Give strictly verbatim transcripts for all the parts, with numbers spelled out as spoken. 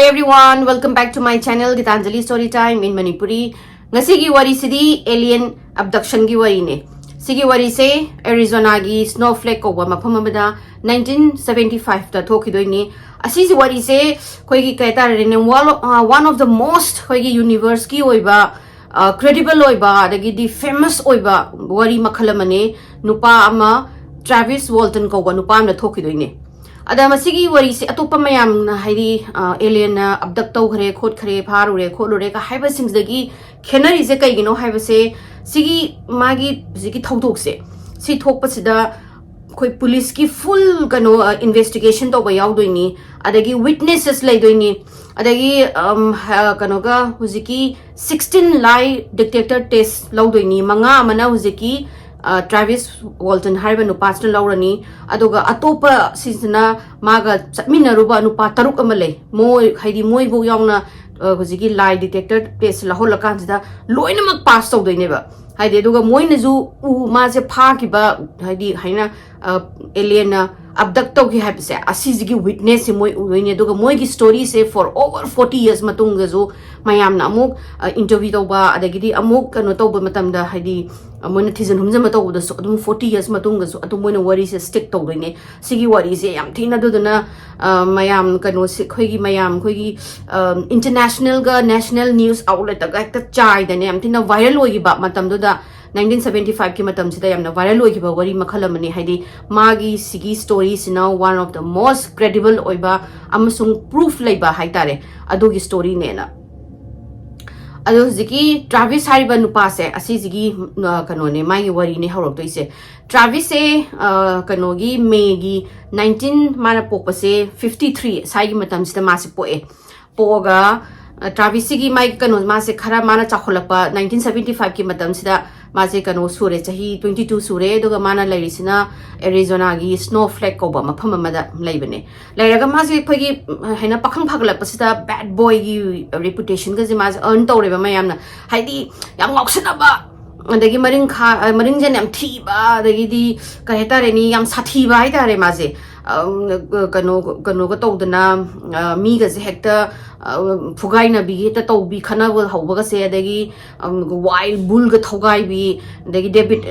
Everyone, welcome back to my channel, Gitanjali Story Time in Manipuri. ꯉꯁꯤꯒꯤ ꯋꯥꯔꯤꯁꯤꯗꯤ alien abductionꯒꯤ ꯋꯥꯔꯤꯅꯦ꯫ ꯁꯤꯒꯤ ꯋꯥꯔꯤꯁꯦ Arizonaꯒꯤ Snowflake ꯀꯧꯕ ꯃꯐꯝ ꯑꯃꯗ nineteen seventy fiveꯇ ꯊꯣꯛꯈꯤꯗꯣꯏꯅꯤ꯫ ꯑꯁꯤꯒꯤ ꯋꯥꯔꯤꯁꯦ ꯑꯩꯈꯣꯏꯒꯤ ꯀꯩ ꯍꯥꯏꯇꯥꯔꯦꯅꯦ, one of, uh, one of the most ꯑꯩꯈꯣꯏꯒꯤ universeꯀꯤ ꯑꯣꯏꯕ, uh, credible ꯑꯣꯏꯕ, ꯑꯗꯒꯤꯗꯤ famous ꯑꯣꯏꯕ ꯋꯥꯔꯤ ꯃꯈꯜ ꯑꯃꯅꯦ꯫ ꯅꯨꯄꯥ ꯑꯃ, Travis Walton ꯀꯧꯕ ꯅꯨꯄꯥ ꯑꯃꯅ ꯊꯣꯛꯈꯤꯗꯣꯏꯅꯦ꯫ ꯑꯗ ꯃꯁꯤꯒꯤ ꯋꯥꯔꯤꯁꯦ ꯑꯇꯣꯞꯄ ꯃꯌꯥꯝꯅ, ꯍꯥꯏꯗꯤ, ꯑ, alienꯅ abduct ꯇꯧꯈ꯭ꯔꯦ, ꯈꯣꯠꯈ꯭ꯔꯦ, ꯐꯥꯔꯨꯔꯦ, ꯈꯣꯠꯂꯨꯔꯦꯒ ꯍꯥꯏꯕꯁꯤꯡꯁꯤꯗꯒꯤ ꯈꯦꯠꯅꯔꯤꯁꯦ ꯀꯩꯒꯤꯅꯣ ꯍꯥꯏꯕꯁꯦ, ꯁꯤꯒꯤ ꯃꯥꯒꯤ ꯍꯧꯖꯤꯛꯀꯤ ꯊꯧꯗꯣꯛꯁꯦ, ꯁꯤ ꯊꯣꯛꯄꯁꯤꯗ ꯑꯩꯈꯣꯏ policeꯀꯤ full ꯀꯩꯅꯣ, ꯑ, investigation ꯇꯧꯕ ꯌꯥꯎꯗꯣꯏꯅꯤ, ꯑꯗꯒꯤ witnesses ꯂꯩꯗꯣꯏꯅꯤ, ꯑꯗꯒꯤ, ꯑꯝ, ꯍ-, ꯀꯩꯅꯣꯒ ꯍꯧꯖꯤꯛꯀꯤ sixteen lie detector test ꯂꯧꯗꯣꯏꯅꯤ꯫ ꯃꯉꯥ ꯑꯃꯅ ꯍꯧꯖꯤꯛꯀꯤ, ꯑ, Travis Walton ꯍꯥꯏꯔꯤꯕ ꯅꯨꯄꯥꯁꯤꯅ ꯂꯧꯔꯅꯤ, ꯑꯗꯨꯒ ꯑꯇꯣꯞꯄ ꯁꯤꯁꯤꯅ ꯃꯥꯒ ꯆꯠꯃꯤꯟꯅꯔꯨꯕ ꯅꯨꯄꯥ ꯇꯔꯨꯛ ꯑꯃ ꯂꯩ, ꯃꯣꯏ, ꯍꯥꯏꯗꯤ ꯃꯣꯏꯕꯨ ꯌꯥꯎꯅ, ꯑ, ꯍꯧꯖꯤꯛꯀꯤ lie detector test ꯂꯧꯍꯜꯂꯀꯥꯟꯁꯤꯗ ꯂꯣꯏꯅꯃꯛ pass ꯇꯧꯗꯣꯏꯅꯦꯕ꯫ ꯍꯥꯏꯗꯤ, ꯑꯗꯨꯒ ꯃꯣꯏꯅꯁꯨ ꯎ, ꯃꯥꯁꯦ ꯐꯥꯈꯤꯕ, ꯍꯥꯏꯗꯤ, ꯍꯥꯏꯅ, ꯑ, alienꯅ abduct ꯇꯧꯈꯤ ꯍꯥꯏꯕꯁꯦ, ꯑꯁꯤꯁꯤꯒꯤ witnessꯁꯦ ꯃꯣꯏ ꯎꯗꯣꯏꯅꯦ꯫ ꯑꯗꯨꯒ ꯃꯣꯏꯒꯤ storyꯁꯦ for over forty years ꯃꯇꯨꯡꯗꯁꯨ ꯃꯌꯥꯝꯅ ꯑꯃꯨꯛ, ꯑ, interview ꯇꯧꯕ, ꯑꯗꯒꯤꯗꯤ ꯑꯃꯨꯛ ꯀꯩꯅꯣ ꯇꯧꯕ ꯃꯇꯝꯗ, ꯍꯥꯏꯗꯤ, ꯑ, ꯃꯣꯏꯅ ꯊꯤꯖꯤꯟ ꯍꯨꯝꯖꯤꯟꯕ ꯇꯧꯕꯗꯁꯨ ꯑꯗꯨꯝ forty years ꯃꯇꯨꯡꯗꯁꯨ ꯑꯗꯨꯝ ꯃꯣꯏꯅ ꯋꯥꯔꯤꯁꯦ stick ꯇꯧꯗꯣꯏꯅꯦ꯫ ꯁꯤꯒꯤ ꯋꯥꯔꯤꯁꯦ ꯌꯥꯝ ꯊꯤꯅ, ꯑꯗꯨꯗꯨꯅ, ꯑ, ꯃꯌꯥꯝ ꯀꯩꯅꯣꯁꯦ, ꯑꯩꯈꯣꯏꯒꯤ ꯃꯌꯥꯝ, ꯑꯩꯈꯣꯏꯒꯤ, ꯑ, internationalꯒ national news outletꯇꯒ ꯍꯦꯛꯇ ꯆꯥꯏꯗꯅ ꯌꯥꯝ ꯊꯤꯅ viral ꯑꯣꯏꯈꯤꯕ ꯃꯇꯝꯗꯨꯗ, nineteen seventy fiveꯀꯤ ꯃꯇꯝꯁꯤꯗ ꯌꯥꯝꯅ viral ꯑꯣꯏꯈꯤꯕ ꯋꯥꯔꯤ ꯃꯈꯜ ꯑꯃꯅꯤ꯫ ꯍꯥꯏꯗꯤ, ꯃꯥꯒꯤ ꯁꯤꯒꯤ storyꯁꯤꯅ one of the most credible ꯑꯣꯏꯕ ꯑꯃꯁꯨꯡ proof ꯂꯩꯕ ꯍꯥꯏꯇꯥꯔꯦ, ꯑꯗꯨꯒꯤ storyꯅꯦꯅ꯫ ꯑꯗꯣ ꯍꯧꯖꯤꯛꯀꯤ Travis ꯍꯥꯏꯔꯤꯕ ꯅꯨꯄꯥꯁꯦ, ꯑꯁꯤꯁꯤꯒꯤ, ꯑ, ꯀꯩꯅꯣꯅꯦ, ꯃꯥꯒꯤ ꯋꯥꯔꯤꯅꯦ ꯍꯧꯔꯛꯇꯣꯏꯁꯦ꯫ Travisꯁꯦ, ꯑ, ꯀꯩꯅꯣꯒꯤ Mayꯒꯤ nineteen, ꯃꯥꯅ ꯄꯣꯛꯄꯁꯦ fifty three ꯁ꯭ꯋꯥꯏꯒꯤ ꯃꯇꯝꯁꯤꯗ ꯃꯥꯁꯦ ꯄꯣꯛꯑꯦ꯫ ꯄꯣꯛꯑꯒ, ꯑ, Travisꯁꯤꯒꯤ ꯃꯥꯒꯤ ꯀꯩꯅꯣ, ꯃꯥꯁꯦ ꯈꯔ ꯃꯥꯅ ꯆꯥꯎꯈꯠꯂꯛꯄ nineteen seventy fiveꯀꯤ ꯃꯇꯝꯁꯤꯗ ꯃꯥꯁꯦ ꯀꯩꯅꯣ ꯁꯨꯔꯦ, ꯆꯍꯤ twenty two ꯁꯨꯔꯦ, ꯑꯗꯨꯒ ꯃꯥꯅ ꯂꯩꯔꯤꯁꯤꯅ Arizonaꯒꯤ Snowflake ꯀꯧꯕ ꯃꯐꯝ ꯑꯃꯗ ꯂꯩꯕꯅꯦ꯫ ꯂꯩꯔꯒ ꯃꯥꯁꯦ ꯑꯩꯈꯣꯏꯒꯤ, ꯎꯝ, ꯍꯥꯏꯅ ꯄꯥꯈꯪ ꯐꯥꯒꯠꯂꯛꯄꯁꯤꯗ bad boyꯒꯤ reputationꯒꯁꯦ ꯃꯥꯁꯦ earn ꯇꯧꯔꯦꯕ ꯃꯌꯥꯝꯅ꯫ ꯍꯥꯏꯗꯤ, ꯌꯥꯝ ꯉꯥꯎꯁꯟꯅꯕ, ꯑꯗꯒꯤ ꯃꯔꯤꯡ ꯈꯥ-, ꯑ, ꯃꯔꯤꯡꯖꯦꯟ ꯌꯥꯝ ꯊꯤꯕ, ꯑꯗꯒꯤꯗꯤ ꯀꯩ ꯍꯥꯏꯇꯥꯔꯦꯅꯦ, ꯌꯥꯝ ꯁꯥꯊꯤꯕ ꯍꯥꯏꯇꯥꯔꯦ ꯃꯥꯁꯦ꯫ ꯀꯩꯅꯣ ꯀꯩꯅꯣꯒ ꯇꯧꯗꯅ, ꯃꯤꯒꯁꯦ ꯍꯦꯛꯇ ꯐꯨꯒꯥꯏꯅꯕꯤꯒꯤ ꯍꯦꯛꯇ ꯇꯧꯕꯤ, ꯈꯠꯅꯕ ꯍꯧꯕꯒꯁꯦ, ꯑꯗꯒꯤ ꯋꯥꯏꯜ ꯕꯨꯜꯒ ꯊꯧꯒꯥꯏꯕꯤ, ꯑꯗꯒꯤ ꯗꯦꯕꯤꯠ,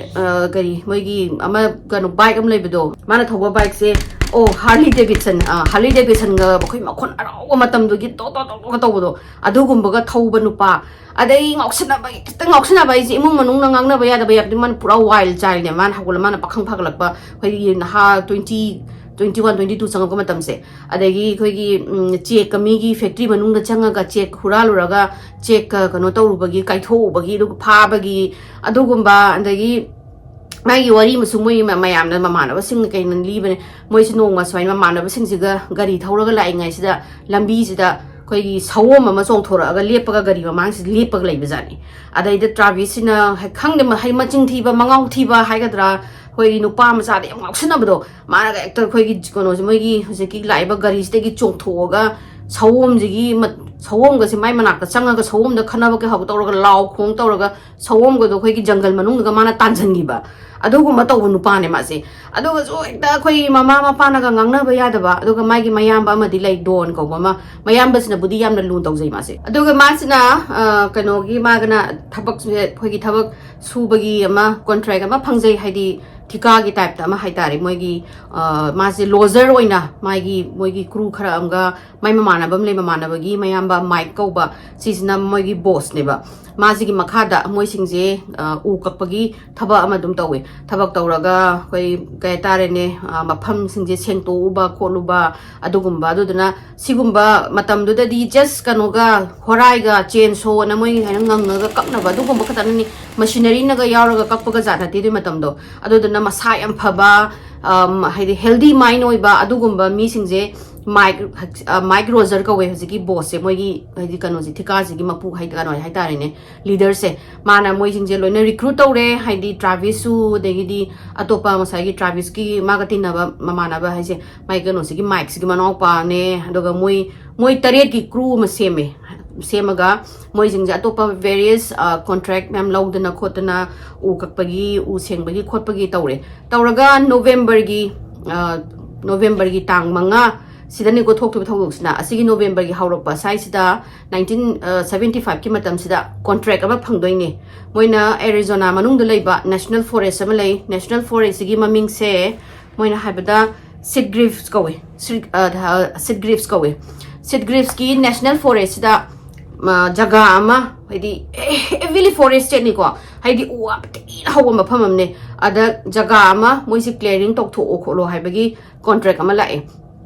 ꯀꯔꯤ, ꯃꯣꯏꯒꯤ ꯑꯃ ꯀꯩꯅꯣ ꯕꯥꯏꯛ ꯑꯃ ꯂꯩꯕꯗꯣ, ꯃꯥꯅ ꯊꯧꯕ ꯕꯥꯏꯛꯁꯦ, ꯑꯣ, ꯍꯥꯔꯂꯤ ꯗꯦꯕꯤꯠꯁꯟ, ꯍꯥꯔꯂꯤ ꯗꯦꯕꯤꯠꯁꯟꯒ ꯑꯩꯈꯣꯏ ꯃꯈꯣꯟ ꯑꯔꯥꯎꯕ ꯃꯇꯝꯗꯨꯒꯤ ꯇꯣ ꯇꯣ ꯇꯣ ꯇꯣꯒ ꯇꯧꯕꯗꯣ, ꯑꯗꯨꯒꯨꯝꯕꯒ ꯊꯧꯕ ꯅꯨꯄꯥ꯫ ꯑꯗꯩ ꯉꯥꯎꯁꯤꯟꯅꯕ, ꯈꯤꯇꯪ ꯉꯥꯎꯁꯤꯟꯅꯕ ꯍꯥꯏꯁꯦ ꯏꯃꯨꯡ ꯃꯅꯨꯡꯅ ꯉꯥꯡꯅꯕ ꯌꯥꯗꯕ ꯌꯥꯕꯗꯤ, ꯃꯥꯅ ꯄꯨꯔꯥ ꯋꯥꯏꯜ ꯆꯥꯏꯜꯅꯦ꯫ ꯃꯥꯅ ꯍꯧꯒꯠꯂ ꯃꯥꯅ ꯄꯥꯈꯪ ꯐꯥꯒꯠꯂꯛꯄ, ꯑꯩꯈꯣꯏꯒꯤ ꯅꯍꯥ twenty, twenty one, twenty two ꯆꯪꯉꯛꯄ ꯃꯇꯝꯁꯦ꯫ ꯑꯗꯒꯤ ꯑꯩꯈꯣꯏꯒꯤ ꯆꯦꯛꯀ, ꯃꯤꯒꯤ ꯐꯦꯛꯇ꯭ꯔꯤ ꯃꯅꯨꯡꯗ ꯆꯪꯉꯒ ꯆꯦꯛ ꯍꯨꯔꯥꯜꯂꯨꯔꯒ ꯆꯦꯛꯀ ꯀꯩꯅꯣ ꯇꯧꯔꯨꯕꯒꯤ, ꯀꯥꯏꯊꯣꯛꯎꯕꯒꯤ, ꯑꯗꯨꯒ ꯐꯥꯕꯒꯤ, ꯑꯗꯨꯒꯨꯝꯕ꯫ ꯑꯗꯒꯤ ꯃꯥꯒꯤ ꯋꯥꯔꯤ ꯑꯃꯁꯨ ꯃꯣꯏ ꯃ-, ꯃꯌꯥꯝꯅ, ꯃꯃꯥꯟꯅꯕꯁꯤꯡꯅ ꯀꯩꯅ ꯂꯤꯕꯅꯦ꯫ ꯃꯣꯏꯁꯦ ꯅꯣꯡꯃ ꯁꯨꯃꯥꯏꯅ ꯃꯃꯥꯟꯅꯕꯁꯤꯡꯁꯤꯒ ꯒꯥꯔꯤ ꯊꯧꯔꯒ ꯂꯥꯛꯏꯉꯩꯁꯤꯗ, ꯂꯝꯕꯤꯁꯤꯗ ꯑꯩꯈꯣꯏꯒꯤ ꯁꯑꯣꯝ ꯑꯃ ꯆꯣꯡꯊꯣꯔꯛꯑꯒ ꯂꯦꯞꯄꯒ, ꯒꯥꯔꯤ ꯃꯃꯥꯡꯁꯤꯗ ꯂꯦꯞꯄꯒ ꯂꯩꯕꯖꯥꯠꯅꯤ꯫ ꯑꯗꯩꯗ ꯇ꯭ꯔꯥꯚꯤꯁꯁꯤꯅ, ꯍꯦꯛ ꯈꯪꯗꯦ, ꯃ-, ꯍꯩ ꯃꯆꯤꯟ ꯊꯤꯕ, ꯃꯉꯥꯎ ꯊꯤꯕ ꯍꯥꯏꯒꯗ꯭ꯔꯥ, ꯑꯩꯈꯣꯏꯒꯤ ꯅꯨꯄꯥ ꯃꯆꯥꯗ ꯌꯥꯝ ꯉꯥꯎꯁꯤꯟꯅꯕꯗꯣ, ꯃꯥꯅꯒ ꯍꯦꯛꯇ ꯑꯩꯈꯣꯏꯒꯤ ꯀꯩꯅꯣꯁꯦ, ꯃꯣꯏꯒꯤ ꯍꯧꯖꯤꯛꯀꯤ ꯂꯥꯛꯏꯕ ꯒꯥꯔꯤꯁꯤꯗꯒꯤ ꯆꯣꯡꯊꯣꯛꯑꯒ ꯁꯑꯣꯝꯁꯤꯒꯤ ꯃ-, ꯁꯑꯣꯝꯒꯁꯦ ꯃꯥꯏ ꯃꯅꯥꯛꯇ ꯆꯪꯉꯒ ꯁꯑꯣꯝꯗ ꯈꯠꯅꯕ ꯀꯩꯍꯧ ꯇꯧꯔꯒ, ꯂꯥꯎ ꯈꯣꯡ ꯇꯧꯔꯒ, ꯁꯑꯣꯝꯒꯗꯣ ꯑꯩꯈꯣꯏꯒꯤ ꯖꯪꯒꯜ ꯃꯅꯨꯡꯗꯒ ꯃꯥꯅ ꯇꯥꯟꯁꯤꯟꯈꯤꯕ, ꯑꯗꯨꯒꯨꯝꯕ ꯇꯧꯕ ꯅꯨꯄꯥꯅꯦ ꯃꯥꯁꯦ꯫ ꯑꯗꯨꯒꯁꯨ ꯍꯦꯛꯇ ꯑꯩꯈꯣꯏ ꯃꯃꯥ ꯃꯄꯥꯅꯒ ꯉꯥꯡꯅꯕ ꯌꯥꯗꯕ꯫ ꯑꯗꯨꯒ ꯃꯥꯒꯤ ꯃꯌꯥꯝꯕ ꯑꯃꯗꯤ ꯂꯩ, ꯗꯣꯟ ꯀꯧꯕ ꯑꯃ, ꯃꯌꯥꯝꯕꯁꯤꯅꯕꯨꯗꯤ ꯌꯥꯝꯅ ꯂꯨꯅ ꯇꯧꯖꯩ ꯃꯥꯁꯦ꯫ ꯑꯗꯨꯒ ꯃꯥꯁꯤꯅ, ꯑ, ꯀꯩꯅꯣꯒꯤ, ꯃꯥꯒꯅ ꯊꯕꯛꯁꯦ, ꯑꯩꯈꯣꯏꯒꯤ ꯊꯕꯛ ꯁꯨꯕꯒꯤ ꯑꯃ ꯀꯣꯟꯇ꯭ꯔꯦꯛ ꯑꯃ ꯐꯪꯖꯩ, ꯍꯥꯏꯗꯤ ꯊꯤꯀꯥꯒꯤ ꯇꯥꯏꯞꯇ ꯑꯃ ꯍꯥꯏꯇꯥꯔꯦ꯫ ꯃꯣꯏꯒꯤ, ꯑ, ꯃꯥꯁꯦ ꯂꯣꯖꯔ ꯑꯣꯏꯅ ꯃꯥꯒꯤ, ꯃꯣꯏꯒꯤ ꯀ꯭ꯔꯨ ꯈꯔ ꯑꯃꯒ, ꯃꯥꯏ ꯃꯃꯥꯟꯅꯕ ꯑꯃ ꯂꯩ, ꯃꯃꯥꯟꯅꯕꯒꯤ ꯃꯌꯥꯝꯕ ꯃꯥꯏꯛ ꯀꯧꯕ, ꯁꯤꯁꯤꯅ ꯃꯣꯏꯒꯤ ꯕꯣꯁꯅꯦꯕ꯫ ꯃꯥꯁꯤꯒꯤ ꯃꯈꯥꯗ ꯃꯣꯏꯁꯤꯡꯁꯦ, ꯑ, ꯎ ꯀꯛꯄꯒꯤ ꯊꯕꯛ ꯑꯃ ꯑꯗꯨꯝ ꯇꯧꯋꯦ꯫ ꯊꯕꯛ ꯇꯧꯔꯒ ꯑꯩꯈꯣꯏ, ꯀꯩ ꯍꯥꯏꯇꯥꯔꯦꯅꯦ, ꯑ, ꯃꯐꯝꯁꯤꯡꯁꯦ ꯁꯦꯡꯇꯣꯛꯎꯕ ꯈꯣꯠꯂꯨꯕ, ꯑꯗꯨꯒꯨꯝꯕ꯫ ꯑꯗꯨꯗꯨꯅ ꯁꯤꯒꯨꯝꯕ ꯃꯇꯝꯗꯨꯗꯗꯤ just ꯀꯩꯅꯣꯒ, ꯍꯣꯔꯥꯏꯒ, ꯆꯦꯟ ꯁꯣꯅ ꯃꯣꯏꯒꯤ ꯍꯥꯏꯅ ꯉꯪꯉꯒ ꯀꯛꯅꯕ, ꯑꯗꯨꯒꯨꯝꯕ ꯈꯛꯇꯅꯤ꯫ ꯃꯁꯤꯅꯔꯤꯅꯒ ꯌꯥꯎꯔꯒ ꯀꯛꯄꯒ ꯖꯥꯠ ꯅꯠꯇꯦ ꯑꯗꯨꯒꯤ ꯃꯇꯝꯗꯣ꯫ ꯑꯗꯨꯗꯨꯅ ꯃꯁꯥ ꯌꯥꯝ ꯐꯕ, ꯑꯝ, ꯍꯥꯏꯗꯤ healthy mind ꯑꯣꯏꯕ ꯑꯗꯨꯒꯨꯝꯕ ꯃꯤꯁꯤꯡꯁꯦ ꯃꯥꯏꯛ, ꯑ, ꯃꯥꯏꯛ ꯔꯣꯖꯔ ꯀꯧꯋꯦ ꯍꯧꯖꯤꯛꯀꯤ ꯕꯣꯁꯁꯦ, ꯃꯣꯏꯒꯤ ꯍꯥꯏꯗꯤ ꯀꯩꯅꯣꯁꯦ, ꯊꯤꯀꯥꯁꯤꯒꯤ ꯃꯄꯨ ꯍꯥꯏ-, ꯀꯩꯅꯣ ꯍꯥꯏꯇꯥꯔꯦꯅꯦ, ꯂꯤꯗꯔꯁꯦ꯫ ꯃꯥꯅ ꯃꯣꯏꯁꯤꯡꯁꯦ ꯂꯣꯏꯅ ꯔꯤꯀ꯭ꯔꯨꯠ ꯇꯧꯔꯦ, ꯍꯥꯏꯗꯤ ꯇ꯭ꯔꯥꯚꯤꯁꯁꯨ, ꯑꯗꯒꯤꯗꯤ ꯑꯇꯣꯞꯄ ꯉꯁꯥꯏꯒꯤ ꯇ꯭ꯔꯥꯚꯤꯁꯀꯤ ꯃꯥꯒ ꯇꯤꯟꯅꯕ ꯃꯃꯥꯟꯅꯕ ꯍꯥꯏꯁꯦ, ꯃꯥꯏ ꯀꯩꯅꯣꯁꯤꯒꯤ ꯃꯥꯏꯛꯁꯤꯒꯤ ꯃꯅꯥꯎꯄꯥꯅꯦ, ꯑꯗꯨꯒ ꯃꯣꯏ, ꯃꯣꯏ ꯇꯔꯦꯠꯀꯤ ꯀ꯭ꯔꯨ ꯑꯃ ꯁꯦꯝꯃꯦ꯫ ꯁꯦꯝꯃꯒ ꯃꯣꯏꯁꯤꯡꯁꯦ ꯑꯇꯣꯞꯄ various, ꯑ, ꯀꯣꯟꯇ꯭ꯔꯦꯛ ꯃꯌꯥꯝ ꯂꯧꯗꯅ ꯈꯣꯠꯇꯅ ꯎ ꯀꯛꯄꯒꯤ, ꯎ ꯁꯦꯡꯕꯒꯤ ꯈꯣꯠꯄꯒꯤ ꯇꯧꯔꯦ꯫ ꯇꯧꯔꯒ ꯅꯣꯕꯦꯝꯕꯔꯒꯤ, ꯑ, ꯅꯣꯕꯦꯝꯕꯔꯒꯤ ꯇꯥꯡ ꯃꯉꯥ ꯁꯤꯗꯅꯤꯀꯣ ꯊꯣꯛꯈꯤꯕ ꯊꯧꯗꯣꯛꯁꯤꯅ꯫ ꯑꯁꯤꯒꯤ ꯅꯣꯕꯦꯝꯕꯔꯒꯤ ꯍꯧꯔꯛꯄ ꯁ꯭ꯋꯥꯏꯁꯤꯗ, ꯅꯥꯏꯟꯇꯤꯟ ꯁꯕꯦꯟꯇꯤ ꯐꯥꯏꯚꯀꯤ ꯃꯇꯝꯁꯤꯗ ꯀꯣꯟꯇ꯭ꯔꯦꯛ ꯑꯃ ꯐꯪꯗꯣꯏꯅꯦ꯫ ꯃꯣꯏꯅ ꯑꯦꯔꯤꯖꯣꯅꯥ ꯃꯅꯨꯡꯗ ꯂꯩꯕ ꯅꯦꯁꯅꯦꯜ ꯐꯣꯔꯦꯁ ꯑꯃ ꯂꯩ꯫ ꯅꯦꯁꯅꯦꯜ ꯐꯣꯔꯦꯁꯁꯤꯒꯤ ꯃꯃꯤꯡꯁꯦ ꯃꯣꯏꯅ ꯍꯥꯏꯕꯗ ꯁꯤꯠ ꯒ꯭ꯔꯤꯐꯁ ꯀꯧꯋꯦ꯫ ꯁꯤꯠ, ꯑ, ꯁꯤꯠ ꯒ꯭ꯔꯤꯐꯁ ꯀꯧꯋꯦ꯫ ꯁꯤꯠ ꯒ꯭ꯔꯤꯐꯁꯀꯤ ꯅꯦꯁꯅꯦꯜ ꯐꯣꯔꯦꯁꯁꯤꯗ, ꯑ, ꯖꯒꯥ ꯑꯃ, ꯍꯥꯏꯗꯤ, ꯍꯦꯚꯤꯂꯤ ꯐꯣꯔꯦꯁꯇꯦꯠꯅꯤꯀꯣ, ꯍꯥꯏꯗꯤ ꯎ ꯋꯥ ꯊꯤꯅ ꯍꯧꯕ ꯃꯐꯝ ꯑꯃꯅꯦ꯫ ꯑꯗ ꯖꯒꯥ ꯑꯃ ꯃꯣꯏꯁꯦ ꯀ꯭ꯂꯤꯌꯥꯔꯤꯡ ꯇꯧꯊꯣꯛꯑꯣ ꯈꯣꯠꯂꯣ ꯍꯥꯏꯕꯒꯤ ꯀꯣꯟꯇ꯭ꯔꯦꯛ ꯑꯃ ꯂꯥꯛꯑꯦ꯫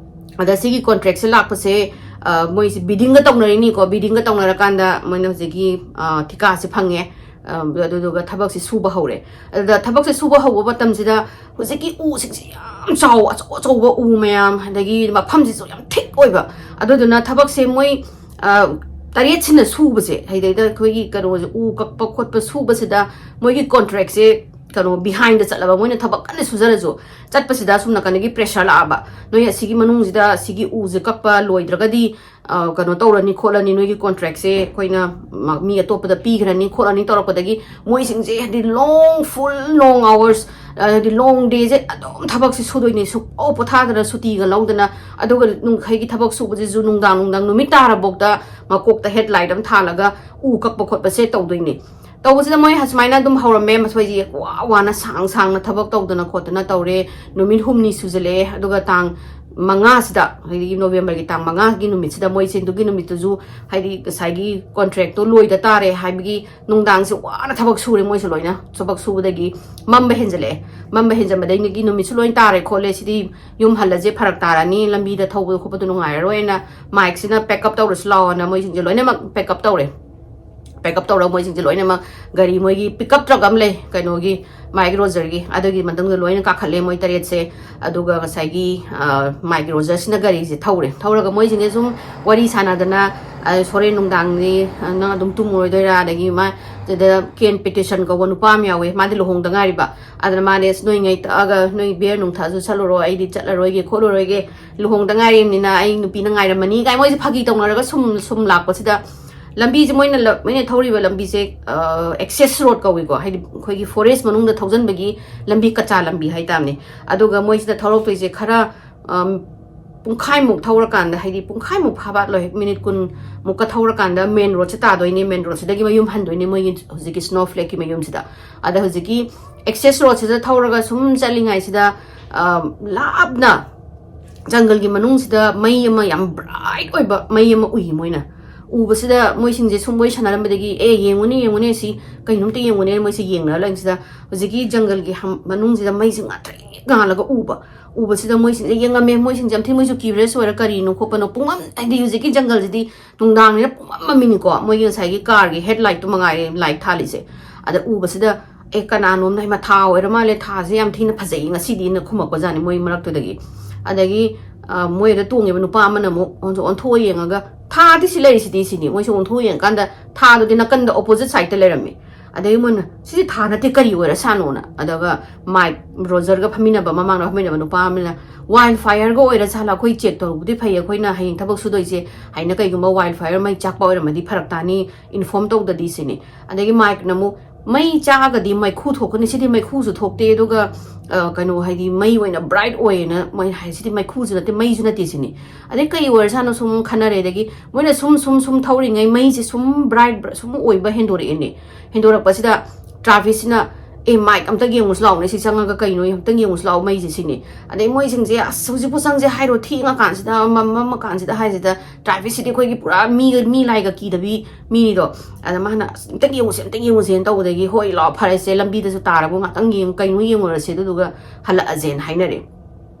ꯑꯗ ꯁꯤꯒꯤ ꯀꯣꯟꯇ꯭ꯔꯦꯛꯁꯦ ꯂꯥꯛꯄꯁꯦ, ꯑ, ꯃꯣꯏꯁꯦ ꯕꯤꯗꯤꯡꯒ ꯇꯧꯅꯔꯤꯅꯤꯀꯣ꯫ ꯕꯤꯗꯤꯡꯒ ꯇꯧꯅꯔꯀꯥꯟꯗ ꯃꯣꯏꯅ ꯍꯧꯖꯤꯛꯀꯤ, ꯑ, ꯊꯤꯀꯥꯁꯦ ꯐꯪꯉꯦ꯫ ꯑ, ꯑꯗꯨꯗꯨꯒ ꯊꯕꯛꯁꯦ ꯁꯨꯕ ꯍꯧꯔꯦ꯫ ꯑꯗꯨꯗ ꯊꯕꯛꯁꯦ ꯁꯨꯕ ꯍꯧꯕ ꯃꯇꯝꯁꯤꯗ ꯍꯧꯖꯤꯛꯀꯤ ꯎꯁꯤꯡꯁꯦ ꯌꯥꯝ ꯆꯥꯎ, ꯑꯆꯧ ꯑꯆꯧꯕ ꯎ ꯃꯌꯥꯝ, ꯑꯗꯒꯤ ꯃꯐꯝꯁꯤꯁꯨ ꯌꯥꯝ ꯊꯤꯛ ꯑꯣꯏꯕ꯫ ꯑꯗꯨꯗꯨꯅ ꯊꯕꯛꯁꯦ ꯃꯣꯏ, ꯑ, ꯇꯔꯦꯠꯁꯤꯅ ꯁꯨꯕꯁꯦ, ꯍꯥꯏꯗꯩꯗ ꯑꯩꯈꯣꯏꯒꯤ ꯀꯩꯅꯣꯁꯦ, ꯎ ꯀꯛꯄ ꯈꯣꯠꯄ ꯁꯨꯕꯁꯤꯗ ꯃꯣꯏꯒꯤ ꯀꯣꯟꯇ꯭ꯔꯦꯛꯁꯦ ꯀꯩꯅꯣ ꯕꯤꯍꯥꯏꯟꯗ ꯆꯠꯂꯕ꯫ ꯃꯣꯏꯅ ꯊꯕꯛ ꯀꯟꯅ ꯁꯨꯖꯔꯁꯨ, ꯆꯠꯄꯁꯤꯗ ꯁꯨꯝ ꯅꯥꯀꯟꯗꯒꯤ ꯄ꯭ꯔꯦꯁꯔ ꯂꯥꯛꯑꯕ, "ꯅꯣꯏ ꯑꯁꯤꯒꯤ ꯃꯅꯨꯡꯁꯤꯗ ꯑꯁꯤꯒꯤ ꯎꯁꯦ ꯀꯛꯄ ꯂꯣꯏꯗ꯭ꯔꯒꯗꯤ, ꯑ, ꯀꯩꯅꯣ ꯇꯧꯔꯅꯤ ꯈꯣꯠꯂꯅꯤ, ꯅꯣꯏꯒꯤ ꯀꯣꯟꯇ꯭ꯔꯦꯛꯁꯦ ꯑꯩꯈꯣꯏꯅ ꯃ-, ꯃꯤ ꯑꯇꯣꯞꯄꯗ ꯄꯤꯈ꯭ꯔꯅꯤ" ꯈꯣꯠꯂꯅꯤ ꯇꯧꯔꯛꯄꯗꯒꯤ ꯃꯣꯏꯁꯤꯡꯁꯦ ꯍꯥꯏꯗꯤ ꯂꯣꯡ, ꯐꯨꯜ ꯂꯣꯡ ꯑꯋꯥꯔꯁ, ꯍꯥꯏꯗꯤ ꯂꯣꯡ ꯗꯦꯁꯦ ꯑꯗꯨꯝ ꯊꯕꯛꯁꯦ ꯁꯨꯗꯣꯏꯅꯦ, ꯁꯨꯛꯄꯣ ꯄꯣꯊꯥꯗꯅ, ꯁꯨꯇꯤꯒ ꯂꯧꯗꯅ꯫ ꯑꯗꯨꯒ ꯅꯨꯡ-, ꯑꯩꯈꯣꯏꯒꯤ ꯊꯕꯛ ꯁꯨꯕꯁꯤꯁꯨ ꯅꯨꯡꯗꯥꯡ, ꯅꯨꯡꯗꯥꯡ ꯅꯨꯃꯤꯠ ꯇꯥꯔꯐꯥꯎꯗ ꯃꯀꯣꯛꯇ ꯍꯦꯠꯂꯥꯏꯠ ꯑꯃ ꯊꯥꯜꯂꯒ ꯎ ꯀꯛꯄ ꯈꯣꯠꯄꯁꯦ ꯇꯧꯗꯣꯏꯅꯦ꯫ ꯇꯧꯕꯁꯤꯗ ꯃꯣꯏ ꯑꯁꯨꯃꯥꯏꯅ ꯑꯗꯨꯝ ꯍꯧꯔꯝꯃꯦ꯫ ꯃꯁꯣꯏꯁꯤ ꯋꯥ ꯋꯥꯅ ꯁꯥꯡ ꯁꯥꯡꯅ ꯊꯕꯛ ꯇꯧꯗꯅ ꯈꯣꯠꯇꯅ ꯇꯧꯔꯦ꯫ ꯅꯨꯃꯤꯠ ꯍꯨꯝꯅꯤ ꯁꯨꯖꯜꯂꯛꯑꯦ꯫ ꯑꯗꯨꯒ ꯇꯥꯡ ꯃꯉꯥꯁꯤꯗ, ꯍꯥꯏꯗꯤ ꯅꯣꯕꯦꯝꯕꯔꯒꯤ ꯇꯥꯡ ꯃꯉꯥꯒꯤ ꯅꯨꯃꯤꯠꯁꯤꯗ ꯃꯣꯏꯁꯦ ꯑꯗꯨꯒꯤ ꯅꯨꯃꯤꯠꯇꯨꯁꯨ, ꯍꯥꯏꯗꯤ ꯉꯁꯥꯏꯒꯤ ꯀꯣꯟꯇ꯭ꯔꯦꯛꯇꯣ ꯂꯣꯏꯗ ꯇꯥꯔꯦ ꯍꯥꯏꯕꯒꯤ ꯅꯨꯡꯗꯥꯡꯁꯦ ꯋꯥꯅ ꯊꯕꯛ ꯁꯨꯔꯦ꯫ ꯃꯣꯏꯁꯨ ꯂꯣꯏꯅ ꯊꯕꯛ ꯁꯨꯕꯗꯒꯤ ꯃꯝꯕ ꯍꯦꯟꯖꯜꯂꯛꯑꯦ꯫ ꯃꯝꯕ ꯍꯦꯟꯖꯟꯕꯗꯒꯤ ꯅꯨꯃꯤꯠꯁꯨ ꯂꯣꯏ ꯇꯥꯔꯦ ꯈꯣꯠꯂꯦ, ꯁꯤꯗꯤ ꯌꯨꯝ ꯍꯜꯂꯁꯦ, ꯐꯔꯛ ꯇꯥꯔꯅꯤ, ꯂꯝꯕꯤꯗ ꯊꯧꯕꯗꯣ ꯈꯣꯠꯄꯗꯣ ꯅꯨꯡꯉꯥꯏꯔꯔꯣꯏꯅ ꯃꯥꯏꯛꯁꯤꯅ pack up ꯇꯧꯔꯁꯤ ꯂꯥꯛꯑꯣꯅ ꯃꯣꯏꯁꯤꯡꯁꯦ ꯂꯣꯏꯅꯃꯛ pack up ꯇꯧꯔꯦ꯫ Pack up ꯇꯧꯔꯒ ꯃꯣꯏꯁꯤꯡꯁꯦ ꯂꯣꯏꯅꯃꯛ ꯒꯥꯔꯤ, ꯃꯣꯏꯒꯤ pickup truck ꯑꯃ ꯂꯩ, ꯀꯩꯅꯣꯒꯤ, ꯃꯥꯏꯛ ꯔꯣꯖꯔꯒꯤ, ꯑꯗꯨꯒꯤ ꯃꯇꯨꯡꯗ ꯂꯣꯏꯅ ꯀꯥꯈꯠꯂꯦ ꯃꯣꯏ ꯇꯔꯦꯠꯁꯦ꯫ ꯑꯗꯨꯒ ꯉꯁꯥꯏꯒꯤ, ꯑ, ꯃꯥꯏꯛ ꯔꯣꯖꯔꯁꯤꯅ ꯒꯥꯔꯤꯁꯦ ꯊꯧꯔꯦ꯫ ꯊꯧꯔꯒ ꯃꯣꯏꯁꯤꯡꯁꯦ ꯁꯨꯝ ꯋꯥꯔꯤ ꯁꯥꯟꯅꯗꯅ, ꯑ, "ꯍꯣꯔꯦꯟ ꯅꯨꯡꯗꯥꯡꯗꯤ, ꯑ, ꯅꯪ ꯑꯗꯨꯝ ꯇꯨꯝꯃꯔꯣꯏꯗꯣꯏꯔꯥ?" ꯑꯗꯒꯤ ꯃꯥ, ꯁꯤꯗ ꯀꯦꯟ ꯄꯤꯇꯔꯁꯟ ꯀꯧꯕ ꯅꯨꯄꯥ ꯑꯃ ꯌꯥꯎꯋꯦ, ꯃꯥꯗꯤ ꯂꯨꯍꯣꯡꯗ ꯉꯥꯏꯔꯤꯕ꯫ ꯑꯗꯨꯅ ꯃꯥꯅꯦ, "ꯑꯁ, ꯅꯣꯏꯉꯩ ꯇꯛꯑꯒ ꯅꯣꯏ ꯕꯤꯌꯔ ꯅꯨꯡ ꯊꯛꯑꯁꯨ ꯆꯠꯂꯨꯔꯣ, ꯑꯩꯗꯤ ꯆꯠꯂꯔꯣꯏꯒꯦ ꯈꯣꯠꯂꯨꯔꯣꯏꯒꯦ, ꯂꯨꯍꯣꯡꯗ ꯉꯥꯏꯔꯤꯕꯅꯤꯅ ꯑꯩ ꯅꯨꯄꯤꯅ ꯉꯥꯏꯔꯝꯃꯅꯤ" ꯀꯥꯏ ꯃꯣꯏꯁꯦ ꯐꯥꯒꯤ ꯇꯧꯅꯔꯒ ꯁꯨꯝ, ꯁꯨꯝ ꯂꯥꯛꯄꯁꯤꯗ, ꯂꯝꯕꯤꯁꯦ ꯃꯣꯏꯅ ꯂ-, ꯃꯣꯏꯅ ꯊꯧꯔꯤꯕ ꯂꯝꯕꯤꯁꯦ, ꯑ, access road ꯀꯧꯏꯀꯣ, ꯍꯥꯏꯗꯤ ꯑꯩꯈꯣꯏꯒꯤ ꯐꯣꯔꯦꯁ ꯃꯅꯨꯡꯗ ꯊꯧꯖꯟꯕꯒꯤ ꯂꯝꯕꯤ, ꯀꯆꯥ ꯂꯝꯕꯤ ꯍꯥꯏꯇꯥꯔꯅꯦ꯫ ꯑꯗꯨꯒ ꯃꯣꯏꯁꯤꯗ ꯊꯧꯔꯛꯇꯣꯏꯁꯦ ꯈꯔ ꯄꯨꯡꯈꯥꯏꯃꯨꯛ ꯊꯧꯔꯀꯥꯟꯗ, ꯍꯥꯏꯗꯤ ꯄꯨꯡꯈꯥꯏꯃꯨꯛ ꯐꯥꯕꯥꯠꯂꯣꯏ, ꯃꯤꯅꯤꯠ ꯀꯨꯟꯃꯨꯛꯀ ꯊꯧꯔꯀꯥꯟꯗ ꯃꯦꯟ ꯔꯣꯗꯁꯦ ꯇꯥꯗꯣꯏꯅꯦ꯫ ꯃꯦꯟ ꯔꯣꯗꯁꯤꯗꯒꯤ ꯃꯌꯨꯝ ꯍꯟꯗꯣꯏꯅꯦ, ꯃꯣꯏꯒꯤ ꯍꯧꯖꯤꯛꯀꯤ ꯁ꯭ꯅꯣꯐ꯭ꯂꯦꯛꯀꯤ ꯃꯌꯨꯝꯁꯤꯗ꯫ ꯑꯗ ꯍꯧꯖꯤꯛꯀꯤ ꯑꯦꯛꯁꯦꯁ ꯔꯣꯗꯁꯤꯗ ꯊꯧꯔꯒ ꯁꯨꯝ ꯆꯠꯂꯤꯉꯩꯁꯤꯗ, ꯑ, ꯂꯥꯞꯅ ꯖꯪꯒꯜꯒꯤ ꯃꯅꯨꯡꯁꯤꯗ ꯃꯩ ꯑꯃ, ꯌꯥꯝ ꯕ꯭ꯔꯥꯏꯠ ꯑꯣꯏꯕ ꯃꯩ ꯑꯃ ꯎꯏ ꯃꯣꯏꯅ꯫ ꯎꯕꯁꯤꯗ ꯃꯣꯏꯁꯤꯡꯁꯦ ꯁꯨꯝ ꯋꯥꯔꯤ ꯁꯥꯟꯅꯔꯝꯕꯗꯒꯤ, "ꯑꯦ, ꯌꯦꯡꯉꯨꯅꯦ, ꯌꯦꯡꯉꯨꯅꯦ, ꯁꯤ ꯀꯩꯅꯣꯝꯇ ꯌꯦꯡꯉꯨꯅꯦ", ꯃꯣꯏꯁꯦ ꯌꯦꯡꯅꯔ ꯂꯩꯕꯁꯤꯗ ꯍꯧꯖꯤꯛꯀꯤ ꯖꯪꯒꯜꯒꯤ ꯍꯝ-, ꯃꯅꯨꯡꯁꯤꯗ ꯃꯩꯁꯦ ꯉꯥꯟꯇ꯭ꯔꯤꯛ ꯉꯥꯜꯂꯒ ꯎꯕ꯫ ꯎꯕꯁꯤꯗ ꯃꯣꯏꯁꯤꯡꯁꯦ ꯌꯦꯡꯉꯝꯃꯦ꯫ ꯃꯣꯏꯁꯤꯡꯁꯦ ꯌꯥꯝ ꯊꯤ ꯃꯣꯏꯁꯨ curious ꯑꯣꯏꯔ, ꯀꯔꯤꯅꯣ ꯈꯣꯠꯄꯅꯣ, ꯄꯨꯡꯃꯝ, ꯍꯥꯏꯗꯤ ꯍꯧꯖꯤꯛꯀꯤ ꯖꯪꯒꯜꯁꯤꯗꯤ ꯅꯨꯡꯗꯥꯡꯅꯤꯅ ꯄꯨꯡꯃꯝ ꯃꯝꯃꯤꯅꯤꯀꯣ꯫ ꯃꯣꯏꯒꯤ ꯉꯁꯥꯏꯒꯤ ꯀꯥꯔꯒꯤ ꯍꯦꯠ ꯂꯥꯏꯠꯇꯨ ꯃꯉꯥꯏꯔꯦ ꯂꯥꯏꯠ ꯊꯥꯜꯂꯤꯁꯦ꯫ ꯑꯗ ꯎꯕꯁꯤꯗ, "ꯑꯦ, ꯀꯅꯥꯅꯣꯝꯅ ꯃꯊꯥ ꯑꯣꯏꯔ ꯃꯥꯜꯂꯦ, ꯊꯥꯁꯦ ꯌꯥꯝ ꯊꯤꯅ ꯐꯖꯩ ꯉꯁꯤꯗꯤꯅ" ꯈꯨꯝꯃꯛꯄꯖꯥꯠꯅꯤ ꯃꯣꯏ ꯃꯔꯛꯇꯨꯗꯒꯤ꯫ ꯑꯗꯒꯤ, ꯑ, ꯃꯣꯏꯗ ꯇꯣꯡꯉꯤꯕ ꯅꯨꯄꯥ ꯑꯃꯅ ꯑꯃꯨꯛ ꯑꯣꯟꯊꯣꯛ-, ꯑꯣꯟꯊꯣꯛꯑ ꯌꯦꯡꯉꯒ, "ꯊꯥꯗꯤ ꯁꯤ ꯂꯩꯔꯤꯁꯤꯗꯤ" ꯁꯤꯅꯤ꯫ ꯃꯣꯏꯁꯦ ꯑꯣꯟꯊꯣꯛꯑ ꯌꯦꯡꯉꯀꯥꯟꯗ ꯊꯥꯗꯨꯗꯤ ꯅꯥꯀꯟꯗ opposite sideꯇ ꯂꯩꯔꯝꯃꯤ꯫ ꯑꯗꯒꯤ ꯃꯣꯏꯅ, "ꯁꯤꯗꯤ ꯊꯥ ꯅꯠꯇꯦ, ꯀꯔꯤ ꯑꯣꯏꯔ ꯁꯥꯅꯣꯅ?" ꯑꯗꯨꯒ ꯃꯥꯏꯛ ꯔꯣꯖꯔꯒ ꯐꯝꯃꯤꯟꯅꯕ, ꯃꯃꯥꯡꯗ ꯐꯝꯃꯤꯟꯅꯕ ꯅꯨꯄꯥ ꯑꯃꯅ, "ꯋꯥꯏꯜ ꯐꯥꯏꯌꯔꯒ ꯑꯣꯏꯔ ꯖꯥꯠꯂ? ꯑꯩꯈꯣꯏ ꯆꯦꯛ ꯇꯧꯔꯨꯕꯗꯤ ꯐꯩ, ꯑꯩꯈꯣꯏꯅ ꯍꯌꯦꯡ ꯊꯕꯛ ꯁꯨꯗꯣꯏꯁꯦ ꯍꯥꯏꯅ ꯀꯩꯒꯨꯝꯕ ꯋꯥꯏꯜ ꯐꯥꯏꯌꯔ ꯃꯩ ꯆꯥꯛꯄ ꯑꯣꯏꯔꯝꯃꯗꯤ ꯐꯔꯛ ꯇꯥꯅꯤ, ꯏꯟꯐꯣꯔꯝ ꯇꯧꯗꯗꯤ" ꯁꯤꯅꯤ꯫ ꯑꯗꯒꯤ ꯃꯥꯏꯛꯅ ꯑꯃꯨꯛ, "ꯃꯩ ꯆꯥꯛꯑꯒꯗꯤ ꯃꯩꯈꯨ ꯊꯣꯛꯀꯅꯤ, ꯁꯤꯗꯤ ꯃꯩꯈꯨꯁꯨ ꯊꯣꯛꯇꯦ, ꯑꯗꯨꯒ, ꯑ, ꯀꯩꯅꯣ, ꯍꯥꯏꯗꯤ ꯃꯩ ꯑꯣꯏꯅ ꯕ꯭ꯔꯥꯏꯠ ꯑꯣꯏꯌꯦꯅ ꯃꯣꯏ ꯍꯥꯏ, ꯁꯤꯗꯤ ꯃꯩꯈꯨꯁꯨ ꯅꯠꯇꯦ, ꯃꯩꯁꯨ ꯅꯠꯇꯦ" ꯁꯤꯅꯤ꯫ ꯑꯗꯩ ꯀꯩ ꯑꯣꯏꯔꯖꯥꯠꯅꯣ ꯁꯨꯝ ꯈꯟꯅꯔꯦ꯫ ꯑꯗꯒꯤ ꯃꯣꯏꯅ ꯁꯨꯝ, ꯁꯨꯝ, ꯁꯨꯝ ꯊꯧꯔꯤꯉꯩ ꯃꯩꯁꯦ ꯁꯨꯝ ꯕ꯭ꯔꯥꯏꯠ, ꯕ꯭ꯔ-, ꯁꯨꯝ ꯑꯣꯏꯕ ꯍꯦꯟꯗꯣꯔꯛꯑꯦꯅꯦ꯫ ꯍꯦꯟꯗꯣꯔꯛꯄꯁꯤꯗ ꯇ꯭ꯔꯥꯚꯤꯁꯁꯤꯅ, "ꯑꯦ, ꯃꯥꯏꯛ ꯑꯝꯇ ꯌꯦꯡꯉꯨꯁꯤ ꯂꯥꯛꯑꯣꯅꯦ, ꯁꯤ ꯆꯪꯉꯒ ꯀꯩꯅꯣ ꯑꯝꯇꯪ ꯌꯦꯡꯉꯨꯁꯤ ꯂꯥꯛꯑꯣ ꯃꯩꯁꯦ" ꯁꯤꯅꯤ꯫ ꯑꯗꯩ ꯃꯣꯏꯁꯤꯡꯁꯦ, "ꯑꯁ, ꯍꯧꯖꯤꯛꯄꯨ ꯆꯪꯁꯦ ꯍꯥꯏꯔꯣ? ꯊꯦꯡꯉꯀꯥꯟꯁꯤꯗ, ꯃꯝ-, ꯃꯝꯃꯀꯥꯟꯁꯤꯗ" ꯍꯥꯏꯁꯤꯗ, ꯇ꯭ꯔꯥꯚꯤꯁꯁꯤꯗꯤ ꯑꯩꯈꯣꯏꯒꯤ ꯄꯨꯔꯥ ꯃꯤꯒ, ꯃꯤ ꯂꯥꯏꯒ ꯀꯤꯗꯕꯤ ꯃꯤꯅꯤꯗꯣ꯫ ꯑꯗ ꯃꯥꯅ, "ꯑꯁ, ꯑꯝꯇꯪ ꯌꯦꯡꯉꯨꯁꯦ, ꯑꯝꯇꯪ ꯌꯦꯡꯉꯨꯁꯦꯅ" ꯇꯧꯕꯗꯒꯤ, "ꯍꯣꯏ, ꯂꯥꯛꯑꯣ, ꯐꯔꯦꯁꯦ, ꯂꯝꯕꯤꯗꯁꯨ ꯇꯥꯔꯕ ꯉꯥꯛꯇꯪ ꯌꯦꯡ-, ꯀꯩꯅꯣ ꯌꯦꯡꯉꯨꯔꯁꯦ, ꯑꯗꯨꯗꯨꯒ ꯍꯜꯂꯛꯑꯁꯦꯅ" ꯍꯥꯏꯅꯔꯦ꯫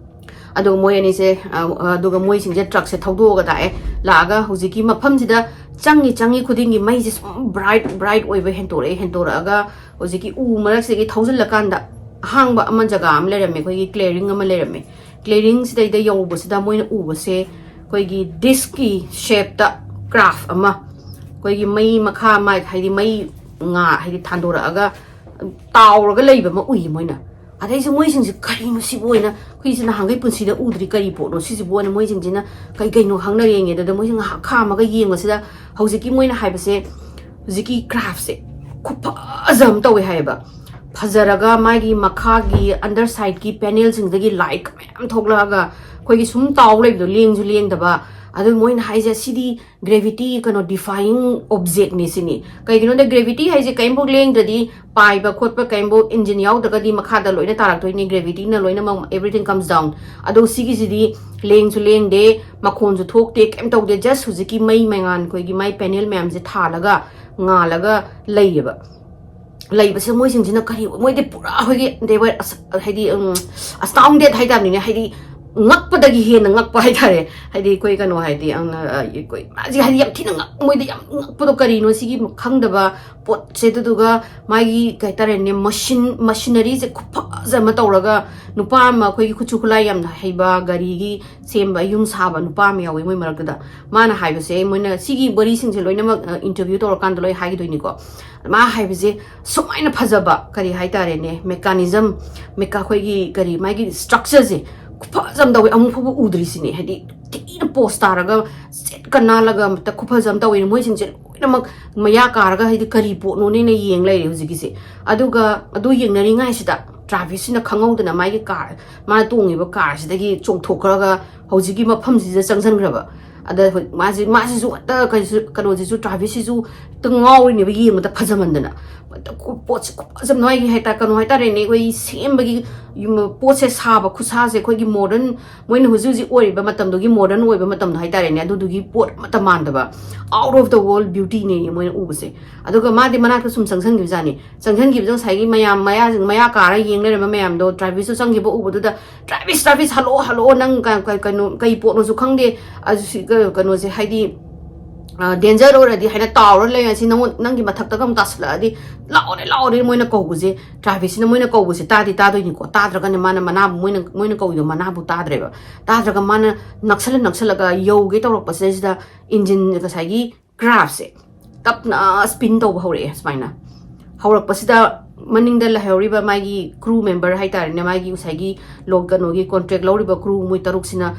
ꯑꯗꯣ ꯃꯣꯏ ꯑꯅꯤꯁꯦ, ꯑ, ꯑ, ꯑꯗꯨꯒ ꯃꯣꯏꯁꯤꯡꯁꯦ ꯇ꯭ꯔꯛꯁꯦ ꯊꯧꯗꯣꯛꯑꯒ ꯂꯥꯛꯑꯦ꯫ ꯂꯥꯛꯑꯒ ꯍꯧꯖꯤꯛꯀꯤ ꯃꯐꯝꯁꯤꯗ ꯆꯪꯉꯤ, ꯆꯪꯉꯤ ꯈꯨꯗꯤꯡꯒꯤ ꯃꯩꯁꯦ ꯁꯨꯝ ꯕ꯭ꯔꯥꯏꯠ, ꯕ꯭ꯔꯥꯏꯠ ꯑꯣꯏꯕ ꯍꯦꯟꯇꯣꯔꯛꯑꯦ꯫ ꯍꯦꯟꯇꯣꯔꯛꯑꯒ ꯍꯧꯖꯤꯛꯀꯤ ꯎ ꯃꯔꯛꯁꯤꯗꯒꯤ ꯊꯧꯖꯤꯜꯂꯀꯥꯟꯗ ꯑꯍꯥꯡꯕ ꯑꯃ, ꯖꯒꯥ ꯑꯃ ꯂꯩꯔꯝꯃꯦ, ꯑꯩꯈꯣꯏꯒꯤ ꯀ꯭ꯂꯤꯌꯔꯤꯡ ꯑꯃ ꯂꯩꯔꯝꯃꯦ꯫ ꯀ꯭ꯂꯤꯌꯔꯤꯡꯁꯤꯗꯩꯗ ꯌꯧꯕꯁꯤꯗ ꯃꯣꯏꯅ ꯎꯕꯁꯦ ꯑꯩꯈꯣꯏꯒꯤ ꯗꯤꯁꯀꯤ ꯁꯦꯞꯇ ꯀ꯭ꯔꯥꯐ ꯑꯃ, ꯑꯩꯈꯣꯏꯒꯤ ꯃꯩ ꯃꯈꯥ ꯃꯥꯏ-, ꯍꯥꯏꯗꯤ ꯃꯩ ꯉꯥ-, ꯍꯥꯏꯗꯤ ꯊꯥꯟꯗꯣꯔꯛꯑꯒ ꯇꯥꯎꯔꯒ ꯂꯩꯕ ꯑꯃ ꯎꯏ ꯃꯣꯏꯅ꯫ ꯑꯗꯩꯁꯨ ꯃꯣꯏꯁꯤꯡꯁꯦ, "ꯀꯔꯤꯅꯣ ꯁꯤꯕꯨ?" ꯑꯣꯏꯅ, "ꯑꯩꯈꯣꯏꯁꯦ ꯅꯍꯥꯟꯈꯩ ꯄꯨꯟꯁꯤꯗ ꯎꯗ꯭ꯔꯤ, ꯀꯔꯤ ꯄꯣꯠꯅꯣ ꯁꯤꯁꯤꯕꯨ?" ꯑꯣꯏꯅ ꯃꯣꯏꯁꯤꯡꯁꯤꯅ ꯀꯩ ꯀꯩꯅꯣ ꯈꯪꯅꯔꯦ ꯌꯦꯡꯉꯦ꯫ ꯑꯗꯨꯗ ꯃꯣꯏꯁꯦ ꯉꯥꯏꯍꯥꯛ ꯈꯥꯝꯃꯒ ꯌꯦꯡꯕꯁꯤꯗ ꯍꯧꯖꯤꯛꯀꯤ ꯃꯣꯏꯅ ꯍꯥꯏꯕꯁꯦ, ꯍꯧꯖꯤꯛꯀꯤ ꯀ꯭ꯔꯥꯐꯁꯦ ꯈꯨꯐꯖ ꯑꯃ ꯇꯧꯋꯦ ꯍꯥꯏꯌꯦꯕ꯫ ꯐꯖꯔꯒ ꯃꯥꯒꯤ ꯃꯈꯥꯒꯤ undersideꯀꯤ panelꯁꯤꯡꯗꯒꯤ light ꯃꯌꯥꯝ ꯊꯣꯛꯂꯛꯑꯒ ꯑꯩꯈꯣꯏꯒꯤ ꯁꯨꯝ ꯇꯥꯎ ꯂꯩꯕꯗꯣ, ꯂꯦꯡꯁꯨ ꯂꯦꯡꯗꯕ꯫ ꯑꯗꯨ ꯃꯣꯏꯅ ꯍꯥꯏꯁꯦ, "ꯁꯤꯗꯤ gravity ꯀꯩꯅꯣ defying objectꯅꯤ" ꯁꯤꯅꯤ꯫ ꯀꯩꯒꯤꯅꯣꯗ gravity ꯍꯥꯏꯁꯦ ꯀꯔꯤꯝꯐꯥꯎ ꯂꯦꯡꯗ꯭ꯔꯗꯤ, ꯄꯥꯏꯕ ꯈꯣꯠꯄ ꯀꯔꯤꯝꯐꯥꯎ engine ꯌꯥꯎꯗ꯭ꯔꯒꯗꯤ ꯃꯈꯥꯗ ꯂꯣꯏꯅ ꯇꯥꯔꯛꯇꯣꯏꯅꯤ, gravityꯅ ꯂꯣꯏꯅꯃꯛ everything comes down꯫ ꯑꯗꯣ ꯁꯤꯒꯤꯁꯤꯗꯤ ꯂꯦꯡꯁꯨ ꯂꯦꯡꯗꯦ, ꯃꯈꯣꯟꯁꯨ ꯊꯣꯛꯇꯦ, ꯀꯩꯝ ꯇꯧꯗꯦ, just ꯍꯧꯖꯤꯛꯀꯤ ꯃꯩ ꯃꯉꯥꯟ, ꯑꯩꯈꯣꯏꯒꯤ ꯃꯥꯏ panel ꯃꯌꯥꯝꯁꯦ ꯊꯥꯜꯂꯒ ꯉꯥꯜꯂꯒ ꯂꯩꯌꯦꯕ꯫ ꯂꯩꯕꯁꯦ ꯃꯣꯏꯁꯤꯡꯁꯤꯅ ꯀꯔꯤ, ꯃꯣꯏꯗꯤ ꯄꯨꯔꯥ ꯑꯩꯈꯣꯏꯒꯤ they were ꯑꯁ-, ꯍꯥꯏꯗꯤ, ꯎꯝ, astounded ꯍꯥꯏꯇꯥꯕꯅꯤꯅꯦ, ꯍꯥꯏꯗꯤ ꯉꯛꯄꯗꯒꯤ ꯍꯦꯟꯅ ꯉꯛꯄ ꯍꯥꯏꯇꯥꯔꯦ꯫ ꯍꯥꯏꯗꯤ ꯑꯩꯈꯣꯏ ꯀꯩꯅꯣ ꯍꯥꯏꯗꯤ ꯌꯥꯝꯅ, ꯑ, ꯑꯩꯈꯣꯏ ꯃꯥꯁꯦ ꯍꯥꯏꯗꯤ ꯌꯥꯝ ꯊꯤꯅ ꯉꯛ-, ꯃꯣꯏꯗ ꯌꯥꯝ ꯉꯛꯄꯗꯣ, ꯀꯔꯤꯅꯣ ꯁꯤꯒꯤ ꯈꯪꯗꯕ ꯄꯣꯠꯁꯦ꯫ ꯑꯗꯨꯗꯨꯒ ꯃꯥꯒꯤ ꯀꯩ ꯍꯥꯏꯇꯥꯔꯦꯅꯦ, ꯃꯁꯤꯟ, machineryꯁꯦ ꯈꯨꯐꯖ ꯑꯃ ꯇꯧꯔꯒ, ꯅꯨꯄꯥ ꯑꯃ ꯑꯩꯈꯣꯏꯒꯤ ꯈꯨꯠꯁꯨ ꯈꯨꯠꯂꯥꯏ ꯌꯥꯝꯅ ꯍꯩꯕ, ꯒꯥꯔꯤꯒꯤ ꯁꯦꯝꯕ, ꯌꯨꯝ ꯁꯥꯕ ꯅꯨꯄꯥ ꯑꯃ ꯌꯥꯎꯋꯤ ꯃꯣꯏ ꯃꯔꯛꯇꯨꯗ꯫ ꯃꯥꯅ ꯍꯥꯏꯕꯁꯦ, ꯃꯣꯏꯅ ꯁꯤꯒꯤ ꯋꯥꯔꯤꯁꯤꯡꯁꯦ ꯂꯣꯏꯅꯃꯛ, ꯑ, interview ꯇꯧꯔꯀꯥꯟꯗ ꯂꯣꯏ ꯍꯥꯏꯈꯤꯗꯣꯏꯅꯤꯀꯣ꯫ ꯃꯥ ꯍꯥꯏꯕꯁꯦ ꯁꯨꯃꯥꯏꯅ ꯐꯖꯕ, ꯀꯔꯤ ꯍꯥꯏꯇꯥꯔꯦꯅꯦ, mechanism, mecha-, ꯑꯩꯈꯣꯏꯒꯤ ꯀꯔꯤ, ꯃꯥꯒꯤ structureꯁꯦ ꯈꯨꯐꯖ ꯑꯃ ꯇꯧꯋꯦ, ꯑꯃꯨꯛ ꯐꯥꯎꯕ ꯎꯗ꯭ꯔꯤꯁꯤꯅꯦ꯫ ꯍꯥꯏꯗꯤ ꯊꯤꯅ pose ꯇꯥꯔꯒ ꯆꯦꯠꯀ ꯅꯥꯜꯂꯒ ꯑꯝꯇ ꯈꯨꯐꯖ ꯑꯃ ꯇꯧꯋꯦ꯫ ꯃꯣꯏꯁꯤꯡꯁꯦ ꯂꯣꯏꯅꯃꯛ ꯃꯌꯥ ꯀꯥꯔꯒ ꯍꯥꯏꯗꯤ ꯀꯔꯤ ꯄꯣꯠꯅꯣꯅꯦꯅ ꯌꯦꯡ ꯂꯩꯔꯦ ꯍꯧꯖꯤꯛꯀꯤꯁꯦ꯫ ꯑꯗꯨꯒ ꯑꯗꯨ ꯌꯦꯡꯅꯔꯤꯉꯩꯁꯤꯗ ꯇ꯭ꯔꯥꯚꯤꯁꯁꯤꯅ ꯈꯪꯍꯧꯗꯅ ꯃꯥꯒꯤ car, ꯃꯥꯅ ꯇꯣꯡꯉꯤꯕ carꯁꯤꯗꯒꯤ ꯆꯣꯡꯊꯣꯛꯈ꯭ꯔꯒ ꯍꯧꯖꯤꯛꯀꯤ ꯃꯐꯝꯁꯤꯗ ꯆꯪꯁꯤꯟꯈ꯭ꯔꯕ꯫ ꯑꯗ ꯍꯣꯏ ꯃꯥꯁꯤ, ꯃꯥꯁꯤꯁꯨ ꯍꯦꯛꯇ ꯀꯩꯁꯨ, ꯀꯩꯅꯣꯁꯤꯁꯨ, ꯇ꯭ꯔꯥꯚꯤꯁꯁꯤꯁꯨ ꯍꯦꯛꯇ ꯉꯥꯎꯔꯤꯅꯦꯕ ꯌꯦꯡꯕꯗ ꯐꯖꯃꯟꯗꯅ꯫ ꯍꯦꯛꯇ ꯀꯨ-, ꯄꯣꯠꯁꯦ ꯈꯨꯐꯖ ꯑꯃ, ꯅꯣꯏꯒꯤ ꯍꯥꯏꯇꯥꯔꯦ, ꯀꯩꯅꯣ ꯍꯥꯏꯇꯥꯔꯦꯅꯦ, ꯑꯩꯈꯣꯏ ꯁꯦꯝꯕꯒꯤ ꯌꯨꯝ, ꯄꯣꯠꯁꯦ ꯁꯥꯕ ꯈꯨꯠꯁꯥꯁꯦ ꯑꯩꯈꯣꯏꯒꯤ modern, ꯃꯣꯏꯅ ꯍꯧꯖꯤꯛ ꯍꯧꯖꯤꯛ ꯑꯣꯏꯔꯤꯕ ꯃꯇꯝꯗꯨꯒꯤ modern ꯑꯣꯏꯕ ꯃꯇꯝꯗꯣ ꯍꯥꯏꯇꯥꯔꯦꯅꯦ, ꯑꯗꯨꯗꯨꯒꯤ ꯄꯣꯠ ꯑꯃꯠꯇ ꯃꯥꯟꯗꯕ, out of the world beautyꯅꯦ ꯃꯣꯏꯅ ꯎꯕꯁꯦ꯫ ꯑꯗꯨꯒ ꯃꯥꯗꯤ ꯃꯅꯥꯛꯇ ꯁꯨꯝ ꯆꯪꯁꯟꯈꯤꯕꯖꯥꯠꯅꯤ꯫ ꯆꯪꯁꯟꯈꯤꯕꯗ ꯉꯁꯥꯏꯒꯤ ꯃꯌꯥꯝ, ꯃꯌꯥꯁꯤꯡ, ꯃꯌꯥ ꯀꯥꯔ ꯌꯦꯡ ꯂꯩꯔꯝꯕ ꯃꯌꯥꯝꯗꯣ, ꯇ꯭ꯔꯥꯚꯤꯁꯇꯣ ꯆꯪꯈꯤꯕ ꯎꯕꯗꯨꯗ, "ꯇ꯭ꯔꯥꯚꯤꯁ, ꯇ꯭ꯔꯥꯚꯤꯁ, ꯍꯜꯂꯛꯑꯣ, ꯍꯜꯂꯛꯑꯣ, ꯅꯪ ꯀ-, ꯀ-, ꯀꯩꯅꯣ, ꯀꯩ ꯄꯣꯠꯅꯣꯁꯨ ꯈꯪꯗꯦ, ꯑꯗꯨ ꯁꯤ, ꯀ-, ꯀꯩꯅꯣꯁꯦ, ꯍꯥꯏꯗꯤ, ꯑ, danger ꯑꯣꯏꯔꯗꯤ ꯍꯥꯏꯅ ꯇꯥꯎꯔ ꯂꯩꯔꯁꯤ, ꯅꯪꯉꯣꯟ-, ꯅꯪꯒꯤ ꯃꯊꯛꯇꯒ ꯑꯃꯨꯛ ꯇꯥꯁꯜꯂꯛꯑꯗꯤ, ꯂꯥꯛꯑꯣꯅꯦ, ꯂꯥꯛꯑꯣꯅꯦ", ꯃꯣꯏꯅ ꯀꯧꯕꯁꯦ, ꯇ꯭ꯔꯥꯚꯤꯁꯁꯤꯅ ꯃꯣꯏꯅ ꯀꯧꯕꯁꯦ ꯇꯥꯗꯤ ꯇꯥꯗꯣꯏꯅꯤꯀꯣ, ꯇꯥꯗ꯭ꯔꯒꯅ ꯃꯥꯅ ꯃꯅꯥꯕꯨ, ꯃꯣꯏꯅ, ꯃꯣꯏꯅ ꯀꯧꯔꯤꯗꯣ ꯃꯅꯥꯕꯨ ꯇꯥꯗ꯭ꯔꯦꯕ, ꯇꯥꯗ꯭ꯔꯒ ꯃꯥꯅ ꯅꯛꯁꯜꯂ ꯅꯛꯁꯜꯂꯒ ꯌꯧꯒꯦ ꯇꯧꯔꯛꯄꯁꯤꯗꯩꯁꯤꯗ engine ꯉꯁꯥꯏꯒꯤ craftꯁꯦ ꯇꯞꯅ spin ꯇꯧꯕ ꯍꯧꯔꯛꯑꯦ꯫ ꯁꯨꯃꯥꯏꯅ ꯍꯧꯔꯛꯄꯁꯤꯗ ꯃꯅꯤꯡꯗ ꯂꯩꯍꯧꯔꯤꯕ ꯃꯥꯒꯤ crew member ꯍꯥꯏꯇꯥꯔꯦꯅꯦ, ꯃꯥꯒꯤ ꯉꯁꯥꯏꯒꯤ ꯂꯣ-, ꯀꯩꯅꯣꯒꯤ contract ꯂꯧꯔꯤꯕ crew ꯃꯣꯏ ꯇꯔꯨꯛꯁꯤꯅ,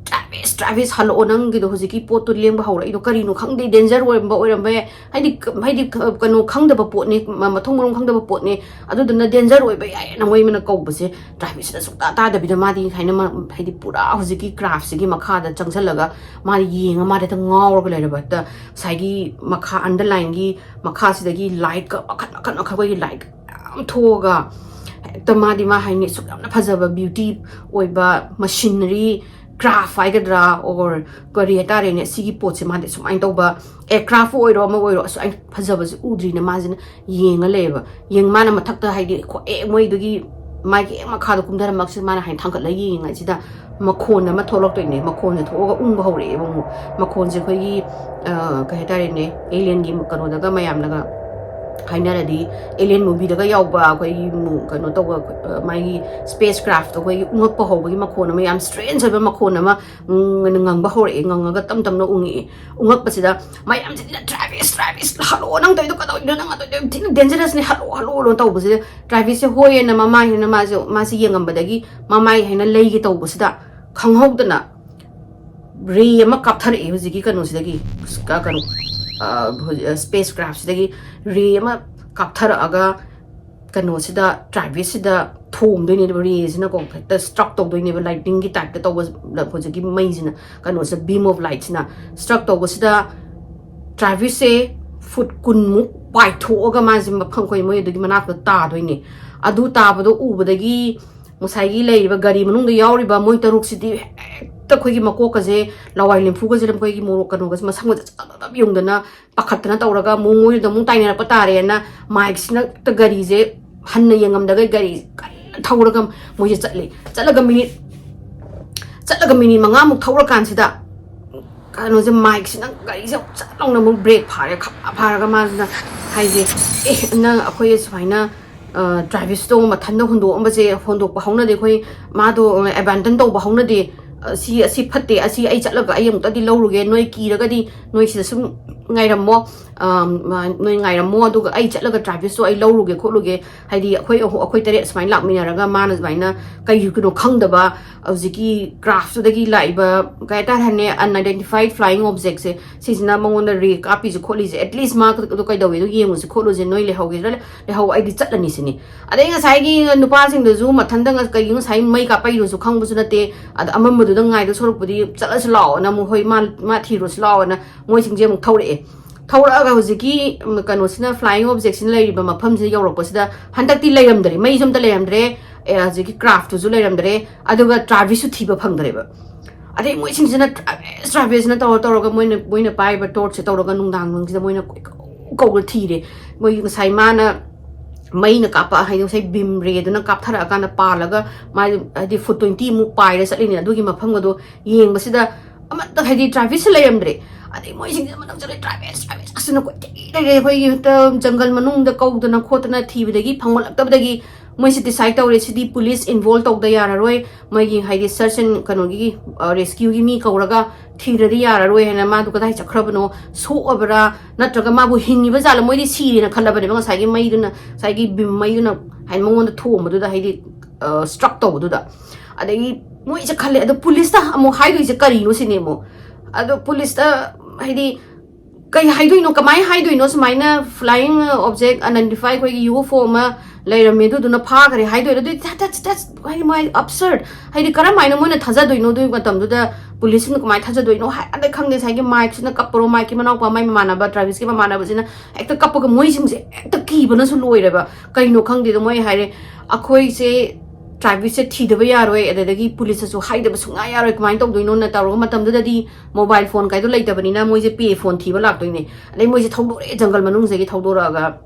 "Travis, "ꯇ꯭ꯔꯥꯚꯤꯁ, ꯍꯜꯂꯛꯑꯣ, ꯅꯪꯒꯤꯗꯣ ꯍꯧꯖꯤꯛꯀꯤ ꯄꯣꯠꯇꯣ ꯂꯦꯡꯕ ꯍꯧꯔꯛꯏꯗꯣ ꯀꯔꯤꯅꯣ ꯈꯪꯗꯦ, ꯗꯦꯟꯖꯔ ꯑꯣꯏꯔꯝꯕ ꯑꯣꯏꯔꯝꯕ ꯌꯥꯏ, ꯍꯥꯏꯗꯤ ꯍꯥꯏꯗꯤ ꯀꯩꯅꯣ ꯈꯪꯗꯕ ꯄꯣꯠꯅꯤ, ꯃꯊꯣꯡ ꯃꯔꯝ ꯈꯪꯗꯕ ꯄꯣꯠꯅꯤ, ꯑꯗꯨꯗꯨꯅ ꯗꯦꯟꯖꯔ ꯑꯣꯏꯕ ꯌꯥꯏꯌꯦꯅ ꯃꯣꯏ ꯑꯃꯅ ꯀꯧꯕꯁꯦ ꯇ꯭ꯔꯥꯚꯤꯁꯅ ꯁꯨꯡꯇꯥ ꯇꯥꯗꯕꯤꯗ ꯃꯥꯗꯤ ꯍꯥꯏꯅ ꯍꯥꯏꯗꯤ ꯄꯨꯔꯥ ꯍꯧꯖꯤꯛꯀꯤ ꯀ꯭ꯔꯥꯐꯁꯤꯒꯤ ꯃꯈꯥꯗ ꯆꯪꯁꯤꯜꯂꯒ ꯃꯥꯗꯤ ꯌꯦꯡꯉ ꯃꯥꯗꯤ ꯍꯦꯛꯇ ꯉꯥꯎꯔꯒ ꯂꯩꯔꯕ, ꯍꯦꯛꯇ ꯉꯁꯥꯏꯒꯤ ꯃꯈꯥ ꯑꯟꯗꯔꯂꯥꯏꯟꯒꯤ ꯃꯈꯥꯁꯤꯗꯒꯤ ꯂꯥꯏꯠꯀ ꯃꯈꯜ ꯃꯈꯜ ꯃꯈꯜ ꯑꯩꯈꯣꯏꯒꯤ ꯂꯥꯏꯠ ꯃꯌꯥꯝ ꯊꯣꯛꯑꯒ ꯍꯦꯛꯇ ꯃꯥꯗꯤ ꯃꯥ ꯍꯥꯏꯅꯤ ꯁꯨꯛ ꯌꯥꯝꯅ ꯐꯖꯕ ꯕ꯭ꯌꯨꯇꯤ ꯑꯣꯏꯕ ꯃꯁꯤꯟꯅꯔꯤ ꯀ꯭ꯔꯥꯐ ꯍꯥꯏꯒꯗ꯭ꯔꯥ ꯑꯣꯔ ꯀꯔꯤ ꯍꯥꯏꯇꯥꯔꯦꯅꯦ, ꯁꯤꯒꯤ ꯄꯣꯠꯁꯦ ꯃꯥꯗꯤ ꯁꯨꯃꯥꯏꯅ ꯇꯧꯕ ꯑꯦ ꯀ꯭ꯔꯥꯐ ꯑꯣꯏꯔꯣ ꯑꯃ ꯑꯣꯏꯔꯣ ꯑꯁꯨꯃꯥꯏꯅ ꯐꯖꯕꯁꯦ ꯎꯗ꯭ꯔꯤꯅꯦ ꯃꯥꯁꯤꯅ ꯌꯦꯡꯉ ꯂꯩꯌꯦꯕ꯫ ꯌꯦꯡ ꯃꯥꯅ ꯃꯊꯛꯇ ꯍꯥꯏꯗꯤ ꯑꯦ ꯃꯣꯏꯗꯨꯒꯤ ꯃꯥꯒꯤ ꯍꯦꯛ ꯃꯈꯥꯗ ꯀꯨꯝꯊꯔꯝꯃꯛꯁꯤꯗ ꯃꯥꯅ ꯍꯥꯏꯅ ꯊꯥꯡꯒꯠꯂꯒ ꯌꯦꯡꯉꯤꯉꯩꯁꯤꯗ ꯃꯈꯣꯟ ꯑꯃ ꯊꯣꯛꯂꯛꯇꯣꯏꯅꯦ꯫ ꯃꯈꯣꯟꯁꯦ ꯊꯣꯛꯑꯒ ꯎꯪꯕ ꯍꯧꯔꯛꯑꯦꯕ ꯑꯃꯨꯛ꯫ ꯃꯈꯣꯟꯁꯦ ꯑꯩꯈꯣꯏꯒꯤ ꯀꯩ ꯍꯥꯏꯇꯥꯔꯦꯅꯦ, ꯑꯦꯂꯤꯌꯟꯒꯤ ꯀꯩꯅꯣꯗꯒ ꯃꯌꯥꯝꯅꯒ ꯍꯥꯏꯅꯔꯗꯤ ꯑꯦꯂꯤꯌꯟ ꯃꯨꯚꯤꯗꯒ ꯌꯥꯎꯕ ꯑꯩꯈꯣꯏꯒꯤ ꯀꯩꯅꯣ ꯇꯧꯕ ꯃꯥꯒꯤ ꯁ꯭ꯄꯦꯁ ꯀ꯭ꯔꯥꯐꯇꯣ ꯑꯩꯈꯣꯏꯒꯤ ꯎꯪꯉꯛꯄ ꯍꯧꯕꯒꯤ ꯃꯈꯣꯟ ꯑꯃ, ꯌꯥꯝ ꯁ꯭ꯇ꯭ꯔꯦꯟꯖ ꯑꯣꯏꯕ ꯃꯈꯣꯟ ꯑꯃ, ꯉꯪꯕ ꯍꯧꯔꯛꯑꯦ꯫ ꯉꯪꯉꯒ ꯇꯞ ꯇꯞꯅ ꯎꯪꯉꯛꯑꯦ꯫ ꯎꯪꯉꯛꯄꯁꯤꯗ ꯃꯌꯥꯝꯁꯤꯅ "ꯇ꯭ꯔꯥꯚꯤꯁ, ꯇ꯭ꯔꯥꯚꯤꯁ, ꯍꯜꯂꯣ, ꯅꯪ ꯇꯧꯔꯤꯗꯣ ꯀꯩꯗꯧꯔꯤꯅꯣ? ꯅꯪ ꯑꯗꯨ ꯊꯤꯅ ꯗꯦꯟꯖꯔꯁꯅꯦ, ꯍꯜꯂꯣ, ꯍꯜꯂꯣ" ꯇꯧꯕꯁꯤꯗ ꯇ꯭ꯔꯥꯚꯤꯁꯁꯦ ꯍꯣꯏ ꯍꯥꯏꯅ ꯃꯃꯥꯏ ꯍꯥꯏꯅ ꯃꯥꯁꯦ ꯃꯥꯁꯦ ꯌꯦꯡꯉꯝꯕꯗꯒꯤ ꯃꯃꯥꯏ ꯍꯥꯏꯅ ꯂꯩꯒꯦ ꯇꯧꯕꯁꯤꯗ ꯈꯪꯍꯧꯗꯅ ꯔꯦ ꯑꯃ ꯀꯥꯞꯊꯔꯛꯑꯦ ꯍꯧꯖꯤꯛꯀꯤ ꯀꯩꯅꯣꯁꯤꯗꯒꯤ, ꯀꯩꯅꯣ ꯁ꯭ꯄꯦꯁ ꯀ꯭ꯔꯥꯐꯁꯤꯗꯒꯤ ꯔꯦ ꯑꯃ ꯀꯥꯞꯊꯔꯛꯑꯒ ꯀꯩꯅꯣꯁꯤꯗ ꯇ꯭ꯔꯥꯚꯤꯁꯁꯤꯗ ꯊꯣꯝꯗꯣꯏꯅꯦꯕ꯫ ꯔꯦꯁꯤꯅꯀꯣ ꯍꯦꯛꯇ ꯁ꯭ꯇ꯭ꯔꯛ ꯇꯧꯗꯣꯏꯅꯦꯕ, ꯂꯥꯏꯠꯅꯤꯡꯒꯤ ꯇꯥꯏꯞꯇ ꯇꯧꯕ ꯍꯧꯖꯤꯛꯀꯤ ꯃꯩꯁꯤꯅ, ꯀꯩꯅꯣꯁꯦ ꯕꯤꯝ ꯑꯣꯐ ꯂꯥꯏꯠꯁꯤꯅ ꯁ꯭ꯇ꯭ꯔꯛ ꯇꯧꯕꯁꯤꯗ ꯇ꯭ꯔꯥꯚꯤꯁꯁꯦ ꯐꯨꯠ ꯀꯨꯟꯃꯨꯛ ꯄꯥꯏꯊꯣꯛꯑꯒ ꯃꯥꯁꯦ ꯃꯐꯝ ꯑꯩꯈꯣꯏ ꯃꯣꯏ ꯑꯗꯨꯒꯤ ꯃꯅꯥꯛꯇ ꯇꯥꯗꯣꯏꯅꯦ꯫ ꯑꯗꯨ ꯇꯥꯕꯗꯣ ꯎꯕꯗꯒꯤ ꯉꯁꯥꯏꯒꯤ ꯂꯩꯔꯤꯕ ꯒꯥꯔꯤ ꯃꯅꯨꯡꯗ ꯌꯥꯎꯔꯤꯕ ꯃꯣꯏ ꯇꯔꯨꯛꯁꯤꯗꯤ ꯍꯦꯛꯇ ꯑꯩꯈꯣꯏꯒꯤ ꯃꯀꯣꯛꯀꯁꯦ ꯂꯋꯥꯏ ꯂꯦꯝꯐꯨꯒꯁꯦ ꯑꯩꯈꯣꯏꯒꯤ ꯃꯣꯔꯣꯛ ꯀꯩꯅꯣꯒꯁꯦ ꯃꯁꯝꯒꯁꯦ ꯆꯞ ꯆꯞ ꯆꯞ ꯌꯨꯡꯗꯅ ꯄꯥꯈꯠꯇꯅ ꯇꯧꯔꯒ ꯑꯃꯨꯛ ꯃꯣꯏꯗ ꯑꯃꯨꯛ ꯇꯥꯏꯅꯔꯛꯄ ꯇꯥꯔꯦꯅ ꯃꯥꯏꯛꯁꯤꯅ ꯍꯦꯛꯇ ꯒꯥꯔꯤꯁꯦ ꯍꯟꯅ ꯌꯦꯡꯉꯝꯗꯒ ꯒꯥꯔꯤ ꯀꯟꯅ ꯊꯧꯔꯒ ꯃꯣꯏꯁꯦ ꯆꯠꯂꯦ꯫ ꯆꯠꯂꯒ ꯃꯤꯅꯤꯠ ꯆꯠꯂꯒ ꯃꯤꯅꯤꯠ ꯃꯉꯥꯃꯨꯛ ꯊꯧꯔꯀꯥꯟꯁꯤꯗ ꯀꯩꯅꯣꯁꯦ ꯃꯥꯏꯛꯁꯤꯅ ꯒꯥꯔꯤꯁꯦ ꯑꯃꯨꯛ ꯆꯠ ꯂꯥꯎꯅ ꯑꯃꯨꯛ ꯕ꯭ꯔꯦꯛ ꯐꯥꯔꯦ꯫ ꯈꯪꯐꯥ ꯐꯥꯔꯒ ꯃꯥꯁꯤꯅ ꯍꯥꯏꯁꯦ, "ꯑꯦ, ꯅꯪ ꯑꯩꯈꯣꯏ ꯁꯨꯃꯥꯏꯅ ꯇ꯭ꯔꯥꯚꯤꯁꯇꯣ ꯃꯊꯟꯇ ꯍꯨꯟꯗꯣꯛꯑꯝꯕꯁꯦ, ꯍꯨꯟꯗꯣꯛꯄ ꯍꯧꯅꯗꯦ, ꯑꯩꯈꯣꯏ ꯃꯥꯗꯣ ꯑꯦꯕꯦꯟꯗꯟ ꯇꯧꯕ ꯍꯧꯅꯗꯦ, ꯑꯁꯤ ꯑꯁꯤ ꯐꯠꯇꯦ, ꯑꯁꯤ ꯑꯩ ꯆꯠꯂꯒ ꯑꯩ ꯑꯃꯨꯛꯇꯗꯤ ꯂꯧꯔꯨꯒꯦ, ꯅꯣꯏ ꯀꯤꯔꯒꯗꯤ ꯅꯣꯏ ꯁꯤꯗ ꯁꯨꯝ ꯉꯥꯏꯔꯝꯃꯣ, ꯑ, ꯃ-, ꯅꯣꯏ ꯉꯥꯏꯔꯝꯃꯣ, ꯑꯗꯨꯒ ꯑꯩ ꯆꯠꯂꯒ ꯗ꯭ꯔꯥꯏꯚꯤꯁꯇꯣ ꯑꯩ ꯂꯧꯔꯨꯒꯦ ꯈꯣꯠꯂꯨꯒꯦ, ꯍꯥꯏꯗꯤ ꯑꯩꯈꯣꯏ ꯑꯍꯨ-, ꯑꯩꯈꯣꯏ ꯇꯔꯦꯠ ꯁꯨꯃꯥꯏꯅ ꯂꯥꯛꯃꯤꯟꯅꯔꯒ ꯃꯥꯅ ꯁꯨꯃꯥꯏꯅ ꯀꯩꯒꯤꯅꯣ ꯈꯪꯗꯕ ꯍꯧꯖꯤꯛꯀꯤ ꯀ꯭ꯔꯥꯐꯇꯨꯗꯒꯤ ꯂꯥꯛꯏꯕ ꯀꯩ ꯍꯥꯏꯇꯥꯔꯦꯅꯦ, unidentified flying objectꯁꯦ, ꯁꯤꯁꯤꯅ ꯃꯉꯣꯟꯗ ꯔꯦ ꯀꯥꯞꯄꯤꯁꯦ ꯈꯣꯠꯂꯤꯁꯦ, at least ꯃꯥ ꯑꯗꯨ ꯀꯩꯗꯧꯋꯦꯗꯣ ꯌꯦꯡꯉꯨꯁꯦ ꯈꯣꯠꯂꯨꯁꯦ, ꯅꯣꯏ ꯂꯩꯍꯧꯒꯦꯔꯥ ꯂꯩꯍꯧ, ꯑꯩꯗꯤ ꯆꯠꯂꯅꯤ ꯁꯤꯅꯤ꯫ ꯑꯗꯩ ꯉꯁꯥꯏꯒꯤ ꯅꯨꯄꯥꯁꯤꯡꯗꯨꯁꯨ ꯃꯊꯟꯇ ꯉ-, ꯀꯩꯒꯤꯅꯣ ꯉꯁꯥꯏ ꯃꯩ ꯀꯥꯞꯄꯛꯏꯅꯣꯁꯨ ꯈꯪꯕꯁꯨ ꯅꯠꯇꯦ, ꯑꯗ ꯑꯃꯝꯕꯗꯨꯗ ꯉꯥꯏꯗꯧ ꯁꯔꯨꯛꯄꯨꯗꯤ ꯆꯠꯂꯁꯨ ꯂꯥꯛꯑꯣꯅ ꯑꯃꯨꯛ, "ꯍꯣꯏ, ꯃꯥ, ꯃꯥ ꯊꯤꯔꯨꯁꯤ ꯂꯥꯛꯑꯣꯅ" ꯃꯣꯏꯁꯤꯡꯁꯦ ꯑꯃꯨꯛ ꯊꯧꯔꯛꯑꯦ꯫ ꯊꯧꯔꯛꯑꯒ ꯍꯧꯖꯤꯛꯀꯤ, ꯎꯝ, ꯀꯩꯅꯣꯁꯤꯅ, flying objectꯁꯤꯅ ꯂꯩꯔꯤꯕ ꯃꯐꯝꯁꯤꯗ ꯌꯧꯔꯛꯄꯁꯤꯗ ꯍꯟꯗꯛꯇꯤ ꯂꯩꯔꯝꯗ꯭ꯔꯦ, ꯃꯩꯁꯨ ꯑꯝꯇ ꯂꯩꯔꯝꯗ꯭ꯔꯦ, ꯑꯦ, ꯍꯧꯖꯤꯛꯀꯤ ꯀ꯭ꯔꯥꯐꯇꯨꯁꯨ ꯂꯩꯔꯝꯗ꯭ꯔꯦ, ꯑꯗꯨꯒ ꯗ꯭ꯔꯥꯏꯚꯤꯁꯁꯨ ꯊꯤꯕ ꯐꯪꯗ꯭ꯔꯦꯕ꯫ ꯑꯗꯩ ꯃꯣꯏꯁꯤꯡꯁꯤꯅ ꯗ꯭ꯔꯥꯏꯚꯤꯁ, ꯗ꯭ꯔꯥꯏꯚꯤꯁꯅ ꯇꯧꯔ ꯇꯧꯔꯒ ꯃꯣꯏꯅ, ꯃꯣꯏꯅ ꯄꯥꯏꯔꯤꯕ ꯇꯣꯔꯆꯁꯦ ꯇꯧꯔꯒ ꯅꯨꯡꯗꯥꯡꯁꯤꯗ ꯃꯣꯏꯅ ꯀꯣꯏꯀꯧ ꯀꯧꯔ ꯊꯤꯔꯦ꯫ ꯃꯣꯏꯒꯤ ꯉꯁꯥꯏ ꯃꯥꯅ ꯃꯩꯅ ꯀꯥꯞꯄ, ꯍꯥꯏꯗꯤ ꯉꯁꯥꯏ ꯕꯤꯝ ꯔꯦꯗꯨꯅ ꯀꯥꯞꯊꯔꯛꯑꯀꯥꯟꯗ ꯄꯥꯜꯂꯒ ꯃꯥ, ꯍꯥꯏꯗꯤ, ꯐꯨꯠ twenty ꯃꯨꯛ ꯄꯥꯏꯔ ꯆꯠꯂꯤꯅꯦ ꯑꯗꯨꯒꯤ ꯃꯐꯝꯒꯗꯣ ꯌꯦꯡꯕꯁꯤꯗ꯫ ꯑꯃꯠꯇ, ꯍꯥꯏꯗꯤ, ꯗ꯭ꯔꯥꯏꯚꯤꯁꯁꯨ ꯂꯩꯔꯝꯗ꯭ꯔꯦ꯫ ꯑꯗꯩ ꯃꯣꯏꯁꯤꯡꯁꯤꯅ ꯃꯅꯨꯡ ꯆꯠꯂꯦ, ꯗ꯭ꯔꯥꯏꯚꯤꯁ, ꯗ꯭ꯔꯥꯏꯚꯤꯁ ꯑꯁꯤꯅ ꯀꯣꯏꯊꯤ ꯂꯩꯔꯦ꯫ ꯑꯩꯈꯣꯏꯒꯤ ꯍꯦꯛꯇ ꯖꯪꯒꯜ ꯃꯅꯨꯡꯗ ꯀꯧꯗꯅ ꯈꯣꯠꯇꯅ ꯊꯤꯕꯗꯒꯤ ꯐꯪꯃꯜꯂꯛꯇꯕꯗꯒꯤ ꯃꯣꯏꯁꯤ decide ꯇꯧꯔꯦ, ꯁꯤꯗꯤ police involve ꯇꯧꯗ ꯌꯥꯔꯔꯣꯏ, ꯃꯣꯏꯒꯤ, ꯍꯥꯏꯗꯤ, search and ꯀꯩꯅꯣꯒꯤ, ꯑ, rescueꯒꯤ ꯃꯤ ꯀꯧꯔꯒ ꯊꯤꯗ꯭ꯔꯗꯤ ꯌꯥꯔꯔꯣꯏ ꯍꯥꯏꯅ, ꯃꯥꯗꯣ ꯀꯗꯥꯏ ꯆꯠꯈ꯭ꯔꯕꯅꯣ, ꯁꯣꯛꯑꯕ꯭ꯔꯥ, ꯅꯠꯇ꯭ꯔꯒ ꯃꯥꯕꯨ ꯍꯤꯡꯉꯤꯕ ꯖꯥꯠꯂ, ꯃꯣꯏꯗꯤ ꯁꯤꯔꯦꯅ ꯈꯜꯂꯕꯅꯦꯕ, ꯉꯁꯥꯏꯒꯤ ꯃꯩꯗꯨꯅ, ꯉꯁꯥꯏꯒꯤ ꯕꯤꯝ ꯃꯩꯗꯨꯅ, ꯍꯥꯏꯗꯤ, ꯃꯉꯣꯟꯗ ꯊꯣꯝꯕꯗꯨꯗ, ꯍꯥꯏꯗꯤ, ꯑ, struck ꯇꯧꯕꯗꯨꯗ꯫ ꯑꯗꯒꯤ ꯃꯣꯏꯁꯦ ꯈꯜꯂꯦ, ꯑꯗꯣ policeꯇ ꯑꯃꯨꯛ ꯍꯥꯏꯗꯣꯏꯁꯦ ꯀꯔꯤꯅꯣ ꯁꯤꯅꯦ ꯑꯃꯨꯛ꯫ ꯑꯗꯣ policeꯇ, ꯍꯥꯏꯗꯤ, ꯀꯩ ꯍꯥꯏꯗꯣꯏꯅꯣ, ꯀꯃꯥꯏꯅ ꯍꯥꯏꯗꯣꯏꯅꯣ, ꯁꯨꯃꯥꯏꯅ flying object unidentified ꯑꯩꯈꯣꯏꯒꯤ UFO ꯑꯃ ꯂꯩꯔꯝꯃꯦ, ꯑꯗꯨꯗꯨꯅ ꯐꯥꯈ꯭ꯔꯦ ꯍꯥꯏꯗꯣꯏꯔꯣ? ꯑꯗꯨꯗꯤ that, that's, that's, ꯍꯥꯏꯗꯤ, ꯃꯣꯏ absurd, ꯍꯥꯏꯗꯤ, ꯀꯔꯝꯍꯥꯏꯅ ꯃꯣꯏꯅ ꯊꯥꯖꯗꯣꯏꯅꯣ? ꯑꯗꯨꯒꯤ ꯃꯇꯝꯗꯨꯗ policeꯁꯤꯡꯅ ꯀꯃꯥꯏꯅ ꯊꯥꯖꯗꯣꯏꯅꯣ? ꯍꯥꯏ, ꯑꯗꯩ ꯈꯪꯗꯦ, ꯉꯁꯥꯏꯒꯤ ꯃꯥꯏꯛꯁꯤꯅ ꯀꯞꯄꯔꯣ, ꯃꯥꯏꯛꯀꯤ ꯃꯅꯥꯎꯄꯥ, ꯃꯥꯏ ꯃꯃꯥꯟꯅꯕ, ꯗ꯭ꯔꯥꯏꯚꯤꯁꯀꯤ ꯃꯃꯥꯟꯅꯕꯁꯤꯅ ꯍꯦꯛꯇ ꯀꯞꯄꯒ, ꯃꯣꯏꯁꯤꯡꯁꯦ ꯍꯦꯛꯇ ꯀꯤꯕꯅꯁꯨ ꯂꯣꯏꯔꯦꯕ꯫ ꯀꯩꯅꯣ ꯈꯪꯗꯦꯗ, ꯃꯣꯏ ꯍꯥꯏꯔꯦ, "ꯑꯩꯈꯣꯏꯁꯦ ꯗ꯭ꯔꯥꯏꯚꯤꯁꯁꯦ ꯊꯤꯗꯕ ꯌꯥꯔꯣꯏ, ꯑꯗꯨꯗꯒꯤ policeꯇꯁꯨ ꯍꯥꯏꯗꯕ ꯁꯨꯡꯌꯥ ꯌꯥꯔꯣꯏ, ꯀꯃꯥꯏꯅ ꯇꯧꯗꯣꯏꯅꯣꯅ?" ꯇꯧꯔꯕ ꯃꯇꯝꯗꯨꯗꯗꯤ mobile phone ꯀꯥꯏꯗꯣ ꯂꯩꯇꯕꯅꯤꯅ ꯃꯣꯏꯁꯦ pay phone ꯊꯤꯕ ꯂꯥꯛꯇꯣꯏꯅꯦ꯫ ꯑꯗꯩ ꯃꯣꯏꯁꯦ ꯊꯧꯗꯣꯔꯛꯑꯦ, ꯖꯪꯒꯜ ꯃꯅꯨꯡꯁꯤꯗꯒꯤ ꯊꯧꯗꯣꯔꯛꯑꯒ,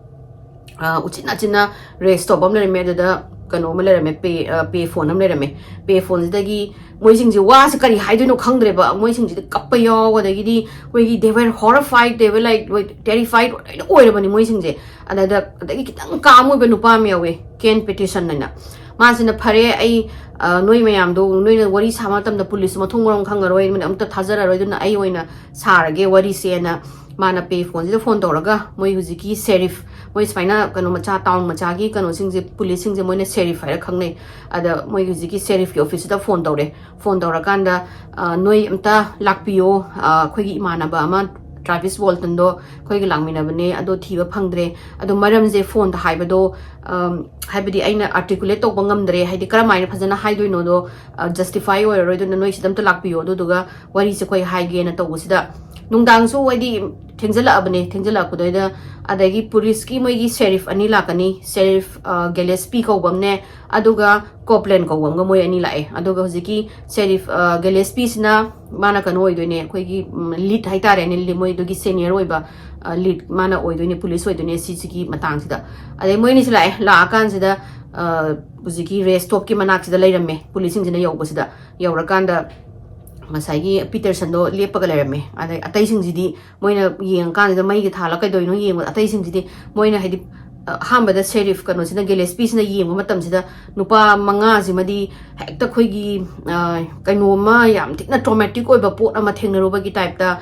ꯑ, ꯎꯆꯤꯟ ꯅꯥꯆꯤꯟꯅ rest stop ꯑꯃ ꯂꯩꯔꯝꯃꯦ, ꯑꯗꯨꯗ ꯀꯩꯅꯣ ꯑꯃ ꯂꯩꯔꯝꯃꯦ, pay, ꯑ, pay phone ꯑꯃ ꯂꯩꯔꯝꯃꯦ꯫ Pay phoneꯁꯤꯗꯒꯤ ꯃꯣꯏꯁꯤꯡꯁꯦ ꯋꯥꯁꯦ ꯀꯔꯤ ꯍꯥꯏꯗꯣꯏꯅꯣ ꯈꯪꯗ꯭ꯔꯦꯕ, ꯃꯣꯏꯁꯤꯡꯁꯤꯗꯤ ꯀꯞꯄ ꯌꯥꯎ, ꯑꯗꯒꯤꯗꯤ ꯑꯩꯈꯣꯏꯒꯤ they were horrified, they were like, terrified ꯂꯣꯏꯅ ꯑꯣꯏꯔꯕꯅꯤ ꯃꯣꯏꯁꯤꯡꯁꯦ꯫ ꯑꯗꯨꯗ, ꯑꯗꯒꯤ ꯈꯤꯇꯪ calm ꯑꯣꯏꯕ ꯅꯨꯄꯥ ꯑꯃ ꯌꯥꯎꯋꯦ, Ken Peterson ꯍꯥꯏꯅ꯫ ꯃꯥꯁꯤꯅ, "ꯐꯔꯦ, ꯑꯩ, ꯑ, ꯅꯣꯏ ꯃꯌꯥꯝꯗꯣ, ꯅꯣꯏꯅ ꯋꯥꯔꯤ ꯁꯥꯕ ꯃꯇꯝꯗ ꯄꯨꯂꯤꯁ ꯃꯊꯣꯡ ꯃꯔꯝ ꯈꯪꯉꯔꯣꯏ, ꯃꯣꯏꯅ ꯑꯝꯇ ꯊꯥꯖꯔꯔꯣꯏ, ꯑꯗꯨꯅ ꯑꯩ ꯑꯣꯏꯅ ꯁꯥꯔꯒꯦ ꯋꯥꯔꯤꯁꯦꯅ" ꯃꯥꯅ ꯄꯦ ꯐꯣꯟꯁꯤꯗ ꯐꯣꯟ ꯇꯧꯔꯒ, ꯃꯣꯏ ꯍꯧꯖꯤꯛꯀꯤ ꯁꯦꯔꯤꯐ, ꯃꯣꯏ ꯁꯨꯃꯥꯏꯅ ꯀꯩꯅꯣ ꯃꯆꯥ, ꯇꯥꯎꯟ ꯃꯆꯥꯒꯤ ꯀꯩꯅꯣꯁꯤꯡꯁꯦ, ꯄꯨꯂꯤꯁꯁꯤꯡꯁꯦ ꯃꯣꯏꯅ ꯁꯦꯔꯤꯐ ꯍꯥꯏꯔ ꯈꯪꯅꯩ꯫ ꯑꯗ ꯃꯣꯏ ꯍꯧꯖꯤꯛꯀꯤ ꯁꯦꯔꯤꯐꯀꯤ ꯑꯣꯐꯤꯁꯁꯤꯗ ꯐꯣꯟ ꯇꯧꯔꯦ꯫ ꯐꯣꯟ ꯇꯧꯔꯀꯥꯟꯗ, "ꯑ, ꯅꯣꯏ ꯑꯝꯇ ꯂꯥꯛꯄꯤꯌꯣ, ꯑ, ꯑꯩꯈꯣꯏꯒꯤ ꯏꯃꯥꯟꯅꯕ ꯑꯃ, ꯇ꯭ꯔꯥꯚꯤꯁ ꯋꯥꯜꯇꯟꯗꯣ ꯑꯩꯈꯣꯏꯒ ꯂꯥꯛꯃꯤꯟꯅꯕꯅꯦ, ꯑꯗꯣ ꯊꯤꯕ ꯐꯪꯗ꯭ꯔꯦ꯫ ꯑꯗꯣ ꯃꯔꯝꯁꯦ ꯐꯣꯟꯗ ꯍꯥꯏꯕꯗꯣ, ꯑꯝ, ꯍꯥꯏꯕꯗꯤ ꯑꯩꯅ ꯑꯥꯔꯇꯤꯀꯨꯂꯦꯠ ꯇꯧꯕ ꯉꯝꯗ꯭ꯔꯦ, ꯍꯥꯏꯗꯤ ꯀꯔꯝꯍꯥꯏꯅ ꯐꯖꯅ ꯍꯥꯏꯗꯣꯏꯅꯣꯗꯣ, ꯑ, ꯖꯁꯇꯤꯐꯥꯏ ꯑꯣꯏꯔꯔꯣꯏ, ꯑꯗꯨꯅ ꯅꯣꯏ ꯁꯤꯗ ꯑꯝꯇ ꯂꯥꯛꯄꯤꯌꯣ, ꯑꯗꯨꯗꯨꯒ ꯋꯥꯔꯤꯁꯦ ꯑꯩꯈꯣꯏ ꯍꯥꯏꯒꯦꯅ" ꯇꯧꯕꯁꯤꯗ, ꯅꯨꯡꯗꯥꯡꯁꯨ ꯍꯥꯏꯗꯤ ꯊꯦꯡꯖꯜꯂꯛꯑꯕꯅꯦ, ꯊꯦꯡꯖꯜꯂꯛꯄꯗꯩꯗ, ꯑꯗꯒꯤ ꯄꯨꯂꯤꯁꯀꯤ ꯃꯣꯏꯒꯤ ꯁꯦꯔꯤꯐ ꯑꯅꯤ ꯂꯥꯛꯀꯅꯤ, ꯁꯦꯔꯤꯐ, ꯑ, ꯒꯦꯂꯦꯁꯄꯤ ꯀꯧꯕ ꯑꯃꯅꯦ, ꯑꯗꯨꯒ ꯀꯣꯞꯂꯦꯟ ꯀꯧꯕ ꯑꯃꯒ, ꯃꯣꯏ ꯑꯅꯤ ꯂꯥꯛꯑꯦ꯫ ꯑꯗꯨꯒ ꯍꯧꯖꯤꯛꯀꯤ ꯁꯦꯔꯤꯐ, ꯑ, ꯒꯦꯂꯦꯁꯄꯤꯁꯤꯅ ꯃꯥꯅ ꯀꯩꯅꯣ ꯑꯣꯏꯗꯣꯏꯅꯦ, ꯑꯩꯈꯣꯏꯒꯤ, ꯎꯝ, ꯂꯤꯗ ꯍꯥꯏꯇꯥꯔꯦꯅꯦ, ꯂꯤ-, ꯃꯣꯏꯗꯨꯒꯤ ꯁꯦꯅꯤꯌꯔ ꯑꯣꯏꯕ, ꯑ, ꯂꯤꯗ ꯃꯥꯅ ꯑꯣꯏꯗꯣꯏꯅꯦ, ꯄꯨꯂꯤꯁ ꯑꯣꯏꯗꯣꯏꯅꯦ ꯁꯤꯁꯤꯒꯤ ꯃꯇꯥꯡꯁꯤꯗ꯫ ꯑꯗꯩ ꯃꯣꯏ ꯑꯅꯤꯁꯤ ꯂꯥꯛꯑꯦ, ꯂꯥꯛꯑꯀꯥꯟꯁꯤꯗ, ꯑ, ꯍꯧꯖꯤꯛꯀꯤ ꯔꯦꯁ ꯁ꯭ꯇꯣꯞꯀꯤ ꯃꯅꯥꯛꯁꯤꯗ ꯂꯩꯔꯝꯃꯦ꯫ ꯄꯨꯂꯤꯁꯁꯤꯡꯁꯤꯅ ꯌꯧꯕꯁꯤꯗ, ꯌꯧꯔꯀꯥꯟꯗ ꯉꯁꯥꯏꯒꯤ ꯄꯤꯇꯔꯁꯟꯗꯣ ꯂꯦꯞꯄꯒ ꯂꯩꯔꯝꯃꯦ꯫ ꯑꯗꯩ ꯑꯇꯩꯁꯤꯡꯁꯤꯗꯤ ꯃꯣꯏꯅ ꯌꯦꯡꯉꯀꯥꯟꯁꯤꯗ, ꯃꯩꯒ ꯊꯥꯜꯂꯒ ꯀꯩꯗꯧꯔꯤꯅꯣ ꯌꯦꯡꯕꯗ, ꯑꯇꯩꯁꯤꯡꯁꯤꯗꯤ ꯃꯣꯏꯅ ꯍꯥꯏꯗꯤ, ꯑ, ꯑꯍꯥꯟꯕꯗ ꯁꯦꯔꯤꯐ ꯀꯩꯅꯣꯁꯤꯅ, ꯒꯦꯂꯦꯁꯄꯤꯁꯤꯅ ꯌꯦꯡꯕ ꯃꯇꯝꯁꯤꯗ ꯅꯨꯄꯥ ꯃꯉꯥꯁꯤꯃꯗꯤ ꯍꯦꯛꯇ ꯑꯩꯈꯣꯏꯒꯤ, ꯑ, ꯀꯩꯅꯣꯝꯃ ꯌꯥꯝ ꯊꯤꯅ ꯇ꯭ꯔꯣꯃꯦꯇꯤꯛ ꯑꯣꯏꯕ ꯄꯣꯠ ꯑꯃ ꯊꯦꯡꯅꯔꯨꯕꯒꯤ ꯇꯥꯏꯞꯇ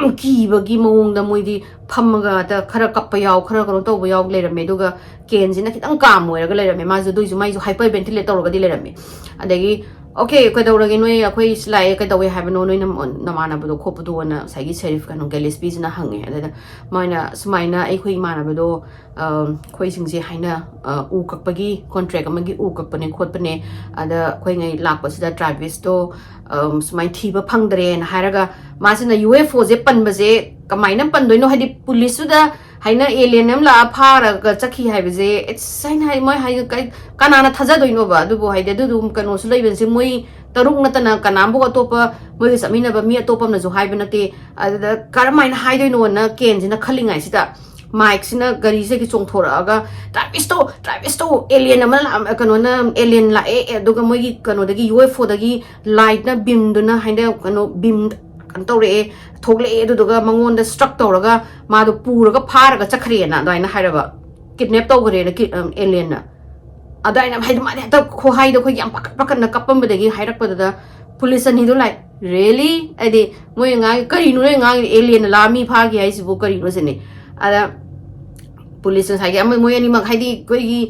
ꯌꯥꯝ ꯀꯤꯕꯒꯤ ꯃꯑꯣꯡꯗ ꯃꯣꯏꯗꯤ ꯐꯝꯃꯒ ꯍꯦꯛꯇ ꯈꯔ ꯀꯞꯄ ꯌꯥꯎ, ꯈꯔ ꯀꯩꯅꯣ ꯇꯧꯕ ꯌꯥꯎ ꯂꯩꯔꯝꯃꯦ꯫ ꯑꯗꯨꯒ ꯀꯦꯟꯁꯤꯅ ꯈꯤꯇꯪ ꯀꯥꯝ ꯑꯣꯏꯔꯒ ꯂꯩꯔꯝꯃꯦ꯫ ꯃꯥꯁꯨ ꯑꯗꯨꯏꯁꯨ, ꯃꯥꯏꯁꯨ ꯍꯥꯏꯄꯔ ꯚꯦꯟꯇꯤꯂꯦꯠ ꯇꯧꯔꯒꯗꯤ ꯂꯩꯔꯝꯃꯦ꯫ ꯑꯗꯒꯤ, "ꯑꯣꯀꯦ, ꯀꯩꯗꯧꯔꯒꯦ, ꯅꯣꯏ ꯑꯩꯈꯣꯏ ꯁꯤ ꯂꯥꯛꯑꯦ, ꯀꯩꯗꯧꯋꯦ ꯍꯥꯏꯕꯅꯣ, ꯅꯣꯏ ꯅꯃ-, ꯅꯃꯥꯟꯅꯕꯗꯣ ꯈꯣꯠꯄꯗꯣꯅ" ꯉꯁꯥꯏꯒꯤ ꯁꯦꯔꯤꯐ ꯀꯩꯅꯣ ꯒꯦꯂꯦꯁꯄꯤꯁꯤꯅ ꯍꯪꯉꯦ꯫ ꯑꯗꯨꯗ ꯃꯣꯏꯅ, "ꯁꯨꯃꯥꯏꯅ ꯑꯩꯈꯣꯏ ꯏꯃꯥꯟꯅꯕꯗꯣ, ꯑ, ꯑꯩꯈꯣꯏꯁꯤꯡꯁꯦ ꯍꯥꯏꯅ, ꯑ, ꯎ ꯀꯛꯄꯒꯤ ꯀꯣꯟꯇ꯭ꯔꯦꯛ ꯑꯃꯒꯤ ꯎ ꯀꯛꯄꯅꯦ ꯈꯣꯠꯄꯅꯦ, ꯑꯗ ꯑꯩꯈꯣꯏꯉꯩ ꯂꯥꯛꯄꯁꯤꯗ ꯇ꯭ꯔꯥꯚꯤꯁꯇꯣ, ꯑ, ꯁꯨꯃꯥꯏꯅ ꯊꯤꯕ ꯐꯪꯗ꯭ꯔꯦꯅ" ꯍꯥꯏꯔꯒ, ꯃꯥꯁꯤꯅ ꯌꯨ ꯑꯦꯐ ꯑꯣꯁꯦ ꯄꯟꯕꯁꯦ ꯀꯃꯥꯏꯅ ꯄꯟꯗꯣꯏꯅꯣ? ꯍꯥꯏꯗꯤ ꯄꯨꯂꯤꯁꯇꯨꯗ ꯍꯥꯏꯅ ꯑꯦꯂꯤꯌꯟ ꯑꯃ ꯂꯥꯛꯑ ꯐꯥꯔꯒ ꯆꯠꯈꯤ ꯍꯥꯏꯕꯁꯦ, it's ꯍꯥꯏꯅ ꯍꯥꯏ, ꯃꯣꯏ ꯍꯥꯏ, ꯀꯩ-, ꯀꯅꯥꯅ ꯊꯥꯖꯗꯣꯏꯅꯣꯕ? ꯑꯗꯨꯕꯨ ꯍꯥꯏꯗꯤ ꯑꯗꯨꯗꯨ ꯀꯩꯅꯣꯁꯨ ꯂꯩꯕꯅꯤ, ꯃꯣꯏ ꯇꯔꯨꯛ ꯅꯠꯇꯅ ꯀꯅꯥꯝꯕꯨ ꯑꯇꯣꯞꯄ, ꯃꯣꯏꯒ ꯆꯠꯃꯤꯟꯅꯕ ꯃꯤ ꯑꯇꯣꯞꯄ ꯑꯃꯅꯁꯨ ꯍꯥꯏꯕ ꯅꯠꯇꯦ꯫ ꯑꯗꯨꯗ ꯀꯔꯝꯍꯥꯏꯅ ꯍꯥꯏꯗꯣꯏꯅꯣꯅ ꯀꯦꯟꯁꯤꯅ ꯈꯜꯂꯤꯉꯩꯁꯤꯗ, ꯃꯥꯏꯛꯁꯤꯅ ꯒꯥꯔꯤꯁꯤꯗꯒꯤ ꯆꯣꯡꯊꯣꯔꯛꯑꯒ, "ꯇ꯭ꯔꯥꯚꯤꯁꯇꯣ, ꯇ꯭ꯔꯥꯚꯤꯁꯇꯣ, ꯑꯦꯂꯤꯌꯟ ꯑꯃ ꯂꯥꯛꯑꯝ-, ꯀꯩꯅꯣꯅ, ꯑꯦꯂꯤꯌꯟ ꯂꯥꯛꯑꯦ, ꯑꯦ, ꯑꯗꯨꯒ ꯃꯣꯏꯒꯤ ꯀꯩꯅꯣꯗꯒꯤ, ꯌꯨ ꯑꯦꯐ ꯑꯣꯗꯒꯤ ꯂꯥꯏꯠꯅ ꯕꯤꯝꯗꯨꯅ ꯍꯥꯏꯅ ꯀꯩꯅꯣ ꯕꯤꯝ ꯀꯩꯅꯣ ꯇꯧꯔꯛꯑꯦ, ꯊꯣꯛꯂꯛꯑꯦ, ꯑꯗꯨꯗꯨꯒ ꯃꯉꯣꯟꯗ ꯁ꯭ꯇ꯭ꯔꯛ ꯇꯧꯔꯒ ꯃꯥꯗꯣ ꯄꯨꯔꯒ ꯐꯥꯔꯒ ꯆꯠꯈ꯭ꯔꯦꯅ" ꯑꯗꯨꯃꯥꯏꯅ ꯍꯥꯏꯔꯕ, ꯀꯤꯗꯅꯦꯞ ꯇꯧꯈ꯭ꯔꯦꯅ ꯀꯤ-, ꯑꯝ, ꯑꯦꯂꯤꯌꯟꯅ꯫ ꯑꯗꯨꯃꯥꯏꯅ ꯍꯥꯏꯗꯤ ꯃꯥꯗꯤ ꯍꯦꯛꯇ ꯈꯨꯍꯥꯏꯗꯣ ꯑꯩꯈꯣꯏꯒꯤ ꯌꯥꯝ ꯄꯥꯈꯠ ꯄꯥꯈꯠꯅ ꯀꯞꯄꯝꯕꯗꯒꯤ ꯍꯥꯏꯔꯛꯄꯗꯨꯗ ꯄꯨꯂꯤꯁ ꯑꯅꯤꯗꯣ ꯂꯥꯏꯛ, "ꯔꯤꯌꯦꯂꯤ?" ꯍꯥꯏꯗꯤ ꯃꯣꯏ ꯉꯥꯡꯉꯤ, "ꯀꯔꯤꯅꯣ ꯅꯣꯏ ꯉꯥꯡꯉꯤ? ꯑꯦꯂꯤꯌꯟꯅ ꯂꯥꯛꯑ ꯃꯤ ꯐꯥꯈꯤ ꯍꯥꯏꯁꯤꯕꯨ ꯀꯔꯤꯅꯣ?" ꯁꯤꯅꯤ꯫ ꯑꯗ ꯄꯨꯂꯤꯁ ꯉꯁꯥꯏꯒꯤ ꯑꯃ ꯃꯣꯏ ꯑꯅꯤꯃꯛ ꯍꯥꯏꯗꯤ ꯑꯩꯈꯣꯏꯒꯤ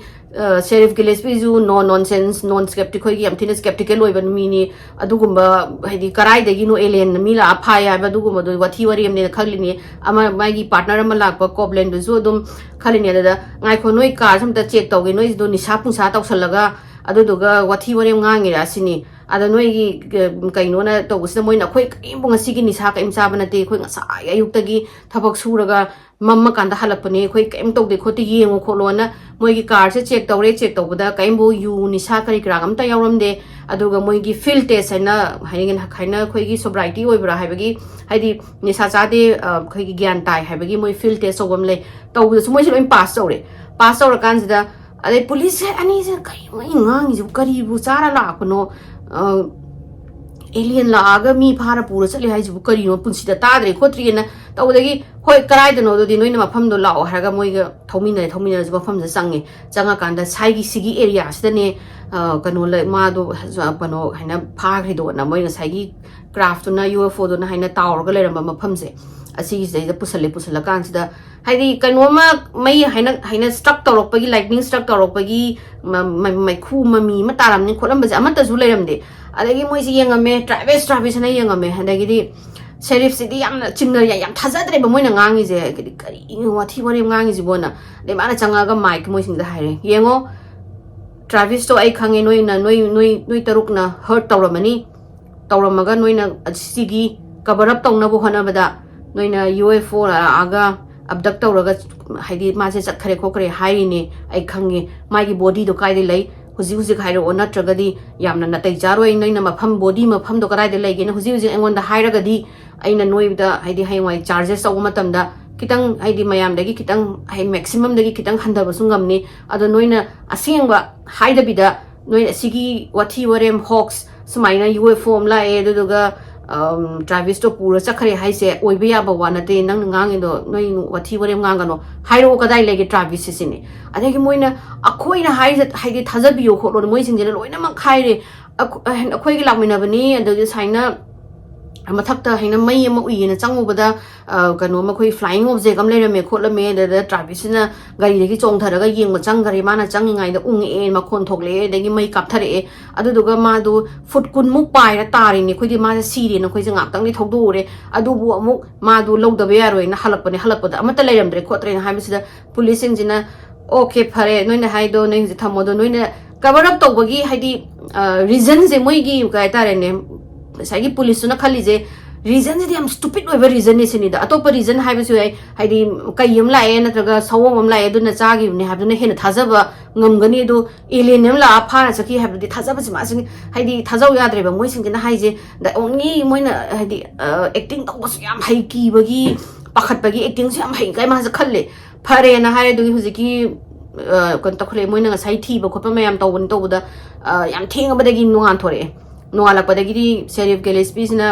ꯁꯦꯔꯤꯐ ꯒꯤꯂꯦꯁꯄꯤꯁꯨ ꯅꯣ ꯅꯣꯟꯁꯦꯟꯁ, ꯅꯣꯟ ꯁ꯭ꯀꯦꯞꯇꯤꯛ, ꯑꯩꯈꯣꯏꯒꯤ ꯌꯥꯝ ꯊꯤꯅ ꯁ꯭ꯀꯦꯞꯇꯤꯀꯦꯜ ꯑꯣꯏꯕ ꯃꯤꯅꯤ꯫ ꯑꯗꯨꯒꯨꯝꯕ ꯍꯥꯏꯗꯤ ꯀꯔꯥꯏꯗꯒꯤꯅꯣ ꯑꯦꯂꯤꯌꯟ ꯃꯤ ꯂꯥꯛꯑ ꯐꯥꯏ ꯍꯥꯏꯕ ꯑꯗꯨꯒꯨꯝꯕꯗꯣ ꯋꯥꯊꯤ ꯋꯥꯔꯦꯝꯅꯦꯅ ꯈꯜꯂꯤꯅꯤ꯫ ꯑꯃ ꯃꯥꯒꯤ ꯄꯥꯔꯠꯅꯔ ꯑꯃ ꯂꯥꯛꯄ ꯀꯣꯕ꯭ꯂꯦꯟꯗꯨꯁꯨ ꯑꯗꯨꯝ ꯈꯜꯂꯤꯅꯤ꯫ ꯑꯗꯨꯗ ꯉꯥꯏꯈꯣ, ꯅꯣꯏ ꯀꯥꯔꯁꯦ ꯑꯝꯇ ꯆꯦꯛ ꯇꯧꯒꯦ, ꯅꯣꯏꯗꯣ ꯅꯤꯁꯥ ꯄꯨꯡꯁꯥ ꯇꯧꯁꯜꯂꯒ ꯑꯗꯨꯗꯨꯒ ꯋꯥꯊꯤ ꯋꯥꯔꯦꯝ ꯉꯥꯡꯉꯤꯔꯥ ꯁꯤꯅꯤ꯫ ꯑꯗ ꯅꯣꯏꯒꯤ ꯀ-, ꯀꯩꯅꯣꯅ ꯇꯧꯕꯁꯤꯗ ꯃꯣꯏꯅ ꯑꯩꯈꯣꯏ ꯀꯔꯤꯝꯕꯨ ꯉꯁꯤꯒꯤ ꯅꯤꯁꯥ ꯀꯔꯤꯝ ꯆꯥꯕ ꯅꯠꯇꯦ, ꯑꯩꯈꯣꯏ ꯉꯁꯥꯏ ꯑꯌꯨꯛꯇꯒꯤ ꯊꯕꯛ ꯁꯨꯔꯒ ꯃꯝꯃꯀꯥꯟꯗ ꯍꯜꯂꯛꯄꯅꯦ, ꯑꯩꯈꯣꯏ ꯀꯔꯤꯝ ꯇꯧꯗꯦ ꯈꯣꯠꯇꯦ, ꯌꯦꯡꯉꯨ ꯈꯣꯠꯂꯣꯅ ꯃꯣꯏꯒꯤ ꯀꯥꯔꯁꯦ ꯆꯦꯛ ꯇꯧꯔꯦ꯫ ꯆꯦꯛ ꯇꯧꯕꯗ ꯀꯔꯤꯝꯕꯨ ꯌꯨ ꯅꯤꯁꯥ ꯀꯔꯤ ꯀꯔꯥ ꯑꯝꯇ ꯌꯥꯎꯔꯝꯗꯦ꯫ ꯑꯗꯨꯒ ꯃꯣꯏꯒꯤ ꯐꯤꯜ ꯇꯦꯁ ꯍꯥꯏꯅ ꯍꯥꯏꯅ ꯍꯥꯏꯅ ꯑꯩꯈꯣꯏꯒꯤ ꯁꯣꯕ꯭ꯔꯥꯏꯇꯤ ꯑꯣꯏꯕ꯭ꯔꯥ ꯍꯥꯏꯕꯒꯤ, ꯍꯥꯏꯗꯤ ꯅꯤꯁꯥ ꯆꯥꯗꯦ, ꯑ, ꯑꯩꯈꯣꯏꯒꯤ ꯒ꯭ꯌꯥꯟ ꯇꯥꯏ ꯍꯥꯏꯕꯒꯤ ꯃꯣꯏ ꯐꯤꯜ ꯇꯦꯁ ꯇꯧꯕ ꯑꯃ ꯂꯩ꯫ ꯇꯧꯕꯗꯁꯨ ꯃꯣꯏꯁꯦ ꯂꯣꯏ ꯄꯥꯁ ꯇꯧꯔꯦ꯫ ꯄꯥꯁ ꯇꯧꯔꯀꯥꯟꯁꯤꯗ ꯑꯗꯩ ꯄꯨꯂꯤꯁꯁꯦ ꯑꯅꯤꯁꯤꯅ ꯀꯔꯤꯅꯣ ꯑꯩ ꯉꯥꯡꯉꯤꯁꯤꯕꯨ, ꯀꯔꯤꯕꯨ ꯆꯥꯔ ꯂꯥꯛꯄꯅꯣ? ꯑ, ꯑꯦꯂꯤꯌꯟ ꯂꯥꯛꯑꯒ ꯃꯤ ꯐꯥꯔ ꯄꯨꯔ ꯆꯠꯂꯤ ꯍꯥꯏꯁꯤꯕꯨ ꯀꯔꯤꯅꯣ? ꯄꯨꯟꯁꯤꯗ ꯇꯥꯗ꯭ꯔꯤ ꯈꯣꯠꯇ꯭ꯔꯤꯅ ꯇꯧꯕꯗꯒꯤ, "ꯍꯣꯏ, ꯀꯔꯥꯏꯗꯅꯣ ꯑꯗꯨꯗꯤ ꯅꯣꯏꯅ ꯃꯐꯝꯗꯣ ꯂꯥꯛꯑꯣ" ꯍꯥꯏꯔꯒ ꯃꯣꯏꯒ ꯊꯧꯃꯤꯟꯅꯔꯦ꯫ ꯊꯧꯃꯤꯟꯅꯔꯁꯨ ꯃꯐꯝꯁꯤꯗ ꯆꯪꯉꯦ꯫ ꯆꯪꯉꯀꯥꯟꯗ ꯁꯥꯏꯒꯤ ꯁꯤꯒꯤ ꯑꯦꯔꯤꯌꯥꯁꯤꯗꯅꯦ, ꯑ, ꯀꯩꯅꯣ ꯂꯩ, ꯃꯥꯗꯣ, ꯑ, ꯀꯩꯅꯣ ꯍꯥꯏꯅ ꯐꯥꯈ꯭ꯔꯤꯗꯣꯅ ꯃꯣꯏ ꯉꯁꯥꯏꯒꯤ ꯀ꯭ꯔꯥꯐꯇꯨꯅ, ꯌꯨ ꯑꯦꯐ ꯑꯣꯗꯨꯅ ꯍꯥꯏꯅ ꯇꯥꯎꯔꯒ ꯂꯩꯔꯝꯕ ꯃꯐꯝꯁꯦ, ꯑꯁꯤꯒꯤꯁꯤꯗꯩꯗ ꯄꯨꯁꯜꯂꯦ꯫ ꯄꯨꯁꯜꯂꯀꯥꯟꯁꯤꯗ ꯍꯥꯏꯗꯤ ꯀꯩꯅꯣꯝꯃ ꯃꯩ ꯍꯥꯏꯅ, ꯍꯥꯏꯅ ꯁ꯭ꯇ꯭ꯔꯛ ꯇꯧꯔꯛꯄꯒꯤ, ꯂꯥꯏꯠꯅꯤꯡ ꯁ꯭ꯇ꯭ꯔꯛ ꯇꯧꯔꯛꯄꯒꯤ ꯃ-, ꯃ-, ꯃꯩꯈꯨ ꯃꯃꯤ ꯑꯃ ꯇꯥꯔꯝꯅꯤ ꯈꯣꯠꯂꯝꯕꯁꯦ ꯑꯃꯠꯇꯁꯨ ꯂꯩꯔꯝꯗꯦ꯫ ꯑꯗꯒꯤ ꯃꯣꯏꯁꯦ ꯌꯦꯡꯉꯝꯃꯦ, ꯇ꯭ꯔꯥꯚꯤꯁ, ꯇ꯭ꯔꯥꯚꯤꯁ ꯍꯥꯏꯅ ꯌꯦꯡꯉꯝꯃꯦ꯫ ꯑꯗꯒꯤꯗꯤ ꯁꯦꯔꯤꯐꯁꯤꯗꯤ ꯌꯥꯝꯅ ꯆꯤꯡꯅ ꯌꯥ-, ꯌꯥꯝ ꯊꯥꯖꯗ꯭ꯔꯦꯕ ꯃꯣꯏꯅ ꯉꯥꯡꯉꯤꯁꯦ꯫ ꯍꯥꯏꯗꯤ ꯀꯔꯤꯅꯣ ꯋꯥꯊꯤ ꯋꯥꯔꯦꯝ ꯉꯥꯡꯉꯤꯁꯤꯕꯣꯅ꯫ ꯑꯗꯩ ꯃꯥꯅ ꯆꯪꯉꯛꯑꯒ ꯃꯥꯏꯛ ꯃꯣꯏꯁꯤꯡꯗ ꯍꯥꯏꯔꯦ, "ꯌꯦꯡꯉꯣ, ꯇ꯭ꯔꯥꯚꯤꯁꯇꯣ ꯑꯩ ꯈꯪꯉꯦ, ꯅꯣꯏꯅ, ꯅꯣꯏ, ꯅꯣꯏ, ꯅꯣꯏ ꯇꯔꯨꯛꯅ ꯍꯔꯠ ꯇꯧꯔꯝꯃꯅꯤ꯫ ꯇꯧꯔꯝꯃꯒ ꯅꯣꯏꯅ ꯁꯤꯒꯤ ꯀꯕꯔ ꯑꯞ ꯇꯧꯅꯕ ꯍꯣꯠꯅꯕꯗ ꯅꯣꯏꯅ ꯌꯨ ꯑꯦꯐ ꯑꯣ ꯂꯥꯛꯑꯒ ꯑꯕꯗꯛ ꯇꯧꯔꯒ ꯍꯥꯏꯗꯤ ꯃꯥꯁꯦ ꯆꯠꯈ꯭ꯔꯦ ꯈꯣꯠꯈ꯭ꯔꯦ ꯍꯥꯏꯔꯤꯅꯦ꯫ ꯑꯩ ꯈꯪꯉꯦ ꯃꯥꯒꯤ ꯕꯣꯗꯤꯗꯣ ꯀꯥꯏꯗ ꯂꯩ, ꯍꯧꯖꯤꯛ ꯍꯧꯖꯤꯛ ꯍꯥꯏꯔꯛꯑꯣ, ꯅꯠꯇ꯭ꯔꯒꯗꯤ ꯌꯥꯝꯅ ꯅꯥꯇꯩ ꯆꯥꯔꯣꯏ꯫ ꯅꯣꯏꯅ ꯃꯐꯝ, ꯕꯣꯗꯤ ꯃꯐꯝꯗꯣ ꯀꯗꯥꯏꯗ ꯂꯩꯒꯦꯅ ꯍꯧꯖꯤꯛ ꯍꯧꯖꯤꯛ ꯑꯩꯉꯣꯟꯗ ꯍꯥꯏꯔꯒꯗꯤ ꯑꯩꯅ ꯅꯣꯏꯗ ꯍꯥꯏꯗꯤ ꯍꯌꯦꯡꯋꯥꯏ ꯆꯥꯔꯖꯦꯁ ꯇꯧꯕ ꯃꯇꯝꯗ ꯈꯤꯇꯪ ꯍꯥꯏꯗꯤ ꯃꯌꯥꯝꯗꯒꯤ ꯈꯤꯇꯪ ꯍꯥꯏꯗꯤ ꯃꯦꯛꯁꯤꯃꯝꯗꯒꯤ ꯈꯤꯇꯪ ꯍꯟꯊꯕꯁꯨ ꯉꯝꯅꯤ꯫ ꯑꯗꯣ ꯅꯣꯏꯅ ꯑꯁꯦꯡꯕ ꯍꯥꯏꯗꯕꯤꯗ ꯅꯣꯏ ꯑꯁꯤꯒꯤ ꯋꯥꯊꯤ ꯋꯥꯔꯦꯝ ꯍꯣꯛꯁ ꯁꯨꯃꯥꯏꯅ ꯌꯨ ꯑꯦꯐ ꯑꯣ ꯑꯃ ꯂꯥꯛꯑꯦ, ꯑꯗꯨꯗꯨꯒ ꯇ꯭ꯔꯥꯚꯤꯁꯇꯣ ꯄꯨꯔ ꯆꯠꯈ꯭ꯔꯦ ꯍꯥꯏꯁꯦ ꯑꯣꯏꯕ ꯌꯥꯕ ꯋꯥ ꯅꯠꯇꯦ, ꯅꯪꯅ ꯉꯥꯡꯉꯤꯗꯣ ꯅꯣꯏ ꯋꯥꯊꯤ ꯋꯥꯔꯦꯝ ꯉꯥꯡꯒꯅꯣ, ꯍꯥꯏꯔꯛꯑꯣ ꯀꯗꯥꯏ ꯂꯩꯒꯦ ꯇ꯭ꯔꯥꯚꯤꯁꯁꯦ ꯁꯤꯅꯤ꯫ ꯑꯗꯒꯤ ꯃꯣꯏꯅ ꯑꯩꯈꯣꯏꯅ ꯍꯥꯏꯁꯦ ꯍꯥꯏꯗꯤ ꯊꯥꯖꯕꯤꯌꯣ ꯈꯣꯠꯂꯣ, ꯃꯣꯏꯁꯤꯡꯁꯤꯅ ꯂꯣꯏꯅꯃꯛ ꯍꯥꯏꯔꯦ꯫ ꯑꯩꯈꯣ-, ꯑꯩꯈꯣꯏꯒꯤ ꯂꯥꯛꯃꯤꯟꯅꯕꯅꯤ, ꯑꯗꯒꯤ ꯁꯨꯃꯥꯏꯅ ꯃꯊꯛꯇ ꯍꯥꯏꯅ ꯃꯩ ꯑꯃ ꯎꯏꯌꯦꯅ ꯆꯪꯉꯨꯕꯗ, ꯑ, ꯀꯩꯅꯣ ꯃꯈꯣꯏ flying object ꯑꯃ ꯂꯩꯔꯝꯃꯦ ꯈꯣꯠꯂꯝꯃꯦ, ꯑꯗꯨꯗ ꯇ꯭ꯔꯥꯚꯤꯁꯁꯤꯅ ꯒꯥꯔꯤꯗꯒꯤ ꯆꯣꯡꯊꯔꯒ ꯌꯦꯡꯕ ꯆꯪꯈꯔꯦ, ꯃꯥꯅ ꯆꯪꯉꯤꯉꯩꯗ ꯎꯪꯉꯛꯑꯦ, ꯃꯈꯣꯟ ꯊꯣꯛꯂꯛꯑꯦ, ꯑꯗꯒꯤ ꯃꯩ ꯀꯥꯞꯊꯔꯛꯑꯦ꯫ ꯑꯗꯨꯗꯨꯒ ꯃꯥꯗꯣ ꯐꯨꯠ ꯀꯨꯟꯃꯨꯛ ꯄꯥꯏꯔ ꯇꯥꯔꯤꯅꯦ, ꯑꯩꯈꯣꯏꯗꯤ ꯃꯥꯁꯦ ꯁꯤꯔꯦꯅ ꯑꯩꯈꯣꯏꯁꯦ ꯉꯥꯛꯇꯪꯗꯤ ꯊꯧꯗꯣꯛꯎꯔꯦ꯫ ꯑꯗꯨꯕꯨ ꯑꯃꯨꯛ ꯃꯥꯗꯣ ꯂꯧꯗꯕ ꯌꯥꯔꯣꯏꯅ ꯍꯜꯂꯛꯄꯅꯦ, ꯍꯜꯂꯛꯄꯗ ꯑꯃꯠꯇ ꯂꯩꯔꯝꯗ꯭ꯔꯦ ꯈꯣꯠꯇ꯭ꯔꯦꯅ ꯍꯥꯏꯕꯁꯤꯗ ꯄꯨꯂꯤꯁꯁꯤꯡꯁꯤꯅ, "ꯑꯣꯀꯦ, ꯐꯔꯦ, ꯅꯣꯏꯅ ꯍꯥꯏꯗꯣ ꯅꯣꯏ ꯍꯧꯖꯤꯛ ꯊꯝꯃꯣ, ꯑꯗꯣ ꯅꯣꯏꯅ ꯀꯚꯔ ꯑꯞ ꯇꯧꯕꯒꯤ ꯍꯥꯏꯗꯤ ꯔꯤꯖꯟꯁꯦ ꯃꯣꯏꯒꯤ ꯀꯩ ꯍꯥꯏꯇꯥꯔꯦꯅꯦ, ꯉꯁꯥꯏꯒꯤ ꯄꯨꯂꯤꯁꯇꯨꯅ ꯈꯜꯂꯤꯁꯦ ꯔꯤꯖꯟꯁꯤꯗꯤ ꯌꯥꯝ ꯁ꯭ꯇꯨꯄꯤꯠ ꯑꯣꯏꯕ ꯔꯤꯖꯟꯅꯦ ꯁꯤꯅꯤꯗ꯫ ꯑꯇꯣꯞꯄ ꯔꯤꯖꯟ ꯍꯥꯏꯕꯁꯨ ꯌꯥꯏ, ꯍꯥꯏꯗꯤ ꯀꯩ ꯑꯃ ꯂꯥꯛꯑꯦ ꯅꯠꯇ꯭ꯔꯒ ꯁꯑꯣꯝ ꯑꯃ ꯂꯥꯛꯑꯦ ꯑꯗꯨꯅ ꯆꯥꯈꯤꯕꯅꯦ ꯍꯥꯏꯕꯗꯨꯅ ꯍꯦꯟꯅ ꯊꯥꯖꯕ ꯉꯝꯒꯅꯤ꯫ ꯑꯗꯣ ꯑꯦꯂꯤꯌꯟ ꯑꯃ ꯂꯥꯛꯑ ꯐꯥꯔ ꯆꯠꯈꯤ ꯍꯥꯏꯕꯗꯨꯗꯤ ꯊꯥꯖꯕꯁꯤ ꯃꯥꯁꯤꯡ ꯍꯥꯏꯗꯤ ꯊꯥꯖꯧ ꯌꯥꯗ꯭ꯔꯦꯕ ꯃꯣꯏꯁꯤꯡꯁꯤꯅ ꯍꯥꯏꯁꯦ꯫ ꯗ ꯑꯣꯟꯂꯤ ꯃꯣꯏꯅ ꯍꯥꯏꯗꯤ ꯑꯦꯛꯇꯤꯡ ꯇꯧꯕꯁꯨ ꯌꯥꯝ ꯍꯩ, ꯀꯤꯕꯒꯤ ꯄꯥꯈꯠꯄꯒꯤ ꯑꯦꯛꯇꯤꯡꯁꯨ ꯌꯥꯝ ꯍꯩ ꯀꯥꯏ ꯃꯥꯁꯦ ꯈꯜꯂꯦ꯫ ꯐꯔꯦꯅ ꯍꯥꯏꯔꯦ꯫ ꯑꯗꯨꯒꯤ ꯍꯧꯖꯤꯛꯀꯤ ꯑ, ꯀꯩꯅꯣ ꯇꯧꯈꯠꯂꯛꯑꯦ, ꯃꯣꯏꯅ ꯉꯁꯥꯏ ꯊꯤꯕ ꯈꯣꯠꯄ ꯃꯌꯥꯝ ꯇꯧꯕꯅ ꯇꯧꯕꯗ, ꯑ, ꯌꯥꯝ ꯊꯦꯡꯉꯕꯗꯒꯤ ꯅꯣꯡꯉꯥꯟꯊꯣꯔꯛꯑꯦ꯫ ꯅꯣꯡꯉꯥꯜꯂꯛꯄꯗꯒꯤꯗꯤ ꯁꯦꯔꯤꯐ ꯒꯦꯂꯦꯁꯄꯤꯁꯤꯅ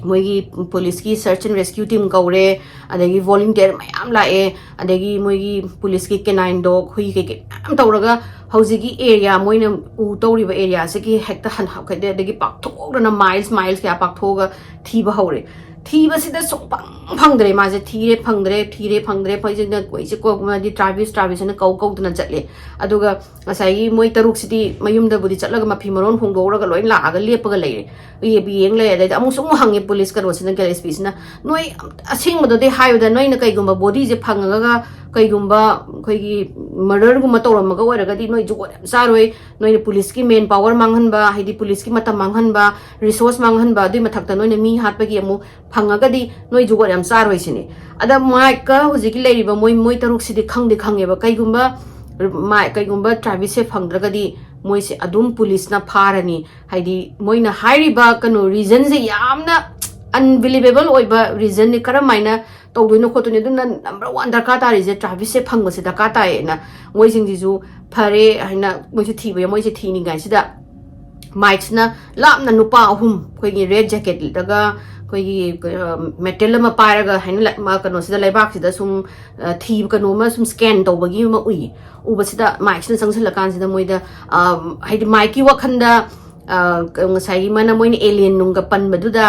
ꯃꯣꯏꯒꯤ ꯄꯨꯂꯤꯁꯀꯤ search and rescue team ꯀꯧꯔꯦ, ꯑꯗꯒꯤ volunteer ꯃꯌꯥꯝ ꯂꯥꯛꯑꯦ, ꯑꯗꯒꯤ ꯃꯣꯏꯒꯤ ꯄꯨꯂꯤꯁꯀꯤ canine dog, ꯍꯨꯏ ꯀꯩꯀꯩ ꯃꯌꯥꯝ ꯇꯧꯔꯒ ꯍꯧꯖꯤꯛꯀꯤ ꯑꯦꯔꯤꯌꯥ, ꯃꯣꯏꯅ ꯎ ꯇꯧꯔꯤꯕ ꯑꯦꯔꯤꯌꯥꯁꯤꯒꯤ ꯍꯦꯛꯇ ꯍꯟ-, ꯍꯥꯏꯗꯤ, ꯑꯗꯒꯤ ꯄꯥꯛꯊꯣꯛꯅ miles miles ꯀꯌꯥ ꯄꯥꯛꯊꯣꯛꯑꯒ ꯊꯤꯕ ꯍꯧꯔꯦ꯫ ꯊꯤꯕꯁꯤꯗ ꯁꯨꯡꯐꯪ ꯐꯪꯗ꯭ꯔꯦ꯫ ꯃꯥꯁꯦ ꯊꯤꯔꯦ ꯐꯪꯗ꯭ꯔꯦ, ꯊꯤꯔꯦ ꯐꯪꯗ꯭ꯔꯦ, ꯐꯩꯖꯤꯅ ꯀꯣꯏꯁꯦ ꯀꯣꯛ-, ꯃꯥꯗꯤ ꯇ꯭ꯔꯥꯚꯤꯁ, ꯇ꯭ꯔꯥꯚꯤꯁ ꯍꯥꯏꯅ ꯀꯧ ꯀꯧꯗꯅ ꯆꯠꯂꯦ꯫ ꯑꯗꯨꯒ ꯉꯁꯥꯏꯒꯤ ꯃꯣꯏ ꯇꯔꯨꯛꯁꯤꯗꯤ ꯃꯌꯨꯝꯗꯕꯨꯗꯤ ꯆꯠꯂꯒ ꯃꯐꯤ ꯃꯔꯣꯟ ꯍꯣꯡꯗꯣꯛꯎꯔꯒ ꯂꯣꯏ ꯂꯥꯛꯑꯒ ꯂꯦꯞꯄꯒ ꯂꯩꯔꯦ꯫ ꯌꯦꯡ ꯂꯩꯔꯦ꯫ ꯑꯗꯩꯗꯤ ꯑꯃꯨꯛꯁꯨ ꯑꯃꯨꯛ ꯍꯪꯉꯦ ꯄꯨꯂꯤꯁ ꯀꯩꯅꯣꯁꯤꯅ, ꯒꯦꯂꯦꯁꯄꯤꯁꯤꯅ, "ꯅꯣꯏ ꯑꯁꯦꯡꯕꯗꯨꯗꯤ ꯍꯥꯏꯌꯨꯗ, ꯅꯣꯏꯅ ꯀꯩꯒꯨꯝꯕ ꯕꯣꯗꯤꯁꯦ ꯐꯪꯉꯒ ꯀꯩꯒꯨꯝꯕ ꯑꯩꯈꯣꯏꯒꯤ ꯃꯔꯗꯔꯒꯨꯝꯕ ꯇꯧꯔꯝꯃꯒ ꯑꯣꯏꯔꯒꯗꯤ ꯅꯣꯏ ꯖꯨꯒꯣꯠ ꯌꯥꯝ ꯆꯥꯔꯣꯏ, ꯅꯣꯏꯅ ꯄꯨꯂꯤꯁꯀꯤ ꯃꯦꯟ ꯄꯥꯋꯔ ꯃꯥꯡꯍꯟꯕ, ꯍꯥꯏꯗꯤ ꯄꯨꯂꯤꯁꯀꯤ ꯃꯇꯝ ꯃꯥꯡꯍꯟꯕ, ꯔꯤꯁꯣꯔꯁ ꯃꯥꯡꯍꯟꯕ, ꯑꯗꯨꯏ ꯃꯊꯛꯇ ꯅꯣꯏꯅ ꯃꯤ ꯍꯥꯠꯄꯒꯤ ꯑꯃꯨꯛ ꯐꯪꯉꯒꯗꯤ ꯅꯣꯏ ꯖꯨꯒꯣꯠ ꯌꯥꯝ ꯆꯥꯔꯣꯏ" ꯁꯤꯅꯤ꯫ ꯑꯗ ꯃꯥꯏꯛꯀ ꯍꯧꯖꯤꯛꯀꯤ ꯂꯩꯔꯤꯕ ꯃꯣꯏ, ꯃꯣꯏ ꯇꯔꯨꯛꯁꯤꯗꯤ ꯈꯪꯗꯤ ꯈꯪꯉꯦꯕ, ꯀꯩꯒꯨꯝꯕ ꯃꯥꯏ-, ꯀꯩꯒꯨꯝꯕ ꯇ꯭ꯔꯥꯚꯤꯁꯁꯦ ꯐꯪꯗ꯭ꯔꯒꯗꯤ ꯃꯣꯏꯁꯦ ꯑꯗꯨꯝ ꯄꯨꯂꯤꯁꯅ ꯐꯥꯔꯅꯤ꯫ ꯍꯥꯏꯗꯤ ꯃꯣꯏꯅ ꯍꯥꯏꯔꯤꯕ ꯀꯩꯅꯣ ꯔꯤꯖꯟꯁꯦ ꯌꯥꯝꯅ ꯑꯟꯕꯤꯂꯤꯕꯦꯕꯜ ꯑꯣꯏꯕ ꯔꯤꯖꯟꯅꯤ꯫ ꯀꯔꯝꯍꯥꯏꯅ ꯇꯧꯗꯣꯏꯅꯣ ꯈꯣꯠꯇꯣꯏꯅꯣ? ꯑꯗꯨꯅ ꯅꯝꯕꯔ ꯋꯥꯟ ꯗꯔꯀꯥꯔ ꯇꯥꯔꯤꯁꯦ ꯇ꯭ꯔꯥꯚꯤꯁꯁꯦ ꯐꯪꯕꯁꯦ ꯗꯔꯀꯥꯔ ꯇꯥꯏꯌꯦꯅ ꯃꯣꯏꯁꯤꯡꯁꯤꯁꯨ ꯐꯔꯦ ꯍꯥꯏꯅ ꯃꯣꯏꯁꯨ ꯊꯤꯕ, ꯃꯣꯏꯁꯦ ꯊꯤꯅꯤꯡꯉꯥꯏꯁꯤꯗ ꯃꯥꯏꯛꯁꯤꯅ ꯂꯥꯞꯅ ꯅꯨꯄꯥ ꯑꯍꯨꯝ ꯑꯩꯈꯣꯏꯒꯤ ꯔꯦꯗ ꯖꯦꯀꯦꯠ ꯂꯤꯠꯂꯒ ꯑꯩꯈꯣꯏꯒꯤ ꯃꯦꯇꯜ ꯑꯃ ꯄꯥꯏꯔꯒ ꯍꯥꯏꯅ ꯂ- ꯃꯥ ꯀꯩꯅꯣꯁꯤꯗ ꯂꯩꯕꯥꯛꯁꯤꯗ ꯁꯨꯝ ꯑ, ꯊꯤꯕ ꯀꯩꯅꯣ ꯑꯃ ꯁꯨꯝ ꯁ꯭ꯀꯦꯟ ꯇꯧꯕꯒꯤ ꯑꯃ ꯎꯏ꯫ ꯎꯕꯁꯤꯗ ꯃꯥꯏꯛꯁꯤꯅ ꯆꯪꯁꯤꯜꯂꯀꯥꯟꯁꯤꯗ ꯃꯣꯏꯗ ꯑ, ꯍꯥꯏꯗꯤ ꯃꯥꯏꯛꯀꯤ ꯋꯥꯈꯟꯗ ꯑ, ꯉꯁꯥꯏꯒꯤ ꯃꯥꯅ ꯃꯣꯏꯅ ꯑꯦꯂꯤꯌꯟ ꯅꯨꯡꯒ ꯄꯟꯕꯗꯨꯗ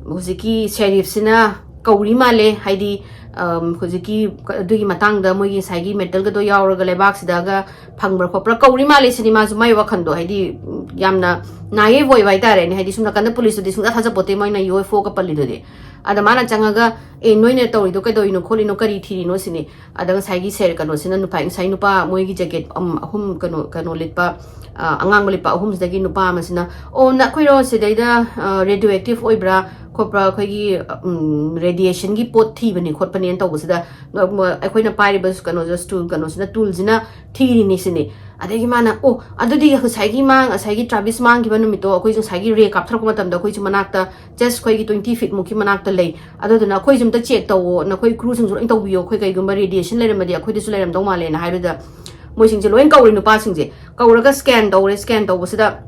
ꯍꯧꯖꯤꯛꯀꯤ ꯁꯦꯔꯤꯐꯁꯤꯅ ꯀꯧꯔꯤ ꯃꯥꯜꯂꯦ꯫ ꯍꯥꯏꯗꯤ ꯑꯝ, ꯍꯧꯖꯤꯛꯀꯤ ꯑꯗꯨꯒꯤ ꯃꯇꯥꯡꯗ ꯃꯣꯏꯒꯤ ꯉꯁꯥꯏꯒꯤ ꯃꯦꯇꯜꯒꯗꯣ ꯌꯥꯎꯔꯒ ꯂꯩꯕꯥꯛꯁꯤꯗꯒ ꯐꯪꯕ꯭ꯔꯥ ꯈꯣꯠꯄ꯭ꯔꯥ ꯀꯧꯔꯤ ꯃꯥꯜꯂꯦ ꯁꯤꯅꯤ ꯃꯥꯁꯨ ꯃꯥꯏ ꯋꯥꯈꯟꯗꯣ꯫ ꯍꯥꯏꯗꯤ ꯎꯝ, ꯌꯥꯝꯅ ꯅꯥꯏꯌꯦꯕ ꯑꯣꯏꯕ ꯍꯥꯏꯇꯥꯔꯦꯅꯦ꯫ ꯍꯥꯏꯗꯤ ꯁꯨꯝ ꯅꯥꯀꯟꯗ ꯄꯨꯂꯤꯁꯇꯨꯗꯤ ꯁꯨꯡꯊꯥ ꯊꯥꯖꯄꯣꯠꯇꯦ ꯃꯣꯏꯅ ꯌꯨ ꯑꯦꯐ ꯑꯣꯒ ꯄꯜꯂꯤꯗꯨꯗꯤ꯫ ꯑꯗ ꯃꯥꯅ ꯆꯪꯉꯒ, "ꯑꯦ, ꯅꯣꯏꯅ ꯇꯧꯔꯤꯗꯣ ꯀꯩꯗꯧꯔꯤꯅꯣ ꯈꯣꯠꯂꯤꯅꯣ, ꯀꯔꯤ ꯊꯤꯔꯤꯅꯣ?" ꯁꯤꯅꯤ꯫ ꯑꯗ ꯉꯁꯥꯏꯒꯤ ꯁꯦꯔ ꯀꯩꯅꯣꯁꯤꯅ ꯅꯨꯄꯥ, ꯉꯁꯥꯏ ꯅꯨꯄꯥ ꯃꯣꯏꯒꯤ ꯖꯦꯀꯦꯠ ꯑꯍꯨꯝ ꯀꯩꯅꯣ ꯀꯩꯅꯣ ꯂꯤꯠꯄ, ꯑ, ꯑꯉꯥꯡꯕ ꯂꯤꯠꯄ ꯑꯍꯨꯝꯁꯤꯗꯒꯤ ꯅꯨꯄꯥ ꯑꯃꯁꯤꯅ, "ꯑꯣ, ꯅꯈꯣꯏꯔꯣ ꯁꯤꯗꯩꯗ ꯔꯦꯗꯤꯑꯣ ꯑꯦꯛꯇꯤꯚ ꯑꯣꯏꯕ꯭ꯔꯥ ꯈꯣꯠꯄ꯭ꯔꯥ, ꯑꯩꯈꯣꯏꯒꯤ ꯔꯦꯗꯤꯌꯦꯁꯟꯒꯤ ꯄꯣꯠ ꯊꯤꯕꯅꯤ ꯈꯣꯠꯄꯅꯦꯅ ꯇꯧꯕꯁꯤꯗ, ꯑꯩꯈꯣꯏꯅ ꯄꯥꯏꯔꯤꯕ ꯀꯩꯅꯣꯁꯤꯗ ꯁ꯭ꯇꯨꯜ ꯀꯩꯅꯣꯁꯤꯅ ꯇꯨꯜꯁꯤꯅ ꯊꯤꯔꯤꯅꯤ" ꯁꯤꯅꯤ꯫ ꯑꯗꯒꯤ ꯃꯥꯅ, "ꯑꯣ, ꯑꯗꯨꯗꯤ ꯉꯁꯥꯏꯒꯤ ꯃꯥ ꯉꯁꯥꯏꯒꯤ ꯇ꯭ꯔꯥꯕꯤꯁ ꯃꯥꯡꯈꯤꯕ ꯅꯨꯃꯤꯠꯇꯣ ꯑꯩꯈꯣꯏꯁꯨ ꯉꯁꯥꯏꯒꯤ ꯔꯦ ꯀꯥꯞꯊꯔꯛꯄ ꯃꯇꯝꯗ ꯑꯩꯈꯣꯏꯁꯨ ꯃꯅꯥꯛꯇ ꯖꯁ ꯑꯩꯈꯣꯏꯒꯤ ꯇ꯭ꯋꯦꯟꯇꯤ ꯐꯤꯠ ꯃꯨꯛꯀꯤ ꯃꯅꯥꯛꯇ ꯂꯩ꯫ ꯑꯗꯨꯗꯨꯅ ꯑꯩꯈꯣꯏꯁꯨ ꯑꯝꯇ ꯆꯦꯛ ꯇꯧꯋꯣ, ꯅꯈꯣꯏ ꯀ꯭ꯔꯨꯁꯤꯡꯁꯨ ꯂꯣꯏ ꯇꯧꯕꯤꯌꯣ, ꯑꯩꯈꯣꯏ ꯀꯩꯒꯨꯝꯕ ꯔꯦꯗꯤꯌꯦꯁꯟ ꯂꯩꯔꯝꯃꯗꯤ ꯑꯩꯈꯣꯏꯗꯁꯨ ꯂꯩꯔꯝꯗꯧ ꯃꯥꯜꯂꯦꯅ" ꯍꯥꯏꯕꯗꯨꯗ ꯃꯣꯏꯁꯤꯡꯁꯦ ꯂꯣꯏ ꯀꯧꯔꯦ, ꯅꯨꯄꯥꯁꯤꯡꯁꯦ ꯀꯧꯔꯒ ꯁ꯭ꯀꯦꯟ ꯇꯧꯔꯦ꯫ ꯁ꯭ꯀꯦꯟ ꯇꯧꯕꯁꯤꯗ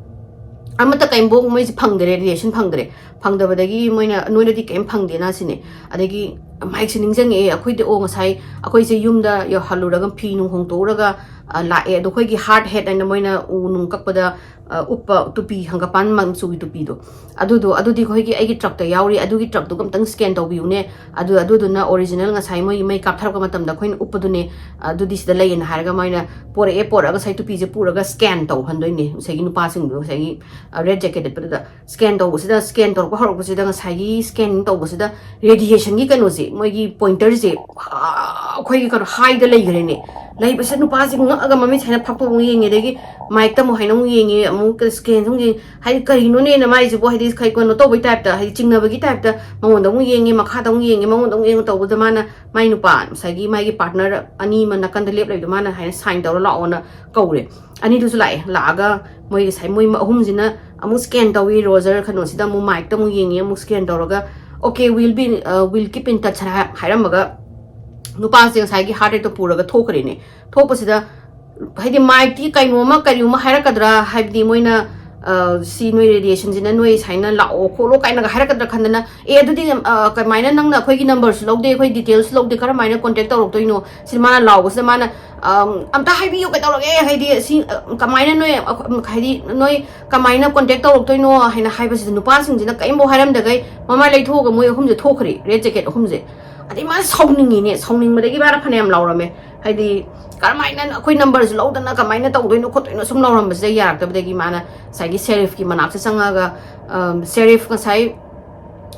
ꯑꯃꯠꯇ ꯀꯩꯝꯐꯥꯎ ꯃꯣꯏꯁꯦ ꯐꯪꯗ꯭ꯔꯦ, ꯔꯦꯗꯤꯌꯦꯁꯟ ꯐꯪꯗ꯭ꯔꯦ꯫ ꯐꯪꯗꯕꯗꯒꯤ ꯃꯣꯏꯅ, "ꯅꯣꯏꯗꯗꯤ ꯀꯩꯝ ꯐꯪꯗꯦꯅ" ꯁꯤꯅꯦ꯫ ꯑꯗꯒꯤ ꯃꯥꯏꯛꯁꯦ ꯅꯤꯡꯁꯤꯡꯉꯛꯑꯦ, "ꯑꯩꯈꯣꯏꯗꯤ, ꯑꯣ, ꯉꯁꯥꯏ ꯑꯩꯈꯣꯏꯁꯦ ꯌꯨꯝꯗ ꯌꯧꯍꯜꯂꯨꯔꯒ ꯐꯤ ꯅꯨꯡ ꯍꯣꯡꯗꯣꯛꯎꯔꯒ, ꯑ, ꯂꯥꯛꯑꯦ, ꯑꯗꯣ ꯑꯩꯈꯣꯏꯒꯤ ꯍꯥꯔꯗ ꯍꯦꯠ ꯍꯥꯏꯅ ꯃꯣꯏꯅ ꯎ ꯅꯨꯡ ꯀꯛꯄꯗ, ꯑ, ꯎꯞꯄ ꯇꯨꯄꯤ, ꯍꯪꯒꯄꯥꯟ ꯃꯆꯨꯒꯤ ꯇꯨꯄꯤꯗꯣ, ꯑꯗꯨꯗꯣ, ꯑꯗꯨꯗꯤ ꯑꯩꯈꯣꯏꯒꯤ, ꯑꯩꯒꯤ ꯇ꯭ꯔꯛꯇ ꯌꯥꯎꯔꯤ, ꯑꯗꯨꯒꯤ ꯇ꯭ꯔꯛꯇꯨꯒ ꯑꯝꯇꯪ ꯁ꯭ꯀꯦꯟ ꯇꯧꯕꯤꯌꯨꯅꯦ, ꯑꯗꯨ, ꯑꯗꯨꯗꯨꯅ ꯑꯣꯔꯤꯖꯤꯅꯦꯜ ꯉꯁꯥꯏ ꯃꯣꯏꯒꯤ ꯃꯩ ꯀꯥꯞꯊꯔꯛꯄ ꯃꯇꯝꯗ ꯑꯩꯈꯣꯏꯅ ꯎꯞꯄꯗꯨꯅꯦ, ꯑꯗꯨꯗꯤ ꯁꯤꯗ ꯂꯩꯌꯦꯅ" ꯍꯥꯏꯔꯒ ꯃꯣꯏꯅ ꯄꯣꯔꯛꯑꯦ, ꯄꯣꯔꯛꯑꯒ ꯉꯁꯥꯏ ꯇꯨꯄꯤꯁꯦ ꯄꯨꯔꯒ ꯁ꯭ꯀꯦꯟ ꯇꯧꯍꯟꯗꯣꯏꯅꯦ ꯉꯁꯥꯏꯒꯤ ꯅꯨꯄꯥꯁꯤꯡꯗꯣ, ꯉꯁꯥꯏꯒꯤ, ꯑ, ꯔꯦꯗ ꯖꯦꯀꯦꯠ ꯂꯤꯠꯄꯗꯨꯗ꯫ ꯁ꯭ꯀꯦꯟ ꯇꯧꯕꯁꯤꯗ, ꯁ꯭ꯀꯦꯟ ꯇꯧꯔꯛꯄ ꯍꯧꯔꯛꯄꯁꯤꯗ ꯉꯁꯥꯏꯒꯤ ꯁ꯭ꯀꯦꯟ ꯇꯧꯕꯁꯤꯗ ꯔꯦꯗꯤꯌꯦꯁꯟꯒꯤ ꯀꯩꯅꯣꯁꯦ, ꯃꯣꯏꯒꯤ ꯄꯣꯏꯟꯇꯔꯁꯦ, ꯑꯥ, ꯑꯩꯈꯣꯏꯒꯤ ꯀꯩꯅꯣ ꯍꯥꯏꯗ ꯂꯩꯈ꯭ꯔꯦꯅꯦ꯫ ꯂꯩꯕꯁꯤꯗ ꯅꯨꯄꯥꯁꯦ ꯉꯛꯑꯒ ꯃꯃꯤꯠꯁꯦ ꯍꯥꯏꯅ ꯐꯥꯛꯇꯣꯛ ꯑꯃꯨꯛ ꯌꯦꯡꯉꯦ, ꯑꯗꯒꯤ ꯃꯥꯏꯛꯇ ꯑꯃꯨꯛ ꯍꯥꯏꯅ ꯑꯃꯨꯛ ꯌꯦꯡꯉꯦ, ꯑꯃꯨꯛ ꯁ꯭ꯀꯦꯟꯁꯦ ꯑꯃꯨꯛ ꯌꯦꯡꯉꯦ꯫ ꯍꯥꯏꯗꯤ ꯀꯔꯤꯅꯣꯅꯦꯅ ꯃꯥꯏꯁꯤꯕꯨ, ꯍꯥꯏꯗꯤ ꯀꯩ-, ꯀꯩꯅꯣ ꯇꯧꯕꯩ ꯇꯥꯏꯞꯇ, ꯍꯥꯏꯗꯤ ꯆꯤꯡꯅꯕꯒꯤ ꯇꯥꯏꯞꯇ ꯃꯉꯣꯟꯗ ꯑꯃꯨꯛ ꯌꯦꯡꯉꯦ, ꯃꯈꯥꯗ ꯑꯃꯨꯛ ꯌꯦꯡꯉꯦ, ꯃꯉꯣꯟꯗ ꯑꯃꯨꯛ ꯌꯦꯡꯉꯦ ꯇꯧꯕꯗ ꯃꯥꯅ, ꯃꯥꯏ ꯅꯨꯄꯥ, ꯉꯁꯥꯏꯒꯤ ꯃꯥꯒꯤ ꯄꯥꯔꯠꯅꯔ ꯑꯅꯤ ꯑꯃ ꯅꯥꯀꯟꯗ ꯂꯦꯞ ꯂꯩꯕꯗꯣ ꯃꯥꯅ ꯍꯥꯏꯅ ꯁꯥꯏꯟ ꯇꯧꯔ ꯂꯥꯛꯑꯣꯅ ꯀꯧꯔꯦ꯫ ꯑꯅꯤꯗꯨꯁꯨ ꯂꯥꯛꯑꯦ꯫ ꯂꯥꯛꯑꯒ ꯃꯣꯏ ꯉꯁꯥꯏ ꯃꯣꯏ ꯑꯍꯨꯝꯁꯤꯅ ꯑꯃꯨꯛ ꯁ꯭ꯀꯦꯟ ꯇꯧꯏ, ꯔꯣꯖꯔ ꯀꯩꯅꯣꯁꯤꯗ ꯑꯃꯨꯛ ꯃꯥꯏꯛꯇ ꯑꯃꯨꯛ ꯌꯦꯡꯉꯤ, ꯑꯃꯨꯛ ꯁ꯭ꯀꯦꯟ ꯇꯧꯔꯒ, "Okay, we'll be, uh, we'll keep in touch" ꯍꯥꯏ-, ꯍꯥꯏꯔꯝꯃꯒ ꯅꯨꯄꯥꯁꯦ ꯉꯁꯥꯏꯒꯤ ꯍꯥꯔꯠ ꯔꯦꯠꯇꯣ ꯄꯨꯔꯒ ꯊꯣꯛꯈ꯭ꯔꯦꯅꯦ꯫ ꯊꯣꯛꯄꯁꯤꯗ ꯍꯥꯏꯗꯤ ꯃꯥꯏꯛꯇꯤ ꯀꯩꯅꯣꯝꯃ ꯀꯔꯤꯒꯨꯝꯕ ꯍꯥꯏꯔꯛꯀꯗ꯭ꯔꯥ, ꯍꯥꯏꯕꯗꯤ ꯃꯣꯏꯅ, "ꯑ, ꯁꯤ ꯅꯣꯏ ꯔꯦꯗꯤꯌꯦꯁꯟꯁꯤꯅ ꯅꯣꯏ ꯁꯨꯃꯥꯏꯅ ꯂꯥꯛꯑꯣ ꯈꯣꯠꯂꯣ" ꯀꯥꯏꯅꯒ ꯍꯥꯏꯔꯛꯀꯗ꯭ꯔꯥ ꯈꯟꯗꯅ, "ꯑꯦ, ꯑꯗꯨꯗꯤ, ꯑ, ꯀꯃꯥꯏꯅ ꯅꯪꯅ ꯑꯩꯈꯣꯏꯒꯤ ꯅꯝꯕꯔꯁꯨ ꯂꯧꯗꯦ, ꯑꯩꯈꯣꯏ ꯗꯤꯇꯦꯜꯁ ꯂꯧꯗꯦ, ꯀꯔꯝꯍꯥꯏꯅ ꯀꯣꯟꯇꯦꯛ ꯇꯧꯔꯛꯇꯣꯏꯅꯣ?" ꯁꯤ ꯃꯥꯅ ꯂꯥꯎꯕꯁꯤꯗ ꯃꯥꯅ, "ꯑꯝ, ꯑꯝꯇ ꯍꯥꯏꯕꯤꯌꯨ, ꯀꯩꯗꯧꯔꯒꯦ? ꯍꯥꯏꯗꯤ, ꯁꯤ, ꯑ, ꯀꯃꯥꯏꯅ ꯅꯣꯏ, ꯑ, ꯍꯥꯏꯗꯤ, ꯅꯣꯏ ꯀꯃꯥꯏꯅ ꯀꯣꯟꯇꯦꯛ ꯇꯧꯔꯛꯇꯣꯏꯅꯣ?" ꯍꯥꯏꯅ ꯍꯥꯏꯕꯁꯤꯗ ꯅꯨꯄꯥꯁꯤꯡꯁꯤꯅ ꯀꯔꯤꯝꯐꯥꯎ ꯍꯥꯏꯔꯝꯗꯈꯩ ꯃꯃꯥꯏ ꯂꯩꯊꯣꯛꯑꯒ ꯃꯣꯏ ꯑꯍꯨꯝꯁꯦ ꯊꯣꯛꯈ꯭ꯔꯦ, ꯔꯦꯗ ꯖꯦꯀꯦꯠ ꯑꯍꯨꯝꯁꯦ꯫ ꯑꯗꯩ ꯃꯥꯅ ꯁꯥꯎꯅꯤꯡꯉꯤꯅꯦ, ꯁꯥꯎꯅꯤꯡꯕꯗꯒꯤ ꯃꯥꯅ ꯐꯅꯌꯥꯝ ꯂꯥꯎꯔꯝꯃꯦ꯫ ꯍꯥꯏꯗꯤ, "ꯀꯔꯝꯍꯥꯏꯅ ꯑꯩꯈꯣꯏ ꯅꯝꯕꯔꯁꯨ ꯂꯧꯗꯅ ꯀꯃꯥꯏꯅ ꯇꯧꯗꯣꯏꯅꯣ ꯈꯣꯠꯇꯣꯏꯅꯣ?" ꯁꯨꯝ ꯂꯥꯎꯔꯝꯕꯁꯤꯗ ꯌꯥꯔꯛꯇꯕꯗꯒꯤ ꯃꯥꯅ ꯉꯁꯥꯏꯒꯤ ꯁꯦꯔꯤꯐꯀꯤ ꯃꯅꯥꯛꯇ ꯆꯪꯉꯒ, ꯑꯝ, "ꯁꯦꯔꯤꯐ, ꯉꯁꯥꯏ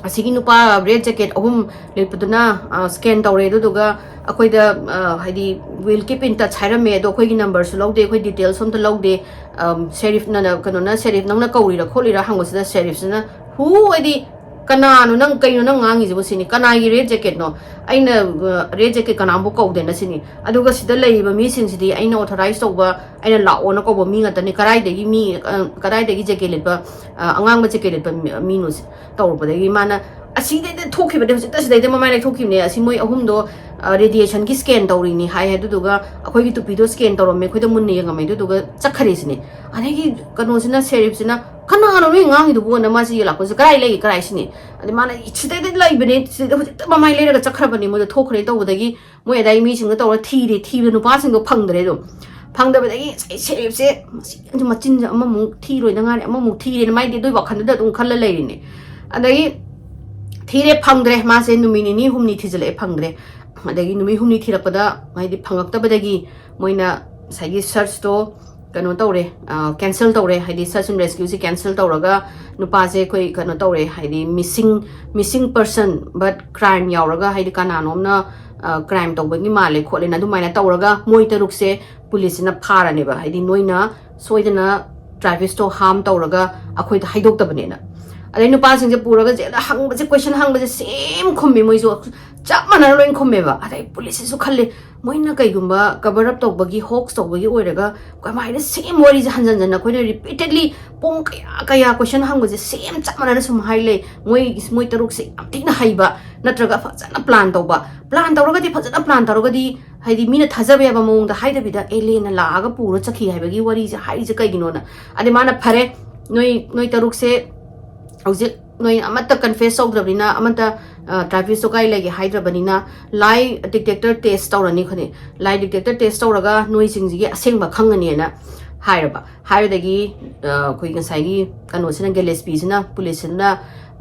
ꯑꯁꯤꯒꯤ ꯅꯨꯄꯥ ꯔꯦꯗ ꯖꯦꯀꯦꯠ ꯑꯍꯨꯝ ꯂꯦꯞꯄꯗꯨꯅ, ꯑ, ꯁ꯭ꯀꯦꯟ ꯇꯧꯔꯦ, ꯑꯗꯨꯗꯨꯒ ꯑꯩꯈꯣꯏꯗ, ꯑ, ꯍꯥꯏꯗꯤ, will keep in touch ꯍꯥꯏꯔꯝꯃꯦ, ꯑꯗꯣ ꯑꯩꯈꯣꯏꯒꯤ ꯅꯝꯕꯔꯁꯨ ꯂꯧꯗꯦ, ꯑꯩꯈꯣꯏ ꯗꯤꯇꯦꯜꯁ ꯑꯝꯇ ꯂꯧꯗꯦ꯫ ꯑꯝ, ꯁꯦꯔꯤꯐꯅ, ꯀꯩꯅꯣꯅ, ꯁꯦꯔꯤꯐ ꯅꯪꯅ ꯀꯧꯔꯤꯔꯥ ꯈꯣꯠꯂꯤꯔꯥ ꯍꯪꯕꯁꯤꯗ ꯁꯦꯔꯤꯐꯁꯤꯅ, "Who?" ꯍꯥꯏꯗꯤ, "ꯀꯅꯥꯅꯣ ꯅꯪ, ꯀꯩꯅꯣ ꯅꯪ ꯉꯥꯡꯉꯤꯁꯤꯕꯨ?" ꯁꯤꯅꯤ꯫ "ꯀꯅꯥꯒꯤ ꯔꯦꯗ ꯖꯦꯀꯦꯠꯅꯣ? ꯑꯩꯅ, ꯑ, ꯔꯦꯗ ꯖꯦꯀꯦꯠ ꯀꯅꯥꯝꯕꯨ ꯀꯧꯗꯦꯅ" ꯁꯤꯅꯤ꯫ "ꯑꯗꯨꯒ ꯁꯤꯗ ꯂꯩꯔꯤꯕ ꯃꯤꯁꯤꯡꯁꯤꯗꯤ ꯑꯩꯅ ꯑꯣꯊꯣꯔꯥꯏꯁ ꯇꯧꯕ, ꯑꯩꯅ ꯂꯥꯛꯑꯣꯅ ꯀꯧꯕ ꯃꯤ ꯉꯥꯛꯇꯅꯤ꯫ ꯀꯗꯥꯏꯗꯒꯤ ꯃꯤ, ꯑ, ꯀꯗꯥꯏꯗꯒꯤ ꯖꯦꯀꯦꯠ ꯂꯤꯠꯄ, ꯑ, ꯑꯉꯥꯡꯕ ꯖꯦꯀꯦꯠ ꯂꯤꯠꯄ ꯃꯤ-, ꯃꯤꯅꯣ?" ꯁꯤ ꯇꯧꯔꯨꯕꯗꯒꯤ ꯃꯥꯅ ꯑꯁꯤꯗꯩꯗ ꯊꯣꯛꯈꯤꯕꯗ, ꯍꯧꯖꯤꯛꯇ ꯁꯤꯗꯩꯗ ꯃꯃꯥꯏ ꯂꯩꯊꯣꯛꯈꯤꯕꯅꯦ꯫ "ꯑꯁꯤ ꯃꯣꯏ ꯑꯍꯨꯝꯗꯣ, ꯑ, ꯔꯦꯗꯤꯌꯦꯁꯟꯒꯤ ꯁ꯭ꯀꯦꯟ ꯇꯧꯔꯤꯅꯤ" ꯍꯥꯏ꯫ ꯑꯗꯨꯗꯨꯒ ꯑꯩꯈꯣꯏꯒꯤ ꯇꯨꯄꯤꯗꯣ ꯁ꯭ꯀꯦꯟ ꯇꯧꯔꯝꯃꯦ, ꯑꯩꯈꯣꯏꯗ ꯃꯨꯟꯅ ꯌꯦꯡꯉꯝꯃꯦ, ꯑꯗꯨꯗꯨꯒ ꯆꯠꯈ꯭ꯔꯦ ꯁꯤꯅꯤ꯫ ꯑꯗꯒꯤ ꯀꯩꯅꯣꯁꯤꯅ, ꯁꯦꯔꯤꯐꯁꯤꯅ, "ꯀꯅꯥꯅꯣ ꯅꯣꯏ ꯉꯥꯡꯉꯤꯗꯨꯕꯨꯅ?" ꯃꯥꯁꯤ ꯌꯦꯜꯂꯛꯄꯁꯦ, "ꯀꯗꯥꯏ ꯂꯩꯒꯦ, ꯀꯗꯥꯏ?" ꯁꯤꯅꯤ꯫ ꯑꯗꯩ ꯃꯥꯅ, "ꯁꯤꯗꯩꯗ ꯂꯩꯕꯅꯦ, ꯁꯤꯗꯩꯗ ꯍꯧꯖꯤꯛꯇ ꯃꯃꯥꯏ ꯂꯩꯔꯒ ꯆꯠꯈ꯭ꯔꯕꯅꯦ, ꯃꯣꯏꯗ ꯊꯣꯛꯈ꯭ꯔꯦ" ꯇꯧꯕꯗꯒꯤ ꯃꯣꯏ ꯑꯗꯥꯏ ꯃꯤꯁꯤꯡꯗꯣ ꯇꯧꯔ ꯊꯤꯔꯦ, ꯊꯤꯕꯗ ꯅꯨꯄꯥꯁꯤꯡꯗꯣ ꯐꯪꯗ꯭ꯔꯦ꯫ ꯑꯗꯨꯝ ꯐꯪꯗꯕꯗꯒꯤ ꯉꯁꯥꯏ ꯁꯦꯔꯤꯐꯁꯦ, ꯃꯁꯤ ꯃꯆꯤꯟꯁꯦ ꯑꯃꯃꯨꯛ ꯊꯤꯔꯣꯏꯗ ꯉꯥꯏꯔꯦ, ꯑꯃꯃꯨꯛ ꯊꯤꯔꯦꯅ ꯃꯥꯏꯗꯤ ꯑꯗꯨꯏ ꯋꯥꯈꯜꯗꯨꯗ ꯑꯗꯨꯝ ꯈꯜꯂ ꯂꯩꯔꯤꯅꯦ꯫ ꯑꯗꯒꯤ ꯊꯤꯔꯦ, ꯐꯪꯗ꯭ꯔꯦ꯫ ꯃꯥꯁꯦ ꯅꯨꯃꯤꯠ ꯅꯤꯅꯤ ꯍꯨꯝꯅꯤ ꯊꯤꯖꯤꯜꯂꯛꯑꯦ, ꯐꯪꯗ꯭ꯔꯦ꯫ ꯑꯗꯒꯤ ꯅꯨꯃꯤꯠ ꯍꯨꯝꯅꯤ ꯊꯤꯔꯛꯄꯗ, ꯍꯥꯏꯗꯤ, ꯐꯪꯉꯛꯇꯕꯗꯒꯤ ꯃꯣꯏꯅ ꯉꯁꯥꯏꯒꯤ ꯁꯔꯆꯇꯣ ꯀꯩꯅꯣ ꯇꯧꯔꯦ, ꯑ, ꯀꯦꯟꯁꯦꯜ ꯇꯧꯔꯦ꯫ ꯍꯥꯏꯗꯤ, ꯁꯔꯆ ꯑꯦꯟ ꯔꯦꯁꯀ꯭ꯌꯨꯁꯦ ꯀꯦꯟꯁꯦꯜ ꯇꯧꯔꯒ ꯅꯨꯄꯥꯁꯦ ꯑꯩꯈꯣꯏ ꯀꯩꯅꯣ ꯇꯧꯔꯦ, ꯍꯥꯏꯗꯤ, ꯃꯤꯁꯤꯡ, ꯃꯤꯁꯤꯡ ꯄꯔꯁꯟ ꯕꯠ ꯀ꯭ꯔꯥꯏꯝ ꯌꯥꯎꯔꯒ, ꯍꯥꯏꯗꯤ, ꯀꯅꯥꯅꯣꯝꯅ, ꯑ, ꯀ꯭ꯔꯥꯏꯝ ꯇꯧꯕꯒꯤ ꯃꯥꯜꯂꯦ ꯈꯣꯠꯂꯦꯅ ꯑꯗꯨꯃꯥꯏꯅ ꯇꯧꯔꯒ ꯃꯣꯏ ꯇꯔꯨꯛꯁꯦ ꯄꯨꯂꯤꯁꯁꯤꯅ ꯐꯥꯔꯅꯦꯕ꯫ ꯍꯥꯏꯗꯤ, ꯅꯣꯏꯅ ꯁꯣꯏꯗꯅ ꯇ꯭ꯔꯥꯚꯤꯁꯇꯣ ꯍꯥꯔꯝ ꯇꯧꯔꯒ ꯑꯩꯈꯣꯏꯗ ꯍꯥꯏꯗꯣꯛꯇꯕꯅꯦꯅ꯫ ꯑꯗꯩ ꯅꯨꯄꯥꯁꯤꯡꯁꯦ ꯄꯨꯔꯒ ꯖꯦꯜꯗ ꯍꯪꯕꯁꯦ, ꯀꯣꯏꯁꯟ ꯍꯪꯕꯁꯦ ꯁꯦꯝ ꯈꯨꯝꯃꯤ, ꯃꯣꯏꯁꯨ ꯆꯞ ꯃꯥꯟꯅꯅ ꯂꯣꯏ ꯈꯨꯝꯃꯦꯕ꯫ ꯑꯗꯩ ꯄꯨꯂꯤꯁꯁꯤꯁꯨ ꯈꯜꯂꯤ, ꯃꯣꯏꯅ ꯀꯩꯒꯨꯝꯕ ꯀꯕꯔ ꯑꯞ ꯇꯧꯕꯒꯤ, ꯍꯣꯛꯁ ꯇꯧꯕꯒꯤ ꯑꯣꯏꯔꯒ ꯀꯃꯥꯏꯅ ꯁꯦꯝ ꯋꯥꯔꯤꯁꯦ ꯍꯟꯖꯟ ꯍꯟꯖꯟꯅ ꯑꯩꯈꯣꯏꯅ ꯔꯤꯄꯤꯇꯦꯗꯂꯤ ꯄꯨꯡ ꯀꯌꯥ ꯀꯌꯥ ꯀꯣꯏꯁꯟ ꯍꯪꯕꯁꯦ ꯁꯦꯝ ꯆꯞ ꯃꯥꯟꯅꯅ ꯁꯨꯝ ꯍꯥꯏ ꯂꯩ? ꯃꯣꯏ, ꯃꯣꯏ ꯇꯔꯨꯛꯁꯦ ꯌꯥꯝ ꯊꯤꯅ ꯍꯩꯕ, ꯅꯠꯇ꯭ꯔꯒ ꯐꯖꯅ ꯄ꯭ꯂꯥꯟ ꯇꯧꯕ꯫ ꯄ꯭ꯂꯥꯟ ꯇꯧꯔꯒꯗꯤ, ꯐꯖꯅ ꯄ꯭ꯂꯥꯟ ꯇꯧꯔꯒꯗꯤ, ꯍꯥꯏꯗꯤ, ꯃꯤꯅ ꯊꯥꯖꯕ ꯌꯥꯕ ꯃꯑꯣꯡꯗ ꯍꯥꯏꯗꯕꯤꯗ ꯑꯦꯂꯦꯟꯅ ꯂꯥꯛꯑꯒ ꯄꯨꯔ ꯆꯠꯈꯤ ꯍꯥꯏꯕꯒꯤ ꯋꯥꯔꯤꯁꯦ ꯍꯥꯏꯔꯤꯁꯦ ꯀꯩꯒꯤꯅꯣꯅ꯫ ꯑꯗꯩ ꯃꯥꯅ, "ꯐꯔꯦ, ꯅꯣꯏ ꯅꯣꯏ ꯇꯔꯨꯛꯁꯦ ꯍꯧꯖꯤꯛ ꯅꯣꯏ ꯑꯃꯠꯇ ꯀꯟꯐꯦꯁ ꯇꯧꯗ꯭ꯔꯕꯅꯤꯅ, ꯑꯃꯠꯇ ꯇ꯭ꯔꯥꯏꯐꯤꯁꯇꯣ ꯀꯥꯏ ꯂꯩꯒꯦ ꯍꯥꯏꯗ꯭ꯔꯕꯅꯤꯅ, ꯂꯥꯏ ꯗꯤꯇꯦꯛꯇꯔ ꯇꯦꯁ ꯇꯧꯔꯅꯤ ꯈꯅꯤ꯫ ꯂꯥꯏ ꯗꯤꯇꯦꯛꯇꯔ ꯇꯦꯁ ꯇꯧꯔꯒ ꯅꯣꯏꯁꯤꯡꯁꯤꯒꯤ ꯑꯁꯦꯡꯕ ꯈꯪꯉꯅꯤꯅ ꯍꯥꯏꯔꯕ꯫ ꯍꯥꯏꯕꯗꯒꯤ ꯑꯩꯈꯣꯏ ꯉꯁꯥꯏꯒꯤ ꯀꯩꯅꯣꯁꯤꯅ, ꯒꯦꯂꯦꯁꯄꯤꯁꯤꯅ, ꯄꯨꯂꯤꯁꯁꯤꯅ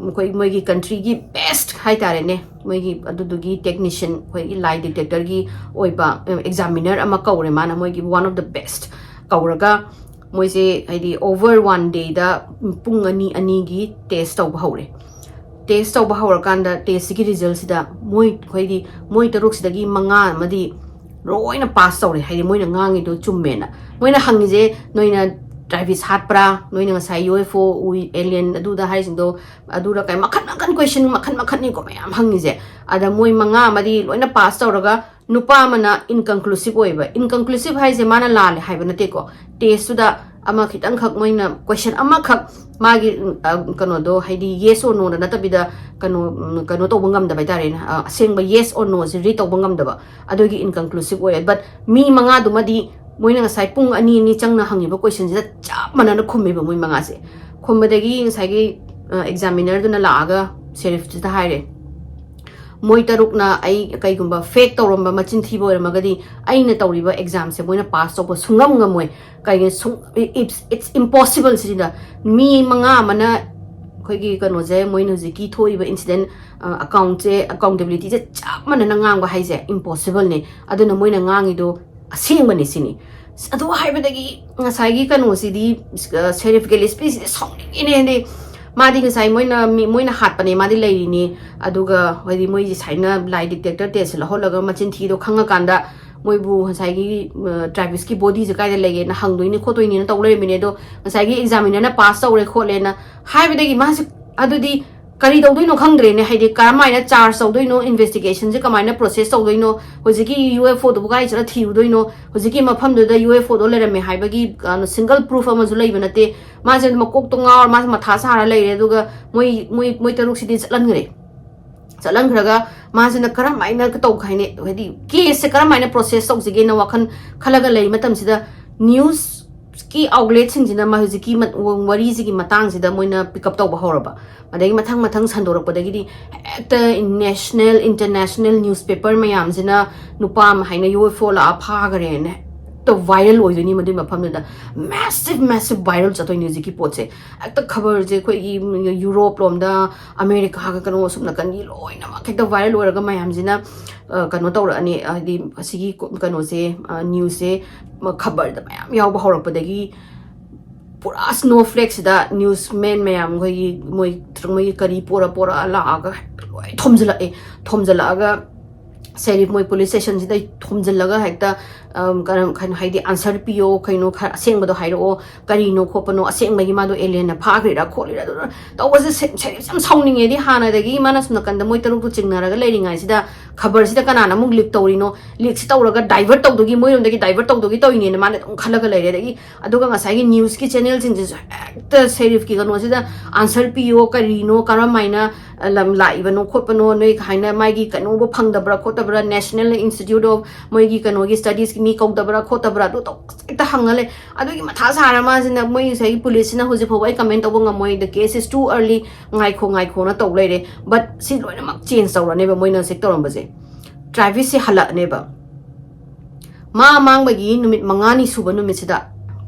ꯑꯩꯈꯣꯏ ꯃꯣꯏꯒꯤ ꯀꯟꯇ꯭ꯔꯤꯒꯤ ꯕꯦꯁ ꯍꯥꯏꯇꯥꯔꯦꯅꯦ, ꯃꯣꯏꯒꯤ ꯑꯗꯨꯗꯨꯒꯤ ꯇꯦꯛꯅꯤꯁꯤꯌꯟ, ꯑꯩꯈꯣꯏꯒꯤ ꯂꯥꯏ ꯗꯤꯇꯦꯛꯇꯔꯒꯤ ꯑꯣꯏꯕ ꯑꯦꯛꯖꯥꯃꯤꯅꯔ ꯑꯃ ꯀꯧꯔꯦ꯫ ꯃꯥꯅ ꯃꯣꯏꯒꯤ ꯋꯥꯟ ꯑꯣꯐ ꯗ ꯕꯦꯁ ꯀꯧꯔꯒ, ꯃꯣꯏꯁꯦ ꯍꯥꯏꯗꯤ ꯑꯣꯚꯔ ꯋꯥꯟ ꯗꯦꯗ ꯄꯨꯡ ꯑꯅꯤ ꯑꯅꯤꯒꯤ ꯇꯦꯁ ꯇꯧꯕ ꯍꯧꯔꯦ꯫ ꯇꯦꯁ ꯇꯧꯕ ꯍꯧꯔꯀꯥꯟꯗ ꯇꯦꯁꯁꯤꯒꯤ ꯔꯤꯖꯜꯁꯤꯗ ꯃꯣꯏ, ꯑꯩꯈꯣꯏꯗꯤ ꯃꯣꯏ ꯇꯔꯨꯛꯁꯤꯗꯒꯤ ꯃꯉꯥ ꯑꯃꯗꯤ ꯂꯣꯏꯅ ꯄꯥꯁ ꯇꯧꯔꯦ, ꯍꯥꯏꯗꯤ ꯃꯣꯏꯅ ꯉꯥꯡꯉꯤꯗꯣ ꯆꯨꯝꯃꯦꯅ꯫ ꯃꯣꯏꯅ ꯍꯪꯉꯤꯁꯦ, ꯅꯣꯏꯅ ꯇ꯭ꯔꯥꯏꯐꯤꯁ ꯍꯥꯠꯄ꯭ꯔꯥ, ꯅꯣꯏꯅ ꯉꯁꯥꯏ ꯌꯨ ꯑꯦꯐ ꯑꯣ ꯎꯏ, ꯑꯦꯂꯤꯌꯟ ꯑꯗꯨꯗ ꯍꯥꯏꯔꯤꯁꯤꯡꯗꯣ, ꯑꯗꯨꯔ ꯀꯩ, ꯃꯈꯟ ꯃꯈꯟ ꯀꯣꯏꯁꯟ ꯃꯈꯟ ꯃꯈꯟꯅꯤꯀꯣ ꯃꯌꯥꯝ ꯍꯪꯉꯤꯁꯦ꯫ ꯑꯗ ꯃꯣꯏ ꯃꯉꯥ ꯑꯃꯗꯤ ꯂꯣꯏꯅ ꯄꯥꯁ ꯇꯧꯔꯒ, ꯅꯨꯄꯥ ꯑꯃꯅ ꯏꯟꯀꯟꯀ꯭ꯂꯨꯁꯤꯞ ꯑꯣꯏꯕ꯫ ꯏꯟꯀꯟꯀ꯭ꯂꯨꯁꯤꯞ ꯍꯥꯏꯁꯦ ꯃꯥꯅ ꯂꯥꯜꯂꯦ ꯍꯥꯏꯕ ꯅꯠꯇꯦꯀꯣ, ꯇꯦꯁꯇꯨꯗ ꯑꯃ ꯈꯤꯇꯪꯈꯛ ꯃꯣꯏꯅ ꯀꯣꯏꯁꯟ ꯑꯃꯈꯛ ꯃꯥꯒꯤ, ꯎꯝ, ꯑ, ꯀꯩꯅꯣꯗꯣ, ꯍꯥꯏꯗꯤ yes or noꯗ ꯅꯠꯇꯕꯤꯗ ꯀꯩꯅꯣ, ꯎꯝ, ꯀꯩꯅꯣ ꯇꯧꯕ ꯉꯝꯗꯕ ꯍꯥꯏꯇꯥꯔꯦꯅꯦ, ꯑ, ꯑꯁꯦꯡꯕ yes or noꯁꯦ ꯔꯤꯗ ꯇꯧꯕ ꯉꯝꯗꯕ, ꯑꯗꯨꯒꯤ ꯏꯟꯀꯟꯀ꯭ꯂꯨꯁꯤꯞ ꯑꯣꯏꯌꯦ꯫ But ꯃꯤ ꯃꯉꯥꯗꯨꯃꯗꯤ ꯃꯣꯏꯅ ꯉꯁꯥꯏ ꯄꯨꯡ ꯑꯅꯤ ꯑꯅꯤ ꯆꯪꯅ ꯍꯪꯉꯤꯕ ꯀꯣꯏꯁꯟꯁꯤꯗ ꯆꯞ ꯃꯥꯟꯅꯅ ꯈꯨꯝꯃꯦꯕ ꯃꯣꯏ ꯃꯉꯥꯁꯦ꯫ ꯈꯨꯝꯕꯗꯒꯤ ꯉꯁꯥꯏꯒꯤ, ꯑ, ꯑꯦꯛꯖꯥꯃꯤꯅꯔꯗꯨꯅ ꯂꯥꯛꯑꯒ ꯁꯦꯔꯤꯐꯁꯤꯗ ꯍꯥꯏꯔꯦ, ꯃꯣꯏ ꯇꯔꯨꯛꯅ ꯑꯩ ꯀꯩꯒꯨꯝꯕ ꯐꯦꯛ ꯇꯧꯔꯝꯕ, ꯃꯆꯤꯟ ꯊꯤꯕ ꯑꯣꯏꯔꯝꯃꯒꯗꯤ, ꯑꯩꯅ ꯇꯧꯔꯤꯕ ꯑꯦꯛꯖꯥꯝꯁꯦ ꯃꯣꯏꯅ ꯄꯥꯁ ꯇꯧꯕ ꯁꯨꯡꯉꯝ ꯉꯝꯃꯣꯏ꯫ ꯀꯩꯒꯤꯅꯣ? ꯁꯨꯡ-, it's, it's impossible ꯁꯤꯅꯤꯗ꯫ ꯃꯤ ꯃꯉꯥ ꯑꯃꯅ ꯑꯩꯈꯣꯏꯒꯤ ꯀꯩꯅꯣꯁꯦ, ꯃꯣꯏꯅ ꯍꯧꯖꯤꯛꯀꯤ ꯊꯣꯛꯏꯕ ꯏꯟꯁꯤꯗꯦꯟ, ꯑ, ꯑꯦꯀꯥꯎꯟꯁꯦ, ꯑꯦꯀꯥꯎꯟꯇꯦꯕꯤꯂꯤꯇꯤꯁꯦ ꯆꯞ ꯃꯥꯟꯅꯅ ꯉꯥꯡꯕ ꯍꯥꯏꯁꯦ ꯏꯝꯄꯣꯁꯤꯕꯜꯅꯦ꯫ ꯑꯗꯨꯅ ꯃꯣꯏꯅ ꯉꯥꯡꯉꯤꯗꯣ ꯑꯁꯦꯡꯕꯅꯤ ꯁꯤꯅꯤ꯫ ꯑꯗꯨ ꯍꯥꯏꯕꯗꯒꯤ ꯉꯁꯥꯏꯒꯤ ꯀꯩꯅꯣꯁꯤꯗꯤ, ꯑ, ꯁꯦꯔꯤꯐ ꯒꯦꯂꯤꯁꯄꯤꯁꯤꯗꯤ ꯁꯥꯎꯅꯤꯡꯉꯤꯅꯦ꯫ ꯍꯥꯏꯗꯤ ꯃꯥꯗꯤ ꯉꯁꯥꯏ ꯃꯣꯏꯅ, ꯃꯤ, ꯃꯣꯏꯅ ꯍꯥꯠꯄꯅꯦ, ꯃꯥꯗꯤ ꯂꯩꯔꯤꯅꯤ꯫ ꯑꯗꯨꯒ ꯍꯥꯏꯗꯤ ꯃꯣꯏꯁꯦ ꯁꯨꯃꯥꯏꯅ ꯂꯥꯏ ꯗꯤꯇꯦꯛꯇꯔ ꯇꯦꯁ ꯂꯧꯍꯜꯂꯒ ꯃꯆꯤꯟ ꯊꯤꯗꯣ ꯈꯪꯉꯀꯥꯟꯗ ꯃꯣꯏꯕꯨ ꯉꯁꯥꯏꯒꯤ, ꯑ, ꯇ꯭ꯔꯥꯏꯕꯤꯁꯀꯤ ꯕꯣꯗꯤꯁꯦ ꯀꯥꯏꯗ ꯂꯩꯒꯦꯅ ꯍꯪꯗꯣꯏꯅꯤ ꯈꯣꯠꯇꯣꯏꯅꯤꯅ ꯇꯧ ꯂꯩꯔꯝꯃꯤꯅꯦ꯫ ꯑꯗꯣ ꯉꯁꯥꯏꯒꯤ ꯑꯦꯛꯖꯥꯃꯤꯅꯔꯅ ꯄꯥꯁ ꯇꯧꯔꯦ ꯈꯣꯠꯂꯦꯅ ꯍꯥꯏꯕꯗꯒꯤ ꯃꯥꯁꯦ ꯑꯗꯨꯗꯤ ꯀꯔꯤ ꯇꯧꯗꯣꯏꯅꯣ ꯈꯪꯗ꯭ꯔꯦꯅꯦ꯫ ꯍꯥꯏꯗꯤ ꯀꯔꯝꯍꯥꯏꯅ ꯆꯥꯔꯖ ꯇꯧꯗꯣꯏꯅꯣ, ꯏꯟꯚꯦꯁꯇꯤꯒꯦꯁꯟꯁꯦ ꯀꯃꯥꯏꯅ ꯄ꯭ꯔꯣꯁꯦꯁ ꯇꯧꯗꯣꯏꯅꯣ, ꯍꯧꯖꯤꯛꯀꯤ ꯌꯨ ꯑꯦꯐ ꯑꯣꯗꯨꯕꯨ ꯀꯥꯏ ꯆꯠꯂ ꯊꯤꯔꯨꯗꯣꯏꯅꯣ, ꯍꯧꯖꯤꯛꯀꯤ ꯃꯐꯝꯗꯨꯗ ꯌꯨ ꯑꯦꯐ ꯑꯣꯗꯣ ꯂꯩꯔꯝꯃꯦ ꯍꯥꯏꯕꯒꯤ, ꯑ, ꯁꯤꯡꯒꯜ ꯄ꯭ꯔꯨꯐ ꯑꯃꯁꯨ ꯂꯩꯕ ꯅꯠꯇꯦ꯫ ꯃꯥꯁꯦ ꯃꯀꯣꯛꯇꯣ ꯉꯥꯎꯔ ꯃꯥꯁꯦ ꯃꯊꯥ ꯁꯥꯔ ꯂꯩꯔꯦ꯫ ꯑꯗꯨꯒ ꯃꯣꯏ, ꯃꯣꯏ, ꯃꯣꯏ ꯇꯔꯨꯛꯁꯤꯗꯤ ꯆꯠꯍꯟꯈ꯭ꯔꯦ꯫ ꯆꯠꯍꯟꯈ꯭ꯔꯒ ꯃꯥꯁꯤꯅ ꯀꯔꯝꯍꯥꯏꯅ ꯇꯧ ꯍꯥꯏꯅꯤ, ꯍꯥꯏꯗꯤ ꯀꯦꯁꯁꯦ ꯀꯔꯝꯍꯥꯏꯅ ꯄ꯭ꯔꯣꯁꯦꯁ ꯇꯧꯁꯤꯒꯦꯅ ꯋꯥꯈꯜ ꯈꯜꯂꯒ ꯂꯩ ꯃꯇꯝꯁꯤꯗ, ꯅ꯭ꯌꯨꯁ ꯀꯤ ꯑꯥꯎꯠꯂꯦꯠꯁꯤꯡꯁꯤꯅ ꯃꯥ ꯍꯧꯖꯤꯛꯀꯤ ꯃ-, ꯋꯥꯔꯤꯁꯤꯒꯤ ꯃꯇꯥꯡꯁꯤꯗ ꯃꯣꯏꯅ ꯄꯤꯛ ꯑꯞ ꯇꯧꯕ ꯍꯧꯔꯕ꯫ ꯑꯗꯒꯤ ꯃꯊꯪ ꯃꯊꯪ ꯁꯟꯗꯣꯔꯛꯄꯗꯒꯤꯗꯤ ꯍꯦꯛꯇ ꯅꯦꯁꯅꯦꯜ, ꯏꯟꯇꯔꯅꯦꯁꯅꯦꯜ ꯅ꯭ꯌꯨꯁꯄꯦꯄꯔ ꯃꯌꯥꯝꯁꯤꯅ ꯅꯨꯄꯥ ꯑꯃ ꯍꯥꯏꯅ ꯌꯨ ꯑꯦꯐ ꯑꯣ ꯂꯥꯛꯑ ꯐꯥꯈꯔꯦꯅ ꯍꯦꯛꯇ ꯚꯥꯏꯔꯦꯜ ꯑꯣꯏꯗꯣꯏꯅꯤ ꯃꯗꯨꯏ ꯃꯐꯝꯗꯨꯗ꯫ ꯃꯦꯁꯤꯚ, ꯃꯦꯁꯤꯚ ꯚꯥꯏꯔꯦꯜ ꯆꯠꯇꯣꯏꯅꯤ ꯍꯧꯖꯤꯛꯀꯤ ꯄꯣꯠꯁꯦ꯫ ꯍꯦꯛꯇ ꯈꯕꯔꯁꯦ ꯑꯩꯈꯣꯏꯒꯤ ꯌꯨꯔꯣꯞ ꯂꯣꯝꯗ, ꯑꯃꯦꯔꯤꯀꯥꯒ ꯀꯩꯅꯣ ꯑꯁꯨꯝ ꯅꯥꯀꯟꯒꯤ ꯂꯣꯏꯅꯃꯛ ꯍꯦꯛꯇ ꯚꯥꯏꯔꯦꯜ ꯑꯣꯏꯔꯒ ꯃꯌꯥꯝꯁꯤꯅ, ꯑ, ꯀꯩꯅꯣ ꯇꯧꯔꯛꯑꯅꯤ, ꯍꯥꯏꯗꯤ ꯑꯁꯤꯒꯤ ꯀꯣ-, ꯀꯩꯅꯣꯁꯦ, ꯑ, ꯅ꯭ꯌꯨꯁꯁꯦ ꯃ-, ꯈꯕꯔꯗ ꯃꯌꯥꯝ ꯌꯥꯎꯕ ꯍꯧꯔꯛꯄꯗꯒꯤ ꯄꯨꯔꯥ ꯁ꯭ꯅꯣꯐ꯭ꯂꯦꯛꯁꯤꯗ ꯅ꯭ꯌꯨꯁꯃꯦꯟ ꯃꯌꯥꯝ ꯑꯩꯈꯣꯏꯒꯤ ꯃꯣꯏ, ꯃꯣꯏꯒꯤ ꯀꯔꯤ ꯄꯣꯔ ꯄꯣꯔ ꯂꯥꯛꯑꯒ ꯍꯦꯛꯇ ꯂꯣꯏ ꯊꯣꯝꯖꯤꯜꯂꯛꯑꯦ꯫ ꯊꯣꯝꯖꯤꯜꯂꯛꯑꯒ ꯁꯦꯔꯤꯐ ꯃꯣꯏ ꯄꯨꯂꯤꯁ ꯁ꯭ꯇꯦꯁꯟꯁꯤꯗ ꯊꯣꯝꯖꯤꯜꯂꯒ ꯍꯦꯛꯇ, ꯑꯝ, ꯀꯔꯝ-, ꯀꯩꯅꯣ, ꯍꯥꯏꯗꯤ ꯑꯟꯁꯔ ꯄꯤꯌꯣ, ꯀꯩꯅꯣ ꯈꯔ ꯑꯁꯦꯡꯕꯗꯣ ꯍꯥꯏꯔꯛꯑꯣ, ꯀꯔꯤꯅꯣ ꯈꯣꯠꯄꯅꯣ, ꯑꯁꯦꯡꯕꯒꯤ ꯃꯥꯗꯣ ꯑꯦꯂꯤꯌꯟꯅ ꯐꯥꯈ꯭ꯔꯤꯔꯥ ꯈꯣꯠꯂꯤꯔꯥ, ꯑꯗꯨꯅ ꯇꯧꯕꯁꯦ ꯁꯦ-, ꯁꯦꯔꯤꯐꯁꯦ ꯌꯥꯝ ꯁꯥꯎꯅꯤꯡꯉꯦꯗꯤ꯫ ꯍꯥꯟꯅꯗꯒꯤ ꯃꯥꯅ ꯁꯨꯝ ꯅꯥꯀꯟꯗ ꯃꯣꯏ ꯇꯔꯨꯛꯇꯨ ꯆꯤꯡꯅꯔꯒ ꯂꯩꯔꯤꯉꯩꯁꯤꯗ ꯈꯕꯔꯁꯤꯗ ꯀꯅꯥꯅ ꯑꯃꯨꯛ ꯂꯤꯛ ꯇꯧꯔꯤꯅꯣ, ꯂꯤꯛꯁꯤ ꯇꯧꯔꯒ ꯗꯥꯏꯚꯔꯠ ꯇꯧꯗꯣꯏꯒꯤ, ꯃꯣꯏꯔꯣꯝꯗꯒꯤ ꯗꯥꯏꯚꯔꯠ ꯇꯧꯗꯣꯏꯒꯤ ꯇꯧꯔꯤꯅꯦꯅ ꯃꯥꯅ ꯑꯗꯨꯝ ꯈꯜꯂꯒ ꯂꯩꯔꯦ꯫ ꯑꯗꯒꯤ ꯑꯗꯨꯒ ꯉꯁꯥꯏꯒꯤ ꯅ꯭ꯌꯨꯁꯀꯤ ꯆꯦꯅꯦꯜꯁꯤꯡꯁꯤꯁꯨ ꯍꯦꯛꯇ ꯁꯦꯔꯤꯐꯀꯤ ꯀꯩꯅꯣꯁꯤꯗ ꯑꯟꯁꯔ ꯄꯤꯌꯣ, ꯀꯔꯤꯅꯣ, ꯀꯔꯝ ꯍꯥꯏꯅ ꯂꯝ ꯂꯥꯛꯏꯕꯅꯣ ꯈꯣꯠꯄꯅꯣ, ꯅꯣꯏ ꯍꯥꯏꯅ ꯃꯥꯒꯤ ꯀꯩꯅꯣꯕꯨ ꯐꯪꯗꯕ꯭ꯔꯥ ꯈꯣꯠꯇꯕ꯭ꯔꯥ, National Institute of ꯃꯣꯏꯒꯤ ꯀꯩꯅꯣꯒꯤ ꯁ꯭ꯇꯗꯤꯁꯀꯤ ꯃꯤ ꯀꯧꯗꯕ꯭ꯔꯥ ꯈꯣꯠꯇꯕ꯭ꯔꯥ, ꯑꯗꯨ ꯇꯧ-, ꯍꯦꯛꯇ ꯍꯪꯉ ꯂꯩ꯫ ꯑꯗꯨꯒꯤ ꯃꯊꯥ ꯁꯥꯔ ꯃꯥꯁꯤꯅ, ꯃꯣꯏ ꯉꯁꯥꯏꯒꯤ ꯄꯨꯂꯤꯁꯁꯤꯅ ꯍꯧꯖꯤꯛ ꯐꯥꯎꯕ ꯑꯩ ꯀꯃꯦꯟ ꯇꯧꯕ ꯉꯝꯃꯣꯏ, the case is too early, ꯉꯥꯏꯈꯣ ꯉꯥꯏꯈꯣꯅ ꯇꯧ ꯂꯩꯔꯦ꯫ But ꯁꯤ ꯂꯣꯏꯅꯃꯛ ꯆꯦꯟꯖ ꯇꯧꯔꯅꯦꯕ ꯃꯣꯏꯅ ꯍꯧꯖꯤꯛ ꯇꯧꯔꯝꯕꯁꯦ꯫ ꯇ꯭ꯔꯥꯚꯤꯁꯁꯦ ꯍꯜꯂꯛꯑꯅꯦꯕ꯫ ꯃꯥ ꯃꯥꯡꯕꯒꯤ ꯅꯨꯃꯤꯠ ꯃꯉꯥꯅꯤ ꯁꯨꯕ ꯅꯨꯃꯤꯠꯁꯤꯗ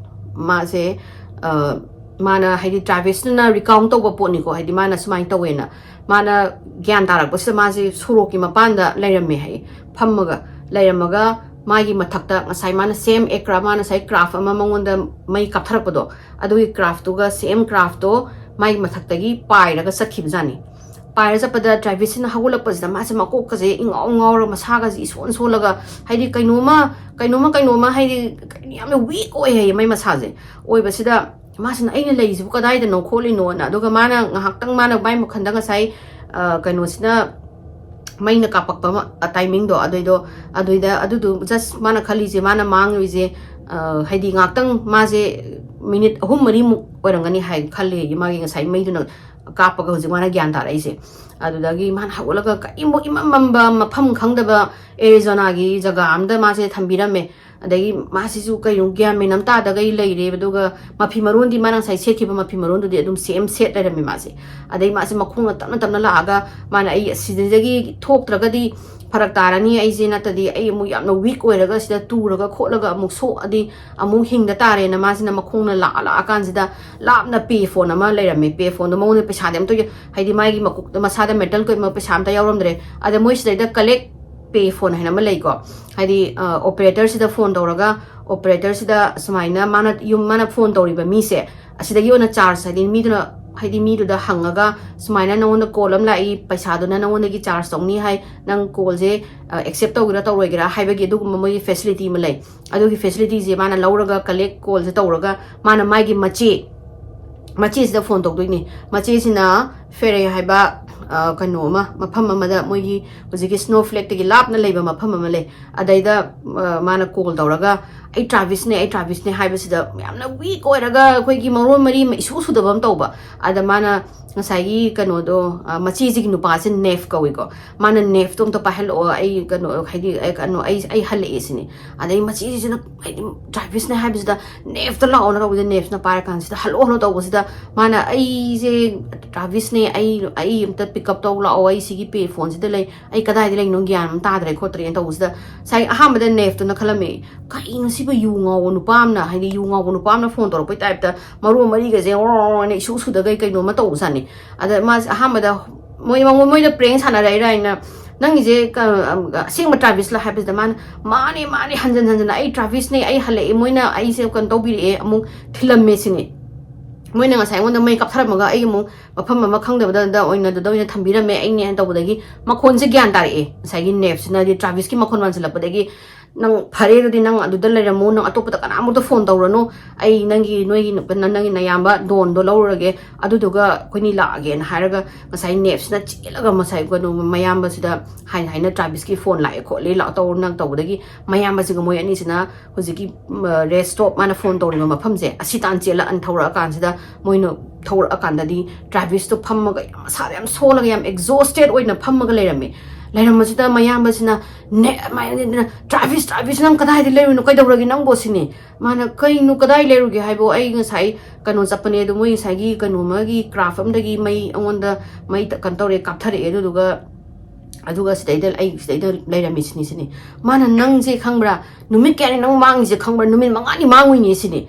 ꯃꯥꯁꯦ, ꯑ, ꯃꯥꯅ, ꯍꯥꯏꯗꯤ, ꯇ꯭ꯔꯥꯚꯤꯁꯇꯨꯅ ꯔꯤꯀꯥꯎꯟ ꯇꯧꯕ ꯄꯣꯠꯅꯤꯀꯣ, ꯍꯥꯏꯗꯤ, ꯃꯥꯅ ꯁꯨꯃꯥꯏꯅ ꯇꯧꯋꯦꯅ꯫ ꯃꯥꯅ ꯒ꯭ꯌꯥꯟ ꯇꯥꯔꯛꯄꯁꯤꯗ ꯃꯥꯁꯦ ꯁꯣꯔꯣꯛꯀꯤ ꯃꯄꯥꯟꯗ ꯂꯩꯔꯝꯃꯦ ꯍꯥꯏꯌꯦ, ꯐꯝꯃꯒ꯫ ꯂꯩꯔꯝꯃꯒ ꯃꯥꯒꯤ ꯃꯊꯛꯇ ꯉꯁꯥꯏ ꯃꯥꯅ ꯁꯦꯝ ꯑꯦ ꯀ꯭ꯔꯥꯐ, ꯃꯥꯅ ꯉꯁꯥꯏ ꯀ꯭ꯔꯥꯐ ꯑꯃ ꯃꯉꯣꯟꯗ ꯃꯩ ꯀꯥꯞꯊꯔꯛꯄꯗꯣ, ꯑꯗꯨꯒꯤ ꯀ꯭ꯔꯥꯐꯇꯨꯒ, ꯁꯦꯝ ꯀ꯭ꯔꯥꯐꯇꯣ ꯃꯥꯒꯤ ꯃꯊꯛꯇꯒꯤ ꯄꯥꯏꯔꯒ ꯆꯠꯈꯤꯕꯖꯥꯠꯅꯤ꯫ ꯄꯥꯏꯔ ꯆꯠꯄꯗ ꯇ꯭ꯔꯥꯚꯤꯁꯁꯤꯅ ꯍꯧꯒꯠꯂꯛꯄꯁꯤꯗ ꯃꯥꯁꯦ ꯃꯀꯣꯛꯀꯁꯦ ꯏꯉꯥꯎ ꯉꯥꯎꯔꯒ, ꯃꯁꯥꯒꯁꯦ ꯏꯁꯣꯟ ꯁꯣꯜꯂꯒ, ꯍꯥꯏꯗꯤ ꯀꯩꯅꯣꯝꯃ, ꯀꯩꯅꯣꯝꯃ, ꯀꯩꯅꯣꯝꯃ, ꯍꯥꯏꯗꯤ ꯌꯥꯝꯅ ꯋꯤꯛ ꯑꯣꯏ ꯍꯥꯏꯌꯦ ꯃꯥꯏ ꯃꯁꯥꯁꯦ꯫ ꯑꯣꯏꯕꯁꯤꯗ ꯃꯥꯁꯤꯅ, "ꯑꯩꯅ ꯂꯩꯔꯤꯁꯤꯕꯨ ꯀꯗꯥꯏꯗꯅꯣ ꯈꯣꯠꯂꯤꯅꯣꯅ", ꯑꯗꯨꯒ ꯃꯥꯅ ꯉꯥꯏꯍꯥꯛꯇꯪ, ꯃꯥꯅ ꯃꯥꯏ ꯋꯥꯈꯜꯗ ꯉꯁꯥꯏ, ꯑ, ꯀꯩꯅꯣꯁꯤꯅ ꯃꯩꯅ ꯀꯥꯞꯄꯛꯄ ꯃ-, ꯑ, ꯇꯥꯏꯃꯤꯡꯗꯣ, ꯑꯗꯨꯏꯗꯣ, ꯑꯗꯨꯏꯗ, ꯑꯗꯨꯗꯣ just ꯃꯥꯅ ꯈꯜꯂꯤꯁꯦ, ꯃꯥꯅ ꯃꯥꯡꯉꯨꯏꯁꯦ, ꯑ, ꯍꯥꯏꯗꯤ ꯉꯥꯏꯍꯥꯛꯇꯪ ꯃꯥꯁꯦ ꯃꯤꯅꯤꯠ ꯑꯍꯨꯝ ꯃꯔꯤꯃꯨꯛ ꯑꯣꯏꯔꯝꯒꯅꯤ ꯍꯥꯏ ꯈꯜꯂꯦ, ꯃꯥꯒꯤ ꯉꯁꯥꯏ ꯃꯩꯗꯨꯅ ꯀꯥꯞꯄꯒ ꯍꯧꯖꯤꯛ ꯃꯥꯅ ꯒ꯭ꯌꯥꯟ ꯇꯥꯔꯛꯏꯁꯦ꯫ ꯑꯗꯨꯗꯒꯤ ꯃꯥꯅ ꯍꯧꯒꯠꯂꯒ ꯀꯔꯤꯝꯐꯥꯎ ꯏꯃꯝ ꯃꯝꯕ, ꯃꯐꯝ ꯈꯪꯗꯕ ꯑꯦꯔꯤꯖꯣꯅꯥꯒꯤ ꯖꯒꯥ ꯑꯝꯗ ꯃꯥꯁꯦ ꯊꯝꯕꯤꯔꯝꯃꯦ꯫ ꯑꯗꯒꯤ ꯃꯥꯁꯤꯁꯨ ꯀꯩꯅꯣ ꯒ꯭ꯌꯥꯟ ꯃꯦꯟ ꯑꯃ ꯇꯥꯗꯒꯩ ꯂꯩꯔꯦ꯫ ꯑꯗꯨꯒ ꯃꯐꯤ ꯃꯔꯣꯟꯗꯤ ꯃꯥꯅ ꯉꯁꯥꯏ ꯁꯦꯠꯈꯤꯕ ꯃꯐꯤ ꯃꯔꯣꯟꯗꯨꯗꯤ ꯑꯗꯨꯝ ꯁꯦꯝ ꯁꯦꯠ ꯂꯩꯔꯝꯃꯦ ꯃꯥꯁꯦ꯫ ꯑꯗꯩ ꯃꯥꯁꯦ ꯃꯈꯣꯡꯅ ꯇꯞꯅ ꯇꯞꯅ ꯂꯥꯛꯑꯒ ꯃꯥꯅ, "ꯑꯩ ꯑꯁꯤꯗꯒꯤ ꯊꯣꯛꯇ꯭ꯔꯒꯗꯤ ꯐꯔꯛ ꯇꯥꯔꯅꯤ, ꯑꯩꯁꯦ ꯅꯠꯇꯗꯤ ꯑꯩ ꯑꯃꯨꯛ ꯌꯥꯝꯅ ꯋꯤꯛ ꯑꯣꯏꯔꯒ ꯁꯤꯗ ꯇꯨꯔꯒ ꯈꯣꯠꯂꯒ ꯑꯃꯨꯛ ꯁꯣꯛꯑꯗꯤ ꯑꯃꯨꯛ ꯍꯤꯡꯗ ꯇꯥꯔꯦꯅ" ꯃꯥꯁꯤꯅ ꯃꯈꯣꯡꯅ ꯂꯥꯛꯑ ꯂꯥꯛꯑꯀꯥꯟꯁꯤꯗ ꯂꯥꯞꯅ ꯄꯦ ꯐꯣꯟ ꯑꯃ ꯂꯩꯔꯝꯃꯦ꯫ ꯄꯦ ꯐꯣꯟꯗꯣ ꯃꯉꯣꯟꯗ ꯄꯩꯁꯥꯗꯤ ꯑꯝꯇ ꯌ-, ꯍꯥꯏꯗꯤ ꯃꯥꯒꯤ ꯃꯀꯣꯛꯇ ꯃꯁꯥꯗ ꯃꯦꯇꯜ ꯀꯣꯏꯃ ꯄꯩꯁꯥ ꯑꯝꯇ ꯌꯥꯎꯔꯝꯗ꯭ꯔꯦ꯫ ꯑꯗ ꯃꯣꯏ ꯁꯤꯗꯩꯗ ꯀꯂꯦꯛ ꯄꯦ ꯐꯣꯟ ꯍꯥꯏꯅ ꯑꯃ ꯂꯩꯀꯣ꯫ ꯍꯥꯏꯗꯤ ꯑꯣꯄꯔꯦꯇꯔꯁꯤꯗ ꯐꯣꯟ ꯇꯧꯔꯒ, ꯑꯣꯄꯔꯦꯇꯔꯁꯤꯗ ꯁꯨꯃꯥꯏꯅ ꯃꯥꯅ ꯌꯨꯝ, ꯃꯥꯅ ꯐꯣꯟ ꯇꯧꯔꯤꯕ ꯃꯤꯁꯦ ꯑꯁꯤꯗꯒꯤ ꯑꯣꯏꯅ ꯆꯥꯔꯖ, ꯍꯥꯏꯗꯤ ꯃꯤꯗꯨꯅ, ꯍꯥꯏꯗꯤ ꯃꯤꯗꯨꯗ ꯍꯪꯉꯒ, "ꯁꯨꯃꯥꯏꯅ ꯅꯉꯣꯟꯗ ꯀꯣꯜ ꯑꯃ ꯂꯥꯛꯏ, ꯄꯩꯁꯥꯗꯨꯅ ꯅꯉꯣꯟꯗꯒꯤ ꯆꯥꯔꯖ ꯇꯧꯅꯤ ꯍꯥꯏ, ꯅꯪ ꯀꯣꯜꯁꯦ ꯑꯦꯛꯁꯦꯞ ꯇꯧꯒꯦꯔꯥ ꯇꯧꯔꯣꯏꯒꯦꯔꯥ?" ꯍꯥꯏꯕꯒꯤ ꯑꯗꯨꯒꯨꯝꯕ ꯃꯣꯏꯒꯤ ꯐꯦꯁꯤꯂꯤꯇꯤ ꯑꯃ ꯂꯩ꯫ ꯑꯗꯨꯒꯤ ꯐꯦꯁꯤꯂꯤꯇꯤꯁꯦ ꯃꯥꯅ ꯂꯧꯔꯒ, ꯀꯂꯦꯛ ꯀꯣꯜꯁꯦ ꯇꯧꯔꯒ, ꯃꯥꯅ ꯃꯥꯒꯤ ꯃꯆꯦ, ꯃꯆꯦꯁꯤꯗ ꯐꯣꯟ ꯇꯧꯗꯣꯏꯅꯤ꯫ ꯃꯆꯦꯁꯤꯅ ꯐꯦꯔꯦ ꯍꯥꯏꯕ, ꯑ, ꯀꯩꯅꯣ ꯑꯃ, ꯃꯐꯝ ꯑꯃꯗ, ꯃꯣꯏꯒꯤ ꯍꯧꯖꯤꯛꯀꯤ ꯁ꯭ꯅꯣ ꯐ꯭ꯂꯦꯛꯇꯒꯤ ꯂꯥꯞꯅ ꯂꯩꯕ ꯃꯐꯝ ꯑꯃ ꯂꯩ꯫ ꯑꯗꯩꯗ, ꯑ, ꯃꯥꯅ ꯀꯣꯜ ꯇꯧꯔꯒ, "ꯑꯩ ꯇ꯭ꯔꯥꯚꯤꯁꯅꯦ, ꯑꯩ ꯇ꯭ꯔꯥꯚꯤꯁꯅꯦ" ꯍꯥꯏꯕꯁꯤꯗ ꯌꯥꯝꯅ ꯋꯤꯛ ꯑꯣꯏꯔꯒ, ꯑꯩꯈꯣꯏꯒꯤ ꯃꯔꯣꯟ ꯃꯔꯤ ꯑꯃ ꯏꯁꯨ ꯁꯨꯗꯕ ꯑꯃ ꯇꯧꯕ꯫ ꯑꯗ ꯃꯥꯅ ꯉꯁꯥꯏꯒꯤ ꯀꯩꯅꯣꯗꯣ, ꯑ, ꯃꯆꯦꯁꯤꯒꯤ ꯅꯨꯄꯥꯁꯦ ꯅꯦꯐ ꯀꯧꯏꯀꯣ꯫ ꯃꯥꯅ, "ꯅꯦꯐꯇꯣ ꯑꯝꯇ ꯄꯥꯏꯍꯜꯂꯛꯑꯣ, ꯑꯩ ꯀꯩꯅꯣ, ꯍꯥꯏꯗꯤ, ꯑꯩ ꯀꯩꯅꯣ, ꯑꯩ, ꯑꯩ ꯍꯜꯂꯛꯑꯦ" ꯁꯤꯅꯤ꯫ ꯑꯗꯩ ꯃꯆꯦꯁꯤꯅ, ꯍꯥꯏꯗꯤ, "ꯇ꯭ꯔꯥꯚꯤꯁꯅꯦ" ꯍꯥꯏꯕꯁꯤꯗ, "ꯅꯦꯐꯇ ꯂꯥꯛꯑꯣꯅ" ꯀꯧꯕꯁꯤꯗ, ꯅꯦꯐꯅ ꯄꯥꯏꯔꯀꯥꯟꯁꯤꯗ, "ꯍꯜꯂꯣ, ꯍꯜꯂꯣ" ꯇꯧꯕꯁꯤꯗ, ꯃꯥꯅ, "ꯑꯩꯁꯦ ꯇ꯭ꯔꯥꯚꯤꯁꯅꯦ, ꯑꯩ, ꯑꯩ ꯑꯝꯇ ꯄꯤꯛ ꯑꯞ ꯇꯧ ꯂꯥꯛꯑꯣ, ꯑꯩ ꯁꯤꯒꯤ ꯄꯦ ꯐꯣꯟꯁꯤꯗ ꯂꯩ, ꯑꯩ ꯀꯗꯥꯏꯗ ꯂꯩꯅꯣ ꯒ꯭ꯌꯥꯟ ꯑꯃ ꯇꯥꯗ꯭ꯔꯦ ꯈꯣꯠꯇ꯭ꯔꯦꯅ" ꯇꯧꯕꯁꯤꯗ, ꯉꯁꯥꯏ ꯑꯍꯥꯟꯕꯗ ꯅꯦꯐꯇꯨꯅ ꯈꯜꯂꯝꯃꯦ, "ꯀꯩꯅꯣ ꯁꯤꯕꯨ ꯌꯨ ꯉꯥꯎꯕ ꯅꯨꯄꯥ ꯑꯃꯅ, ꯍꯥꯏꯗꯤ ꯌꯨ ꯉꯥꯎꯕ ꯅꯨꯄꯥ ꯑꯃꯅ ꯐꯣꯟ ꯇꯧꯔꯛꯄꯩ ꯇꯥꯏꯞꯇ ꯃꯔꯣꯟ ꯃꯔꯤꯒꯁꯦ ꯑꯣꯔ ꯑꯣꯔ ꯑꯣꯔ ꯍꯥꯏꯅ ꯏꯁꯨ ꯁꯨꯗꯒꯩ ꯀꯩꯅꯣꯝꯃ ꯇꯧꯕꯖꯥꯠꯅꯤ"꯫ ꯑꯗ ꯃꯥꯁꯦ ꯑꯍꯥꯟꯕꯗ ꯃꯣꯏ, ꯃꯉꯣꯟ-, ꯃꯣꯏꯗ ꯄ꯭ꯔꯦꯡ ꯁꯥꯟꯅꯔꯛꯏꯔꯥ ꯍꯥꯏꯅ, "ꯅꯪꯒꯤꯁꯦ ꯀ-, ꯑꯁꯦꯡꯕ ꯇ꯭ꯔꯥꯚꯤꯁꯂ?" ꯍꯥꯏꯕꯁꯤꯗ ꯃꯥꯅ, "ꯃꯥꯅꯦ, ꯃꯥꯅꯦ, ꯍꯟꯖꯟ ꯍꯟꯖꯟꯅ ꯑꯩ ꯇ꯭ꯔꯥꯚꯤꯁꯅꯦ, ꯑꯩ ꯍꯜꯂꯛꯑꯦ, ꯃꯣꯏꯅ ꯑꯩꯁꯦ ꯀꯩꯅꯣ ꯇꯧꯕꯤꯔꯛꯑꯦ", ꯑꯃꯨꯛ ꯊꯤꯜꯂꯝꯃꯦ ꯁꯤꯅꯤ꯫ ꯃꯣꯏꯅ ꯉꯁꯥꯏ ꯑꯩꯉꯣꯟꯗ ꯃꯩ ꯀꯥꯞꯊꯔꯝꯃꯒ ꯑꯩ ꯑꯃꯨꯛ ꯃꯐꯝ ꯑꯃ ꯈꯪꯗꯕꯗ ꯑꯣꯏꯅ ꯑꯗꯨꯗ ꯑꯣꯏꯅ ꯊꯝꯕꯤꯔꯝꯃꯦ, ꯑꯩꯅꯦ ꯍꯥꯏꯅ ꯇꯧꯕꯗꯒꯤ ꯃꯈꯣꯟꯁꯦ ꯒ꯭ꯌꯥꯟ ꯇꯥꯔꯛꯑꯦ꯫ ꯉꯁꯥꯏꯒꯤ ꯅꯦꯞꯁꯤꯅꯗꯤ ꯇ꯭ꯔꯥꯚꯤꯁꯀꯤ ꯃꯈꯣꯟ ꯃꯥꯟꯁꯤꯜꯂꯛꯄꯗꯒꯤ, "ꯅꯪ ꯐꯔꯦ, ꯑꯗꯨꯗꯤ ꯅꯪ ꯑꯗꯨꯗ ꯂꯩꯔꯝꯃꯨ, ꯅꯪ ꯑꯇꯣꯞꯄꯗ ꯀꯅꯥꯃꯨꯛꯇ ꯐꯣꯟ ꯇꯧꯔꯅꯨ, ꯑꯩ ꯅꯪꯒꯤ, ꯅꯣꯏꯒꯤ ꯅ-, ꯅꯪꯒꯤ ꯅꯌꯥꯝꯕ ꯗꯣꯟꯗꯣ ꯂꯧꯔꯨꯔꯒꯦ, ꯑꯗꯨꯗꯨꯒ ꯑꯩꯈꯣꯏꯅꯤ ꯂꯥꯛꯑꯒꯦꯅ" ꯍꯥꯏꯔꯒ ꯉꯁꯥꯏ ꯅꯦꯞꯁꯤꯅ ꯆꯦꯜꯂꯒ ꯉꯁꯥꯏ ꯀꯩꯅꯣ ꯃꯌꯥꯝꯕꯁꯤꯗ ꯍꯥꯏꯅ ꯍꯥꯏꯅ ꯇ꯭ꯔꯥꯚꯤꯁꯀꯤ ꯐꯣꯟ ꯂꯥꯛꯑꯦ ꯈꯣꯠꯂꯦ ꯂꯥꯛ ꯇꯧꯔꯅ ꯇꯧꯕꯗꯒꯤ ꯃꯌꯥꯝꯕꯁꯤꯒ ꯃꯣꯏ ꯑꯅꯤꯁꯤꯅ ꯍꯧꯖꯤꯛꯀꯤ, ꯎꯝ, ꯔꯦꯁ ꯁ꯭ꯇꯣꯞ ꯃꯥꯅ ꯐꯣꯟ ꯇꯧꯔꯤꯕ ꯃꯐꯝꯁꯦ ꯑꯁꯤ ꯇꯥꯟ ꯆꯦꯜꯂꯛꯑꯅ ꯊꯧꯔꯛꯑꯀꯥꯟꯁꯤꯗ ꯃꯣꯏꯅ ꯊꯧꯔꯛꯑꯀꯥꯟꯗꯗꯤ ꯇ꯭ꯔꯥꯚꯤꯁꯇꯣ ꯐꯝꯃꯒ ꯌꯥꯝ ꯃꯁꯥꯗ ꯌꯥꯝ ꯁꯣꯜꯂꯒ ꯌꯥꯝ ꯑꯦꯛꯖꯣꯁꯇꯦꯠ ꯑꯣꯏꯅ ꯐꯝꯃꯒ ꯂꯩꯔꯝꯃꯦ꯫ ꯂꯩꯔꯝꯕꯁꯤꯗ ꯃꯌꯥꯝꯕꯁꯤꯅ ꯅꯦ-, ꯃꯌꯥꯝꯕꯁꯤꯅ, "ꯇ꯭ꯔꯥꯚꯤꯁ, ꯇ꯭ꯔꯥꯚꯤꯁ, ꯅꯪ ꯀꯗꯥꯏꯗ ꯂꯩꯔꯨꯏꯅꯣ? ꯀꯩꯗꯧꯔꯒꯦ ꯅꯪꯕꯣ?" ꯁꯤꯅꯤ꯫ ꯃꯥꯅ, "ꯀꯩꯅꯣ, ꯀꯗꯥꯏ ꯂꯩꯔꯨꯒꯦ ꯍꯥꯏꯕꯣ? ꯑꯩ ꯉꯁꯥꯏ ꯀꯩꯅꯣ ꯆꯠꯄꯅꯦ, ꯑꯗꯣ ꯃꯣꯏ ꯉꯁꯥꯏꯒꯤ ꯀꯩꯅꯣ ꯑꯃꯒꯤ ꯀ꯭ꯔꯥꯐ ꯑꯃꯗꯒꯤ ꯃꯩ ꯑꯩꯉꯣꯟꯗ ꯃꯩ ꯇ-, ꯀꯩꯅꯣ ꯇꯧꯔꯦ, ꯀꯥꯞꯊꯔꯛꯑꯦ, ꯑꯗꯨꯗꯨꯒ, ꯑꯗꯨꯒ ꯁꯤꯗꯩꯗ ꯑꯩ ꯁꯤꯗꯩꯗ ꯂꯩꯔꯝꯃꯤꯁꯤꯅꯤ", ꯁꯤꯅꯤ꯫ ꯃꯥꯅ, "ꯅꯪꯁꯦ ꯈꯪꯕ꯭ꯔꯥ? ꯅꯨꯃꯤꯠ ꯀꯌꯥꯅꯤ ꯅꯪ ꯃꯥꯡꯉꯤꯁꯦ ꯈꯪꯕ꯭ꯔꯥ? ꯅꯨꯃꯤꯠ ꯃꯉꯥꯅꯤ ꯃꯥꯡꯉꯨꯏꯅꯦ", ꯁꯤꯅꯤ꯫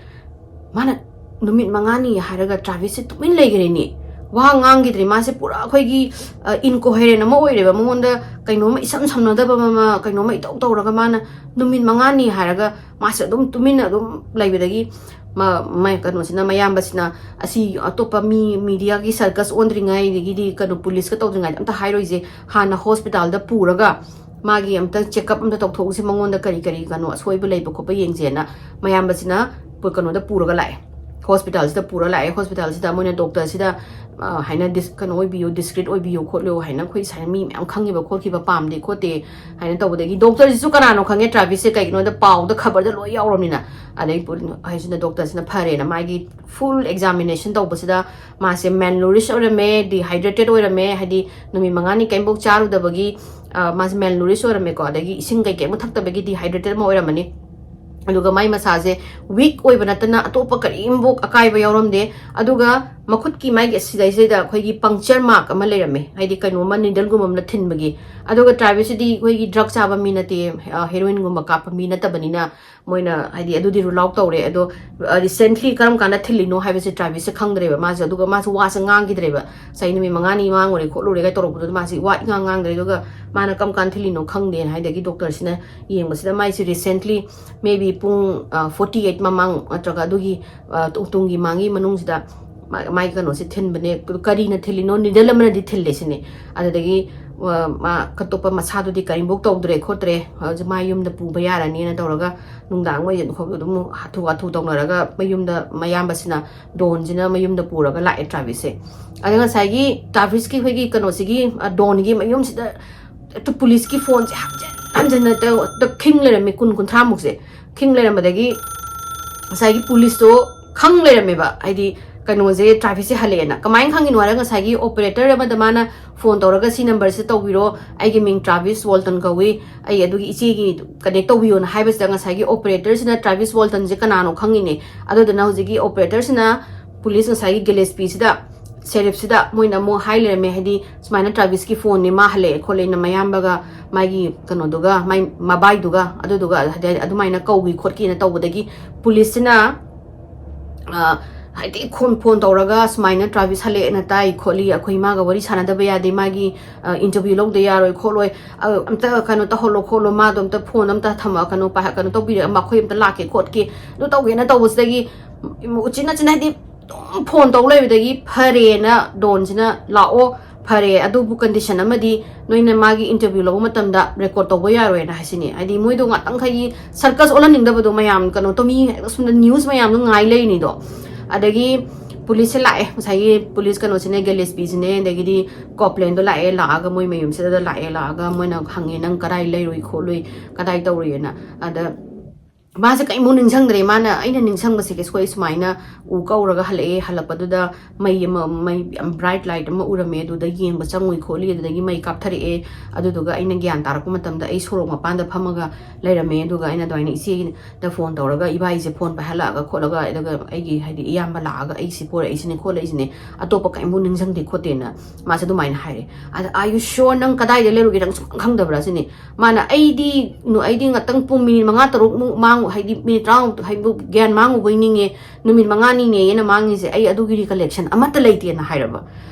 ꯃꯥꯅ ꯅꯨꯃꯤꯠ ꯃꯉꯥꯅꯤ ꯍꯥꯏꯔꯒ ꯇ꯭ꯔꯥꯚꯤꯁꯁꯦ ꯇꯨꯃꯤꯟ ꯂꯩꯈ꯭ꯔꯦꯅꯦ꯫ ꯋꯥ ꯉꯥꯡꯈꯤꯗ꯭ꯔꯦ꯫ ꯃꯥꯁꯦ ꯄꯨꯔꯥ ꯑꯩꯈꯣꯏꯒꯤ, ꯑ, incoherent ꯑꯃ ꯑꯣꯏꯔꯦꯕ꯫ ꯃꯉꯣꯟꯗ ꯀꯩꯅꯣꯝꯃ ꯏꯁꯝ ꯁꯝꯅꯗꯕ ꯑꯃ, ꯀꯩꯅꯣꯝꯃ ꯏꯇꯧ ꯇꯧꯔꯒ ꯃꯥꯅ ꯅꯨꯃꯤꯠ ꯃꯉꯥꯅꯤ ꯍꯥꯏꯔꯒ ꯃꯥꯁꯦ ꯑꯗꯨꯝ ꯇꯨꯃꯤꯟꯅ ꯑꯗꯨꯝ ꯂꯩꯕꯗꯒꯤ ꯃ-, ꯃ-, ꯀꯩꯅꯣꯁꯤꯅ, ꯃꯌꯥꯝꯕꯁꯤꯅ, "ꯑꯁꯤ ꯑꯇꯣꯞꯄ ꯃꯤ ꯃꯤꯗꯤꯌꯥꯒꯤ ꯁꯔꯀꯁ ꯑꯣꯟꯗ꯭ꯔꯤꯉꯩ, ꯑꯗꯒꯤꯗꯤ ꯀꯩꯅꯣ ꯄꯨꯂꯤꯁꯀ ꯇꯧꯗ꯭ꯔꯤꯉꯩꯗ ꯑꯝꯇ ꯍꯥꯏꯔꯣꯏꯁꯦ, ꯍꯥꯟꯅ ꯍꯣꯁꯄꯤꯇꯥꯜꯗ ꯄꯨꯔꯒ ꯃꯥꯒꯤ ꯑꯝꯇ ꯆꯦꯛꯑꯞ ꯑꯝꯇ ꯇꯧꯊꯣꯛꯎꯁꯦ, ꯃꯉꯣꯟꯗ ꯀꯔꯤ ꯀꯔꯤ ꯀꯩꯅꯣ ꯑꯁꯣꯏꯕ ꯂꯩꯕ ꯈꯣꯠꯄ ꯌꯦꯡꯁꯦꯅ" ꯃꯌꯥꯝꯕꯁꯤꯅ ꯄꯨ-, ꯀꯩꯅꯣꯗ ꯄꯨꯔꯒ ꯂꯥꯛꯑꯦ꯫ ꯍꯣꯁꯄꯤꯇꯥꯜꯁꯤꯗ ꯄꯨꯔ ꯂꯥꯛꯑꯦ꯫ ꯍꯣꯁꯄꯤꯇꯥꯜꯁꯤꯗ ꯃꯣꯏꯅ ꯗꯣꯛꯇꯔꯁꯤꯗ, ꯑ, ꯍꯥꯏꯅ ꯗꯤꯁ-, ꯀꯩꯅꯣ ꯑꯣꯏꯕꯤꯌꯨ, ꯗꯤꯁꯀ꯭ꯔꯤꯠ ꯑꯣꯏꯕꯤꯌꯨ ꯈꯣꯠꯂꯨ ꯍꯥꯏꯅ, ꯑꯩꯈꯣꯏ ꯁꯨꯃꯥꯏꯅ ꯃꯤ ꯃꯌꯥꯝ ꯈꯪꯉꯤꯕ ꯈꯣꯠꯈꯤꯕ ꯄꯥꯝꯗꯦ ꯈꯣꯠꯇꯦ ꯍꯥꯏꯅ ꯇꯧꯕꯗꯒꯤ, ꯗꯣꯛꯇꯔꯁꯤꯁꯨ ꯀꯅꯥꯅꯣ ꯈꯪꯉꯦ ꯇ꯭ꯔꯥꯚꯤꯁꯁꯦ, ꯀꯩꯒꯤꯅꯣꯗ ꯄꯥꯎꯗ ꯈꯕꯔꯗ ꯂꯣꯏ ꯌꯥꯎꯔꯕꯅꯤꯅ꯫ ꯑꯗꯩ ꯄꯨ-, ꯍꯥꯏꯁꯤꯅ ꯗꯣꯛꯇꯔꯁꯤꯅ ꯐꯔꯦꯅ ꯃꯥꯒꯤ ꯐꯨꯜ ꯑꯦꯛꯖꯥꯃꯤꯅꯦꯁꯟ ꯇꯧꯕꯁꯤꯗ ꯃꯥꯁꯦ ꯃꯦꯜꯅꯨꯔꯤꯁ ꯑꯣꯏꯔꯝꯃꯦ, ꯗꯤꯍꯥꯏꯗ꯭ꯔꯦꯇꯦꯠ ꯑꯣꯏꯔꯝꯃꯦ, ꯍꯥꯏꯗꯤ ꯅꯨꯃꯤꯠ ꯃꯉꯥꯅꯤ ꯀꯔꯤꯝꯐꯥꯎ ꯆꯥꯔꯨꯗꯕꯒꯤ, ꯑ, ꯃꯥꯁꯦ ꯃꯦꯜꯅꯨꯔꯤꯁ ꯑꯣꯏꯔꯝꯃꯦꯀꯣ, ꯑꯗꯒꯤ ꯏꯁꯤꯡ ꯀꯩꯀꯩ ꯑꯃꯨꯛ ꯊꯛꯇꯕꯒꯤ ꯗꯤꯍꯥꯏꯗ꯭ꯔꯦꯇꯦꯠ ꯑꯃ ꯑꯣꯏꯔꯝꯃꯅꯤ꯫ ꯑꯗꯨꯒ ꯃꯥꯏ ꯃꯁꯥꯁꯦ ꯋꯤꯛ ꯑꯣꯏꯕ ꯅꯠꯇꯅ ꯑꯇꯣꯞꯄ ꯀꯔꯤꯝꯐꯥꯎ ꯑꯀꯥꯏꯕ ꯌꯥꯎꯔꯝꯗꯦ꯫ ꯑꯗꯨꯒ ꯃꯈꯨꯠꯀꯤ ꯃꯥꯒꯤ ꯑꯁꯤꯗꯩꯁꯤꯗ ꯑꯩꯈꯣꯏꯒꯤ ꯄꯪꯆꯔ ꯃꯥꯔꯛ ꯑꯃ ꯂꯩꯔꯝꯃꯦ, ꯍꯥꯏꯗꯤ ꯀꯩꯅꯣꯝꯃ ꯅꯤꯗꯜꯒꯨꯝꯕ ꯑꯃꯅ ꯊꯤꯟꯕꯒꯤ꯫ ꯑꯗꯨꯒ ꯇ꯭ꯔꯥꯚꯤꯁꯁꯤꯗꯤ ꯑꯩꯈꯣꯏꯒꯤ ꯗ꯭ꯔꯒ ꯆꯥꯕ ꯃꯤ ꯅꯠꯇꯦ, ꯑ, ꯍꯦꯔꯣꯏꯟꯒꯨꯝꯕ ꯀꯥꯞꯄ ꯃꯤ ꯅꯠꯇꯕꯅꯤꯅ, ꯃꯣꯏꯅ ꯍꯥꯏꯗꯤ ꯑꯗꯨꯗꯤ ꯔꯨꯜ ꯑꯥꯎꯠ ꯇꯧꯔꯦ꯫ ꯑꯗꯣ, ꯑ, ꯔꯤꯁꯦꯟꯠꯂꯤ ꯀꯔꯝ ꯀꯥꯟꯗ ꯊꯤꯜꯂꯤꯅꯣ ꯍꯥꯏꯕꯁꯦ ꯇ꯭ꯔꯥꯚꯤꯁꯁꯦ ꯈꯪꯗ꯭ꯔꯦꯕ꯫ ꯃꯥꯁꯦ, ꯑꯗꯨꯒ ꯃꯥꯁꯦ ꯋꯥꯁꯦ ꯉꯥꯡꯈꯤꯗ꯭ꯔꯦꯕ꯫ ꯉꯁꯥꯏ ꯅꯨꯃꯤꯠ ꯃꯉꯥꯅꯤ ꯃꯥꯡꯉꯨꯔꯦ ꯈꯣꯠꯂꯨꯔꯦꯒ ꯇꯧꯔꯛꯄꯗꯨꯗ ꯃꯥꯁꯦ ꯋꯥ ꯏꯉꯥꯡ ꯉꯥꯡꯗ꯭ꯔꯦ꯫ ꯑꯗꯨꯒ ꯃꯥꯅ ꯀꯔꯝ ꯀꯥꯟꯗ ꯊꯤꯜꯂꯤꯅꯣ ꯈꯪꯗꯦꯅ ꯍꯥꯏꯗꯒꯤ ꯗꯣꯛꯇꯔꯁꯤꯅ ꯌꯦꯡꯕꯁꯤꯗ ꯃꯥꯏꯁꯦ ꯔꯤꯁꯦꯟꯠꯂꯤ maybe ꯄꯨꯡ, ꯑ, forty eight ꯃꯃꯥꯡ ꯅꯠꯇ꯭ꯔꯒ ꯑꯗꯨꯒꯤ, ꯑ, ꯇꯨꯡ-, ꯇꯨꯡꯒꯤ ꯃꯥꯡꯒꯤ ꯃꯅꯨꯡꯁꯤꯗ ꯃꯥ-, ꯃꯥꯒꯤ ꯀꯩꯅꯣꯁꯦ ꯊꯤꯟꯕꯅꯦ꯫ ꯀꯔꯤꯅ ꯊꯤꯜꯂꯤꯅꯣ? ꯅꯤꯗꯜ ꯑꯃꯅꯗꯤ ꯊꯤꯜꯂꯦ ꯁꯤꯅꯦ꯫ ꯑꯗꯨꯗꯒꯤ, ꯑ, ꯃꯥ ꯑꯇꯣꯞꯄ ꯃꯁꯥꯗꯨꯗꯤ ꯀꯔꯤꯝꯐꯥꯎ ꯇꯧꯗ꯭ꯔꯦ ꯈꯣꯠꯇ꯭ꯔꯦ, ꯍꯧꯖꯤꯛ ꯃꯥ ꯌꯨꯝꯗ ꯄꯨꯕ ꯌꯥꯔꯅꯤꯅ ꯇꯧꯔꯒ ꯅꯨꯡꯗꯥꯡ ꯃꯣꯏ ꯑꯗꯨꯝ ꯍꯥꯊꯨ ꯍꯥꯊꯨ ꯇꯧꯅꯔꯒ ꯃꯌꯨꯝꯗ ꯃꯌꯥꯝꯕꯁꯤꯅ, ꯗꯣꯟꯁꯤꯅ ꯃꯌꯨꯝꯗ ꯄꯨꯔꯒ ꯂꯥꯛꯑꯦ ꯇ꯭ꯔꯥꯚꯤꯁꯁꯦ꯫ ꯑꯗ ꯉꯁꯥꯏꯒꯤ ꯇ꯭ꯔꯥꯚꯤꯁꯀꯤ ꯑꯩꯈꯣꯏꯒꯤ ꯀꯩꯅꯣꯁꯤꯒꯤ, ꯑ, ꯗꯣꯟꯒꯤ ꯃꯌꯨꯝꯁꯤꯗ ꯍꯦꯛꯇ ꯄꯨꯂꯤꯁꯀꯤ ꯐꯣꯟꯁꯦ ꯍꯟꯖꯤꯟ ꯍꯟꯖꯤꯟꯅ ꯇꯧ-, ꯇ-, ꯈꯤꯡ ꯂꯩꯔꯝꯃꯦ, ꯀꯨꯟ ꯀꯨꯟꯊ꯭ꯔꯥꯃꯨꯛꯁꯦ ꯈꯤꯡ ꯂꯩꯔꯝꯕꯗꯒꯤ ꯉꯁꯥꯏꯒꯤ ꯄꯨꯂꯤꯁꯇꯣ ꯈꯪ ꯂꯩꯔꯝꯃꯦꯕ, ꯍꯥꯏꯗꯤ ꯀꯩꯅꯣꯁꯦ, ꯇ꯭ꯔꯥꯚꯤꯁꯁꯦ ꯍꯜꯂꯛꯑꯦꯅ꯫ ꯀꯃꯥꯏꯅ ꯈꯪꯉꯤꯅꯣ ꯍꯥꯏꯔꯒ, ꯉꯁꯥꯏꯒꯤ ꯑꯣꯄꯔꯦꯇꯔ ꯑꯃꯗ ꯃꯥꯅ ꯐꯣꯟ ꯇꯧꯔꯒ, "ꯁꯤ ꯅꯝꯕꯔꯁꯤꯗ ꯇꯧꯕꯤꯔꯣ, ꯑꯩꯒꯤ ꯃꯤꯡ ꯇ꯭ꯔꯥꯚꯤꯁ ꯋꯥꯜꯇꯟ ꯀꯧꯏ, ꯑꯩ ꯑꯗꯨꯒꯤ ꯏꯆꯦꯒꯤ ꯀꯅꯦꯛ ꯇꯧꯕꯤꯌꯣꯅ" ꯍꯥꯏꯕꯁꯤꯗ, ꯉꯁꯥꯏꯒꯤ ꯑꯣꯄꯔꯦꯇꯔꯁꯤꯅ ꯇ꯭ꯔꯥꯚꯤꯁ ꯋꯥꯜꯇꯟꯁꯦ ꯀꯅꯥꯅꯣ ꯈꯪꯉꯤꯅꯦ꯫ ꯑꯗꯨꯗꯨꯅ ꯍꯧꯖꯤꯛꯀꯤ ꯑꯣꯄꯔꯦꯇꯔꯁꯤꯅ ꯄꯨꯂꯤꯁ, ꯉꯁꯥꯏꯒꯤ ꯒꯦꯂꯦꯁꯄꯤꯁꯤꯗ, ꯁꯦꯔꯤꯐꯁꯤꯗ ꯃꯣꯏꯅ ꯑꯃꯨꯛ ꯍꯥꯏ ꯂꯩꯔꯝꯃꯦ, ꯍꯥꯏꯗꯤ, "ꯁꯨꯃꯥꯏꯅ ꯇ꯭ꯔꯥꯚꯤꯁꯀꯤ ꯐꯣꯟꯅꯦ, ꯃꯥ ꯍꯜꯂꯛꯑꯦ ꯈꯣꯠꯂꯦꯅ", ꯃꯌꯥꯝꯕꯒ ꯃꯥꯒꯤ ꯀꯩꯅꯣꯗꯨꯒ, ꯃꯥꯏ ꯃꯕꯥꯏꯗꯨꯒ, ꯑꯗꯨꯗꯨꯒ ꯍꯥꯏꯗꯤ ꯑꯗꯨꯃꯥꯏꯅ ꯀꯧꯏ ꯈꯣꯠꯀꯤꯅ ꯇꯧꯕꯗꯒꯤ ꯄꯨꯂꯤꯁꯁꯤꯅ, ꯑ, ꯍꯥꯏꯗꯤ ꯈꯣꯟ-, ꯐꯣꯟ ꯇꯧꯔꯒ, "ꯁꯨꯃꯥꯏꯅ ꯇ꯭ꯔꯥꯚꯤꯁ ꯍꯜꯂꯛꯑꯦꯅ ꯇꯥꯏ ꯈꯣꯠꯂꯤ, ꯑꯩꯈꯣꯏ ꯏꯃꯥꯒ ꯋꯥꯔꯤ ꯁꯥꯟꯅꯗꯕ ꯌꯥꯗꯦ, ꯃꯥꯒꯤ, ꯑ, ꯏꯟꯇꯔꯚ꯭ꯌꯨ ꯂꯧꯗ ꯌꯥꯔꯣꯏ ꯈꯣꯠꯂꯣꯏ, ꯑ, ꯑꯝꯇ ꯀꯩꯅꯣ ꯇꯧꯍꯜꯂꯣ ꯈꯣꯠꯂꯣ, ꯃꯥꯗꯣ ꯑꯝꯇ ꯐꯣꯟ ꯑꯝꯇ ꯊꯝꯃ-, ꯀꯩꯅꯣ ꯄꯥꯏ-, ꯀꯩꯅꯣ ꯇꯧꯕꯤꯔ-, ꯃꯈꯣꯏ ꯑꯝꯇ ꯂꯥꯛꯀꯦ ꯈꯣꯠꯀꯦ", ꯑꯗꯨ ꯇꯧꯒꯦꯅ ꯇꯧꯕꯁꯤꯗꯒꯤ ꯎꯆꯤꯟ ꯅꯥꯆꯤꯟ, ꯍꯥꯏꯗꯤ ꯑꯗꯨꯝ ꯐꯣꯟ ꯇꯧ ꯂꯩꯕꯗꯒꯤ ꯐꯔꯦꯅ ꯗꯣꯟꯁꯤꯅ, "ꯂꯥꯛꯑꯣ, ꯐꯔꯦ, ꯑꯗꯨꯕꯨ ꯀꯟꯗꯤꯁꯟ ꯑꯃꯗꯤ ꯅꯣꯏꯅ ꯃꯥꯒꯤ ꯏꯟꯇꯔꯚ꯭ꯌꯨ ꯂꯧꯕ ꯃꯇꯝꯗ ꯔꯦꯀꯣꯔꯠ ꯇꯧꯕ ꯌꯥꯔꯣꯏꯅ" ꯍꯥꯏꯁꯤꯅꯤ꯫ ꯍꯥꯏꯗꯤ ꯃꯣꯏꯗꯣ ꯉꯥꯛꯇꯪꯈꯩꯒꯤ ꯁꯔꯀꯁ ꯑꯣꯜꯍꯟꯅꯤꯡꯗꯕꯗꯣ, ꯃꯌꯥꯝ ꯀꯩꯅꯣ ꯇꯧ-, ꯃꯤ ꯍꯦꯛꯇ ꯁꯣꯝꯗ ꯅ꯭ꯌꯨꯁ ꯃꯌꯥꯝꯗꯣ ꯉꯥꯏ ꯂꯩꯔꯤꯅꯤꯗꯣ꯫ ꯑꯗꯒꯤ ꯄꯨꯂꯤꯁꯁꯦ ꯂꯥꯛꯑꯦ, ꯉꯁꯥꯏꯒꯤ ꯄꯨꯂꯤꯁ ꯀꯩꯅꯣꯁꯤꯅꯦ, ꯒꯦꯂꯦꯁꯄꯤꯁꯤꯅꯦ, ꯑꯗꯒꯤꯗꯤ ꯀꯣꯞꯂꯦꯟꯗꯣ ꯂꯥꯛꯑꯦ, ꯂꯥꯛꯑꯒ ꯃꯣꯏ ꯃꯌꯨꯝꯁꯤꯗ ꯂꯥꯛꯑꯦ, ꯂꯥꯛꯑꯒ ꯃꯣꯏꯅ ꯍꯪꯉꯦ, "ꯅꯪ ꯀꯗꯥꯏ ꯂꯩꯔꯨꯏ ꯈꯣꯠꯂꯨꯏ, ꯀꯗꯥꯏ ꯇꯧꯔꯨꯏꯅ?" ꯑꯗ ꯃꯥꯁꯦ ꯀꯔꯤꯃꯨꯛ ꯅꯤꯡꯁꯤꯡꯗ꯭ꯔꯦ꯫ ꯃꯥꯅ, ꯑꯩꯅ ꯅꯤꯡꯁꯤꯡꯕꯁꯦ, "ꯑꯩꯈꯣꯏ ꯁꯨꯃꯥꯏꯅ ꯎ ꯀꯧꯔꯒ ꯍꯜꯂꯛꯑꯦ, ꯍꯜꯂꯛꯄꯗꯨꯗ ꯃꯩ ꯑꯃ, ꯃꯩ ꯌꯥꯝ ꯕ꯭ꯔꯥꯏꯠ ꯂꯥꯏꯠ ꯑꯃ ꯎꯔꯝꯃꯦ, ꯑꯗꯨꯗ ꯌꯦꯡꯕ ꯆꯪꯉꯨꯏ ꯈꯣꯠꯂꯤ, ꯑꯗꯨꯗꯒꯤ ꯃꯩ ꯀꯥꯞꯊꯔꯛꯑꯦ, ꯑꯗꯨꯗꯨꯒ ꯑꯩꯅ ꯒ꯭ꯌꯥꯟ ꯇꯥꯔꯛꯄ ꯃꯇꯝꯗ ꯑꯩ ꯁꯣꯔꯣꯛ ꯃꯄꯥꯟꯗ ꯐꯝꯃꯒ ꯂꯩꯔꯝꯃꯦ, ꯑꯗꯨꯒ ꯑꯩꯅ ꯑꯗꯨꯃꯥꯏꯅ ꯏꯆꯦꯗ ꯐꯣꯟ ꯇꯧꯔꯒ, ꯏꯕꯥꯏꯁꯦ ꯐꯣꯟ ꯄꯥꯏꯍꯜꯂꯛꯑꯒ ꯈꯣꯠꯂꯒ, ꯑꯗꯨꯒ ꯑꯩꯒꯤ, ꯍꯥꯏꯗꯤ, ꯏꯌꯥꯝꯕ ꯂꯥꯛꯑꯒ ꯑꯩꯁꯦ ꯄꯣꯔꯛꯏꯁꯤꯅꯦ ꯈꯣꯠꯂꯛꯏꯁꯤꯅꯦ, ꯑꯇꯣꯞꯄ ꯀꯔꯤꯝꯐꯥꯎ ꯅꯤꯡꯁꯤꯡꯗꯦ ꯈꯣꯠꯇꯦꯅ", ꯃꯥꯁꯦ ꯑꯗꯨꯃꯥꯏꯅ ꯍꯥꯏꯔꯦ꯫ ꯑꯗ, "Are you sure? ꯅꯪ ꯀꯗꯥꯏꯗ ꯂꯩꯔꯨꯒꯦ? ꯅꯪ ꯁꯨꯡꯈꯪ ꯈꯪꯗꯕ꯭ꯔꯥ?" ꯁꯤꯅꯤ꯫ ꯃꯥꯅ, "ꯑꯩꯗꯤ, ꯅꯨ-, ꯑꯩꯗꯤ ꯉꯥꯛꯇꯪ ꯄꯨꯡ ꯃꯤꯅꯤꯠ ꯃꯉꯥ ꯇꯔꯨꯛꯃꯨꯛ ꯃꯥꯡꯉꯨ-, ꯍꯥꯏꯗꯤ ꯃꯤꯅꯤꯠ ꯇꯔꯥꯃꯨꯛ, ꯍꯥꯏꯗꯤ ꯒ꯭ꯌꯥꯟ ꯃꯥꯡꯉꯨꯕꯩ ꯅꯤꯡꯉꯦ, ꯅꯨꯃꯤꯠ ꯃꯉꯥꯅꯤꯅꯦꯅ ꯃꯥꯡꯉꯤꯁꯦ, ꯑꯩ ꯑꯗꯨꯒꯤ ꯔꯤꯀꯂꯦꯛꯁꯟ ꯑꯃꯠꯇ ꯂꯩꯇꯦꯅ" ꯍꯥꯏꯔꯕ꯫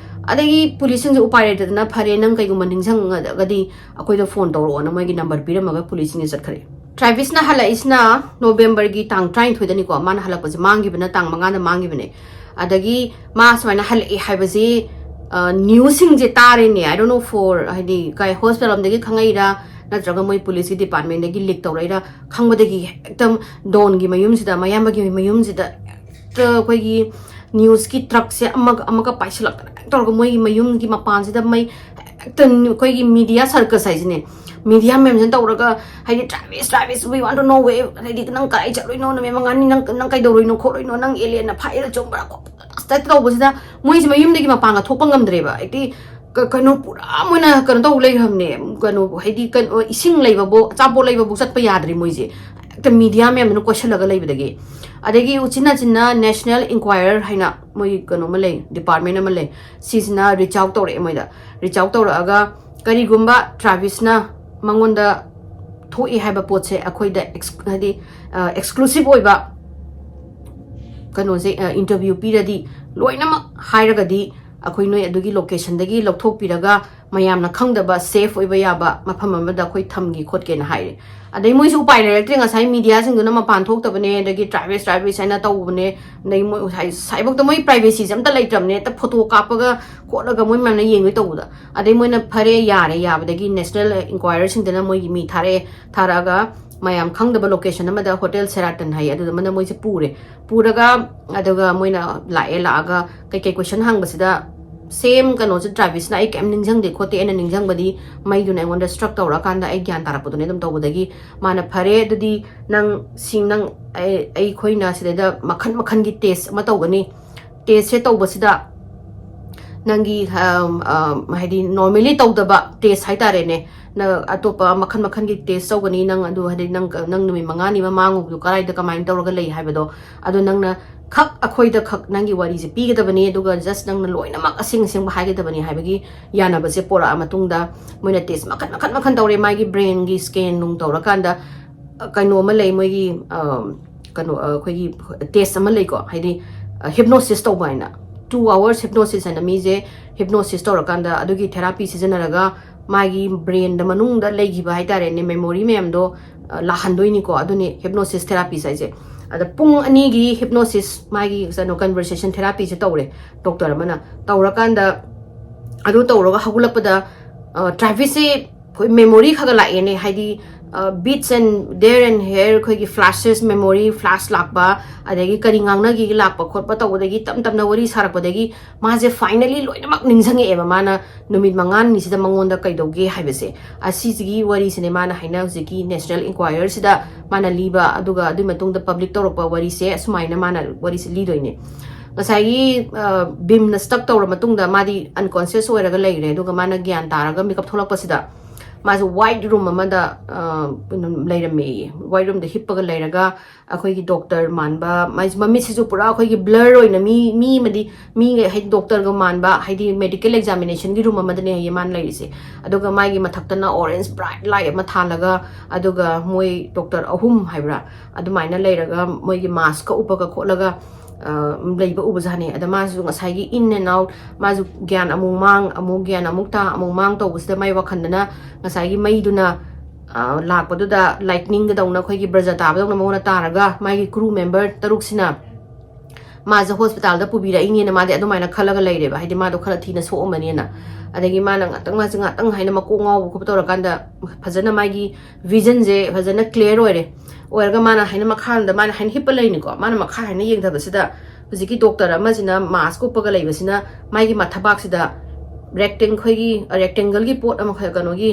ꯑꯗꯒꯤ ꯄꯨꯂꯤꯁꯁꯤꯡꯁꯦ ꯎꯄꯥꯏ ꯂꯩꯇꯗꯅ, "ꯐꯔꯦ, ꯅꯪ ꯀꯩꯒꯨꯝꯕ ꯅꯤꯡꯁꯤꯡꯉꯒꯗꯤ ꯑꯩꯈꯣꯏꯗ ꯐꯣꯟ ꯇꯧꯔꯛꯑꯣꯅ" ꯃꯣꯏꯒꯤ ꯅꯝꯕꯔ ꯄꯤꯔꯝꯃꯒ ꯄꯨꯂꯤꯁꯁꯤꯡꯁꯦ ꯆꯠꯈ꯭ꯔꯦ꯫ ꯇ꯭ꯔꯥꯚꯤꯁꯅ ꯍꯜꯂꯛꯏꯁꯤꯅ ꯅꯣꯕꯦꯝꯕꯔꯒꯤ ꯇꯥꯡ ꯇꯔꯥꯅꯤꯊꯣꯏꯗꯅꯤꯀꯣ꯫ ꯃꯥꯅ ꯍꯜꯂꯛꯄꯁꯦ ꯃꯥꯡꯈꯤꯕꯅ ꯇꯥꯡ ꯃꯉꯥꯗ ꯃꯥꯡꯈꯤꯕꯅꯦ꯫ ꯑꯗꯒꯤ ꯃꯥ ꯁꯨꯃꯥꯏꯅ ꯍꯜꯂꯛꯑꯦ ꯍꯥꯏꯕꯁꯤ, ꯑ, ꯅ꯭ꯌꯨꯁꯁꯤꯡꯁꯦ ꯇꯥꯔꯦꯅꯦ, I don't know for, ꯍꯥꯏꯗꯤ, ꯀꯥꯏ, ꯍꯣꯁꯄꯤꯇꯥꯜ ꯂꯣꯝꯗꯒꯤ ꯈꯪꯉꯛꯏꯔꯥ, ꯅꯠꯇ꯭ꯔꯒ ꯃꯣꯏ ꯄꯨꯂꯤꯁꯀꯤ ꯗꯤꯄꯥꯔꯠꯃꯦꯟꯗꯒꯤ ꯂꯤꯛ ꯇꯧꯔꯛꯏꯔꯥ, ꯈꯪꯕꯗꯒꯤ ꯍꯦꯛꯇ ꯗꯣꯟꯒꯤ ꯃꯌꯨꯝꯁꯤꯗ, ꯃꯌꯥꯝꯕꯒꯤ ꯃꯌꯨꯝꯁꯤꯗ ꯍꯦꯛꯇ ꯑꯩꯈꯣꯏꯒꯤ ꯅ꯭ꯌꯨꯁꯀꯤ ꯇ꯭ꯔꯛꯁꯦ ꯑꯃꯒ ꯑꯃꯒ ꯄꯥꯏꯁꯤꯜꯂꯛꯇꯅ ꯍꯦꯛ ꯇꯧꯔꯒ, ꯃꯣꯏꯒꯤ ꯃꯌꯨꯝꯒꯤ ꯃꯄꯥꯟꯁꯤꯗ ꯃꯩ ꯍꯦꯛꯇ, ꯑꯩꯈꯣꯏꯒꯤ ꯃꯤꯗꯤꯌꯥ ꯁꯔꯀꯁ ꯍꯥꯏꯁꯤꯅꯦ, ꯃꯤꯗꯤꯌꯥ ꯃꯌꯥꯝꯁꯤꯅ ꯇꯧꯔꯒ, ꯍꯥꯏꯗꯤ, "Travis, Travis, we want to know where", ꯍꯥꯏꯗꯤ, "ꯅꯪ ꯀꯗꯥꯏ ꯆꯠꯂꯨꯏꯅꯣ? ꯅꯨꯃꯤꯠ ꯃꯉꯥꯅꯤ ꯅꯪ, ꯅꯪ ꯀꯩꯗꯧꯔꯨꯏꯅꯣ ꯈꯣꯠꯂꯨꯏꯅꯣ? ꯅꯪ ꯑꯦꯂꯤꯌꯟꯅ ꯐꯥꯏꯔ ꯆꯨꯝꯕ꯭ꯔꯥ ꯈꯣꯠꯄ꯭ꯔꯥ?" ꯑꯁ ꯇꯧꯕꯁꯤꯗ ꯃꯣꯏꯁꯦ ꯃꯌꯨꯝꯗꯒꯤ ꯃꯄꯥꯟꯒ ꯊꯣꯛꯄ ꯉꯝꯗ꯭ꯔꯦꯕ꯫ ꯍꯥꯏꯗꯤ ꯀ- ꯀꯩꯅꯣ ꯄꯨꯔꯥ ꯃꯣꯏꯅ ꯀꯩꯅꯣ ꯇꯧ ꯂꯩꯈ꯭ꯔꯕꯅꯦ꯫ ꯀꯩꯅꯣ ꯍꯥꯏꯗꯤ ꯀꯩꯅꯣ ꯏꯁꯤꯡ ꯂꯩꯕꯕꯨ, ꯑꯆꯥꯄꯣꯠ ꯂꯩꯕꯕꯨ ꯆꯠꯄ ꯌꯥꯗ꯭ꯔꯤ ꯃꯣꯏꯁꯦ꯫ ꯍꯦꯛꯇ ꯃꯤꯗꯤꯌꯥ ꯃꯌꯥꯝꯗꯨꯅ ꯀꯣꯏꯁꯜꯂꯒ ꯂꯩꯕꯗꯒꯤ꯫ ꯑꯗꯒꯤ ꯎꯆꯤꯟ ꯅꯥꯆꯤꯟꯅ ꯅꯦꯁꯅꯦꯜ ꯏꯟꯀ꯭ꯋꯥꯏꯔꯔ ꯍꯥꯏꯅ ꯃꯣꯏ ꯀꯩꯅꯣꯃ ꯂꯩ, ꯗꯤꯄꯥꯔꯠꯃꯦꯟ ꯑꯃ ꯂꯩ, ꯁꯤꯁꯤꯅ ꯔꯤꯆ ꯑꯥꯎꯠ ꯇꯧꯔꯛꯑꯦ ꯃꯣꯏꯗ꯫ ꯔꯤꯆ ꯑꯥꯎꯠ ꯇꯧꯔꯛꯑꯒ ꯀꯔꯤꯒꯨꯝꯕ ꯇ꯭ꯔꯥꯚꯤꯁꯅ ꯃꯉꯣꯟꯗ ꯊꯣꯛꯏ ꯍꯥꯏꯕ ꯄꯣꯠꯁꯦ ꯑꯩꯈꯣꯏꯗ ꯑꯦꯛꯁ- ꯍꯥꯏꯗꯤ ꯑꯦꯛꯁꯀ꯭ꯂꯨꯁꯤꯞ ꯑꯣꯏꯕ ꯀꯩꯅꯣꯁꯦ, ꯏꯟꯇꯔꯚ꯭ꯌꯨ ꯄꯤꯔꯗꯤ ꯂꯣꯏꯅꯃꯛ ꯍꯥꯏꯔꯒꯗꯤ ꯑꯩꯈꯣꯏ ꯅꯣꯏ ꯑꯗꯨꯒꯤ ꯂꯣꯀꯦꯁꯟꯗꯒꯤ ꯂꯧꯊꯣꯛꯄꯤꯔꯒ ꯃꯌꯥꯝꯅ ꯈꯪꯗꯕ ꯁꯦꯐ ꯑꯣꯏꯕ ꯌꯥꯕ ꯃꯐꯝ ꯑꯃꯗ ꯑꯩꯈꯣꯏ ꯊꯝꯒꯦ ꯈꯣꯠꯀꯦꯅ ꯍꯥꯏꯔꯦ꯫ ꯑꯗꯩ ꯃꯣꯏꯁꯨ ꯎꯄꯥꯏ ꯂꯩꯔꯛꯇ꯭ꯔꯦ, ꯉꯁꯥꯏ ꯃꯤꯗꯤꯌꯥꯁꯤꯡꯗꯨꯅ ꯃꯄꯥꯟ ꯊꯣꯛꯇꯕꯅꯦ, ꯑꯗꯒꯤ ꯇ꯭ꯔꯥꯏꯕꯦꯁ ꯇ꯭ꯔꯥꯏꯕꯦꯁ ꯍꯥꯏꯅ ꯇꯧꯕꯅꯦ, ꯑꯗꯩ ꯃꯣꯏ ꯉꯁꯥꯏ ꯁꯥꯏꯕꯣꯛꯇ ꯃꯣꯏ ꯄ꯭ꯔꯥꯏꯚꯦꯁꯤꯁꯦ ꯑꯝꯇ ꯂꯩꯇ꯭ꯔꯕꯅꯦ, ꯍꯦꯛꯇ ꯐꯣꯇꯣ ꯀꯥꯞꯄꯒ ꯈꯣꯠꯂꯒ ꯃꯣꯏ ꯃꯌꯥꯝꯅ ꯌꯦꯡꯗꯣꯏ ꯇꯧꯕꯗ꯫ ꯑꯗꯩ ꯃꯣꯏꯅ ꯐꯔꯦ ꯌꯥꯔꯦ, ꯌꯥꯕꯗꯒꯤ ꯅꯦꯁꯅꯦꯜ ꯏꯟꯀ꯭ꯋꯥꯏꯔꯔꯁꯤꯡꯗꯅ ꯃꯣꯏꯒꯤ ꯃꯤ ꯊꯥꯔꯛꯑꯦ, ꯊꯥꯔꯛꯑꯒ ꯃꯌꯥꯝ ꯈꯪꯗꯕ ꯂꯣꯀꯦꯁꯟ ꯑꯃꯗ ꯍꯣꯇꯦꯜ ꯁꯦꯔꯥꯇꯟ ꯍꯥꯏꯌꯦ, ꯑꯗꯨꯗ ꯑꯃꯅ ꯃꯣꯏꯁꯦ ꯄꯨꯔꯦ꯫ ꯄꯨꯔꯒ ꯑꯗꯨꯒ ꯃꯣꯏꯅ ꯂꯥꯛꯑꯦ, ꯂꯥꯛꯑꯒ ꯀꯩꯀꯩ ꯀꯣꯏꯁꯟ ꯍꯪꯕꯁꯤꯗ ꯁꯦꯝ ꯀꯩꯅꯣꯁꯦ ꯇ꯭ꯔꯥꯚꯤꯁꯅ ꯑꯩ ꯀꯩꯝ ꯅꯤꯡꯁꯤꯡꯗꯦ ꯈꯣꯠꯇꯦ, ꯑꯩꯅ ꯅꯤꯡꯁꯤꯡꯕꯗꯤ ꯃꯩꯗꯨꯅ ꯑꯩꯉꯣꯟꯗ ꯁ꯭ꯇ꯭ꯔꯛ ꯇꯧꯔꯀꯥꯟꯗ ꯑꯩ ꯒ꯭ꯌꯥꯟ ꯇꯥꯔꯛꯄꯗꯨꯅꯦ ꯑꯗꯨꯝ ꯇꯧꯕꯗꯒꯤ꯫ ꯃꯥꯅ ꯐꯔꯦ ꯑꯗꯨꯗꯤ ꯅꯪ ꯁꯤ ꯅꯪ ꯑꯩ- ꯑꯩꯈꯣꯏꯅ ꯁꯤꯗꯩꯗ ꯃꯈꯟ ꯃꯈꯟꯒꯤ ꯇꯦꯁ ꯑꯃ ꯇꯧꯒꯅꯤ꯫ ꯇꯦꯁꯁꯦ ꯇꯧꯕꯁꯤꯗ ꯅꯪꯒꯤ ꯍꯥꯏꯗꯤ ꯅꯣꯔꯃꯦꯂꯤ ꯇꯧꯗꯕ ꯇꯦꯁ ꯍꯥꯏꯇꯥꯔꯦꯅꯦ꯫ ꯅꯪ ꯑꯇꯣꯞꯄ ꯃꯈꯟ ꯃꯈꯟꯒꯤ ꯇꯦꯁ ꯇꯧꯒꯅꯤ, ꯅꯪ ꯑꯗꯨ ꯍꯥꯏꯗꯤ ꯅꯪ ꯅꯪ ꯅꯨꯃꯤꯠ ꯃꯉꯥꯅꯤ ꯃꯃꯥꯡꯉꯨꯕꯗꯣ ꯀꯗꯥꯏꯗ ꯀꯃꯥꯏꯅ ꯇꯧꯔꯒ ꯂꯩ ꯍꯥꯏꯕꯗꯣ꯫ ꯑꯗꯣ ꯅꯪꯅ ꯈꯛ ꯑꯩꯈꯣꯏꯗ ꯈꯛ ꯅꯪꯒꯤ ꯋꯥꯔꯤꯁꯦ ꯄꯤꯒꯗꯕꯅꯤ, ꯑꯗꯨꯒ ꯖꯁ ꯅꯪꯅ ꯂꯣꯏꯅꯃꯛ ꯑꯁꯦꯡ ꯑꯁꯦꯡꯕ ꯍꯥꯏꯒꯗꯕꯅꯤ ꯍꯥꯏꯕꯒꯤ ꯌꯥꯅꯕꯁꯦ ꯄꯣꯔꯛꯑ ꯃꯇꯨꯡꯗ ꯃꯣꯏꯅ ꯇꯦꯁ ꯃꯈꯟ ꯃꯈꯟ ꯃꯈꯟ ꯇꯧꯔꯦ꯫ ꯃꯥꯒꯤ ꯕ꯭ꯔꯦꯟꯒꯤ ꯁ꯭ꯀꯦꯟ ꯅꯨꯡ ꯇꯧꯔꯀꯥꯟꯗ ꯀꯩꯅꯣ ꯑꯃ ꯂꯩ, ꯃꯣꯏꯒꯤ ꯀꯩꯅꯣ ꯑꯩꯈꯣꯏꯒꯤ ꯇꯦꯁ ꯑꯃ ꯂꯩꯀꯣ, ꯍꯥꯏꯗꯤ ꯍꯤꯞꯅꯣꯁꯤꯁ ꯇꯧꯕ ꯍꯥꯏꯅ꯫ Two hours hypnosis ꯍꯥꯏꯅ ꯃꯤꯁꯦ ꯍꯤꯞꯅꯣꯁꯤꯁ ꯇꯧꯔꯀꯥꯟꯗ ꯑꯗꯨꯒꯤ ꯊꯦꯔꯥꯄꯤ ꯁꯤꯖꯤꯟꯅꯔꯒ ꯃꯥꯒꯤ ꯕ꯭ꯔꯦꯟꯗ ꯃꯅꯨꯡꯗ ꯂꯩꯈꯤꯕ ꯍꯥꯏꯇꯥꯔꯦꯅꯦ, ꯃꯦꯃꯣꯔꯤ ꯃꯌꯥꯝꯗꯣ ꯂꯥꯛꯍꯟꯗꯣꯏꯅꯤꯀꯣ꯫ ꯑꯗꯨꯅꯤ ꯍꯤꯞꯅꯣꯁꯤꯁ ꯊꯦꯔꯥꯄꯤꯁ ꯍꯥꯏꯁꯦ꯫ ꯑꯗ ꯄꯨꯡ ꯑꯅꯤꯒꯤ ꯍꯤꯞꯅꯣꯁꯤꯁ ꯃꯥꯒꯤ ꯀꯩꯅꯣ ꯀꯟꯚꯔꯁꯦꯁꯟ ꯊꯦꯔꯥꯄꯤꯁꯦ ꯇꯧꯔꯦ ꯗꯣꯛꯇꯔ ꯑꯃꯅ꯫ ꯇꯧꯔꯀꯥꯟꯗ ꯑꯗꯨ ꯇꯧꯔꯒ ꯍꯧꯒꯠꯂꯛꯄꯗ ꯇ꯭ꯔꯥꯚꯤꯁꯁꯦ ꯑꯩꯈꯣꯏ ꯃꯦꯃꯣꯔꯤ ꯈꯔ ꯈꯔ ꯂꯥꯛꯑꯦꯅꯦ, ꯍꯥꯏꯗꯤ bits and there and here ꯑꯩꯈꯣꯏꯒꯤ ꯐ꯭ꯂꯥꯁꯦꯁ, ꯃꯦꯃꯣꯔꯤ ꯐ꯭ꯂꯥꯁ ꯂꯥꯛꯄ, ꯑꯗꯒꯤ ꯀꯔꯤ ꯉꯥꯡꯅꯈꯤꯒꯦ ꯂꯥꯛꯄ ꯈꯣꯠꯄ ꯇꯧꯕꯗꯒꯤ ꯇꯞ ꯇꯞꯅ ꯋꯥꯔꯤ ꯁꯥꯔꯛꯄꯗꯒꯤ ꯃꯥꯁꯦ ꯐꯥꯏꯅꯂꯤ ꯂꯣꯏꯅꯃꯛ ꯅꯤꯡꯁꯤꯡꯉꯛꯑꯦꯕ꯫ ꯃꯥꯅ ꯅꯨꯃꯤꯠ ꯃꯉꯥꯅꯤꯁꯤꯗ ꯃꯉꯣꯟꯗ ꯀꯩꯗꯧꯒꯦ ꯍꯥꯏꯕꯁꯦ꯫ ꯑꯁꯤꯁꯤꯒꯤ ꯋꯥꯔꯤꯁꯤꯅꯦ ꯃꯥꯅ ꯍꯥꯏꯅ ꯍꯧꯖꯤꯛꯀꯤ ꯅꯦꯁꯅꯦꯜ ꯏꯟꯀ꯭ꯋꯥꯏꯔꯔꯁꯤꯗ ꯃꯥꯅ ꯂꯤꯕ, ꯑꯗꯨꯒ ꯑꯗꯨꯒꯤ ꯃꯇꯨꯡꯗ ꯄꯕ꯭ꯂꯤꯛ ꯇꯧꯔꯛꯄ ꯋꯥꯔꯤꯁꯦ ꯑꯁꯨꯃꯥꯏꯅ ꯃꯥꯅ ꯋꯥꯔꯤꯁꯦ ꯂꯤꯗꯣꯏꯅꯦ꯫ ꯉꯁꯥꯏꯒꯤ ꯕꯤꯝꯅ ꯁ꯭ꯇꯛ ꯇꯧꯔ ꯃꯇꯨꯡꯗ ꯃꯥꯗꯤ ꯑꯟꯀꯣꯟꯁꯤꯌꯁ ꯑꯣꯏꯔꯒ ꯂꯩꯔꯦ꯫ ꯑꯗꯨꯒ ꯃꯥꯅ ꯒ꯭ꯌꯥꯟ ꯇꯥꯔꯒ ꯃꯤꯀꯞ ꯊꯣꯛꯂꯛꯄꯁꯤꯗ ꯃꯥꯁꯦ ꯋꯥꯏꯠ ꯔꯨꯝ ꯑꯃꯗ ꯂꯩꯔꯝꯃꯦꯌꯦ꯫ ꯋꯥꯏꯠ ꯔꯨꯝꯗ ꯍꯤꯞꯄꯒ ꯂꯩꯔꯒ ꯑꯩꯈꯣꯏꯒꯤ ꯗꯣꯛꯇꯔ ꯃꯥꯟꯕ, ꯃꯃꯤꯠꯁꯤꯁꯨ ꯄꯨꯔꯥ ꯑꯩꯈꯣꯏꯒꯤ ꯕ꯭ꯂꯔ ꯑꯣꯏꯅ ꯃꯤ ꯃꯤ ꯑꯃꯗꯤ ꯃꯤ ꯍꯥꯏꯗꯤ ꯗꯣꯛꯇꯔꯒ ꯃꯥꯟꯕ, ꯍꯥꯏꯗꯤ ꯃꯦꯗꯤꯀꯦꯜ ꯑꯦꯛꯖꯥꯃꯤꯅꯦꯁꯟꯒꯤ ꯔꯨꯝ ꯑꯃꯗꯅꯦ ꯍꯥꯏꯌꯦ ꯃꯥꯅ ꯂꯩꯔꯤꯁꯦ꯫ ꯑꯗꯨꯒ ꯃꯥꯒꯤ ꯃꯊꯛꯇꯅ ꯑꯣꯔꯦꯟꯖ ꯕ꯭ꯔꯥꯏꯠ ꯂꯥꯏꯠ ꯑꯃ ꯊꯥꯜꯂꯒ, ꯑꯗꯨꯒ ꯃꯣꯏ ꯗꯣꯛꯇꯔ ꯑꯍꯨꯝ ꯍꯥꯏꯕ꯭ꯔꯥ, ꯑꯗꯨꯃꯥꯏꯅ ꯂꯩꯔꯒ ꯃꯣꯏꯒꯤ ꯃꯥꯁꯀ ꯎꯞꯄꯒ ꯈꯣꯠꯂꯒ ꯂꯩꯕ ꯎꯕꯖꯥꯠꯅꯤ꯫ ꯑꯗ ꯃꯥꯁꯨ ꯉꯁꯥꯏꯒꯤ ꯏꯟ ꯑꯦꯟ ꯑꯥꯎꯠ, ꯃꯥꯁꯨ ꯒ꯭ꯌꯥꯟ ꯑꯃꯨꯛ ꯃꯥꯡ ꯑꯃꯨꯛ ꯒ꯭ꯌꯥꯟ ꯑꯃꯨꯛ ꯇꯥ ꯑꯃꯨꯛ ꯃꯥꯡ ꯇꯧꯕꯁꯤꯗ ꯃꯥꯏ ꯋꯥꯈꯜꯗꯅ ꯉꯁꯥꯏꯒꯤ ꯃꯩꯗꯨꯅ ꯂꯥꯛꯄꯗꯨꯗ ꯂꯥꯏꯠꯅꯤꯡꯒꯗꯧꯅ ꯑꯩꯈꯣꯏꯒꯤ ꯕ꯭ꯔꯖ ꯇꯥꯕꯗꯧꯅ ꯃꯉꯣꯟꯗ ꯇꯥꯔꯒ ꯃꯥꯒꯤ ꯀ꯭ꯔꯨ ꯃꯦꯝꯕꯔ ꯇꯔꯨꯛꯁꯤꯅ ꯃꯥꯁꯦ ꯍꯣꯁꯄꯤꯇꯥꯜꯗ ꯄꯨꯕꯤꯔꯛꯏꯅꯦꯅ ꯃꯥꯗꯤ ꯑꯗꯨꯃꯥꯏꯅ ꯈꯜꯂꯒ ꯂꯩꯔꯦꯕ꯫ ꯍꯥꯏꯗꯤ ꯃꯥꯗꯣ ꯈꯔ ꯊꯤꯅ ꯁꯣꯛꯑꯝꯃꯅꯤꯅ꯫ ꯑꯗꯒꯤ ꯃꯥꯅ ꯉꯥꯛꯇꯪ ꯃꯥꯁꯦ ꯉꯥꯛꯇꯪ ꯍꯥꯏꯅ ꯃꯀꯣꯛ ꯉꯥꯎꯕ ꯈꯣꯠꯄ ꯇꯧꯔꯀꯥꯟꯗ ꯐꯖꯅ ꯃꯥꯒꯤ ꯚꯤꯖꯟꯁꯦ ꯐꯖꯅ ꯀ꯭ꯂꯤꯌꯥꯔ ꯑꯣꯏꯔꯦ꯫ ꯑꯣꯏꯔꯒ ꯃꯥꯅ ꯍꯥꯏꯅ ꯃꯈꯥꯔꯣꯝꯗ ꯃꯥꯅ ꯍꯥꯏꯅ ꯍꯤꯞꯄ ꯂꯩꯅꯤꯀꯣ꯫ ꯃꯥꯅ ꯃꯈꯥ ꯍꯥꯏꯅ ꯌꯦꯡꯊꯕꯁꯤꯗ ꯍꯧꯖꯤꯛꯀꯤ ꯗꯣꯛꯇꯔ ꯑꯃꯁꯤꯅ ꯃꯥꯁꯀ ꯎꯞꯄꯒ ꯂꯩꯕꯁꯤꯅ ꯃꯥꯒꯤ ꯃꯊꯕꯥꯛꯁꯤꯗ ꯔꯦꯛꯇꯦꯡ ꯑꯩꯈꯣꯏꯒꯤ ꯔꯦꯛꯇꯦꯡꯒꯜꯒꯤ ꯄꯣꯠ ꯑꯃ, ꯀꯩꯅꯣꯒꯤ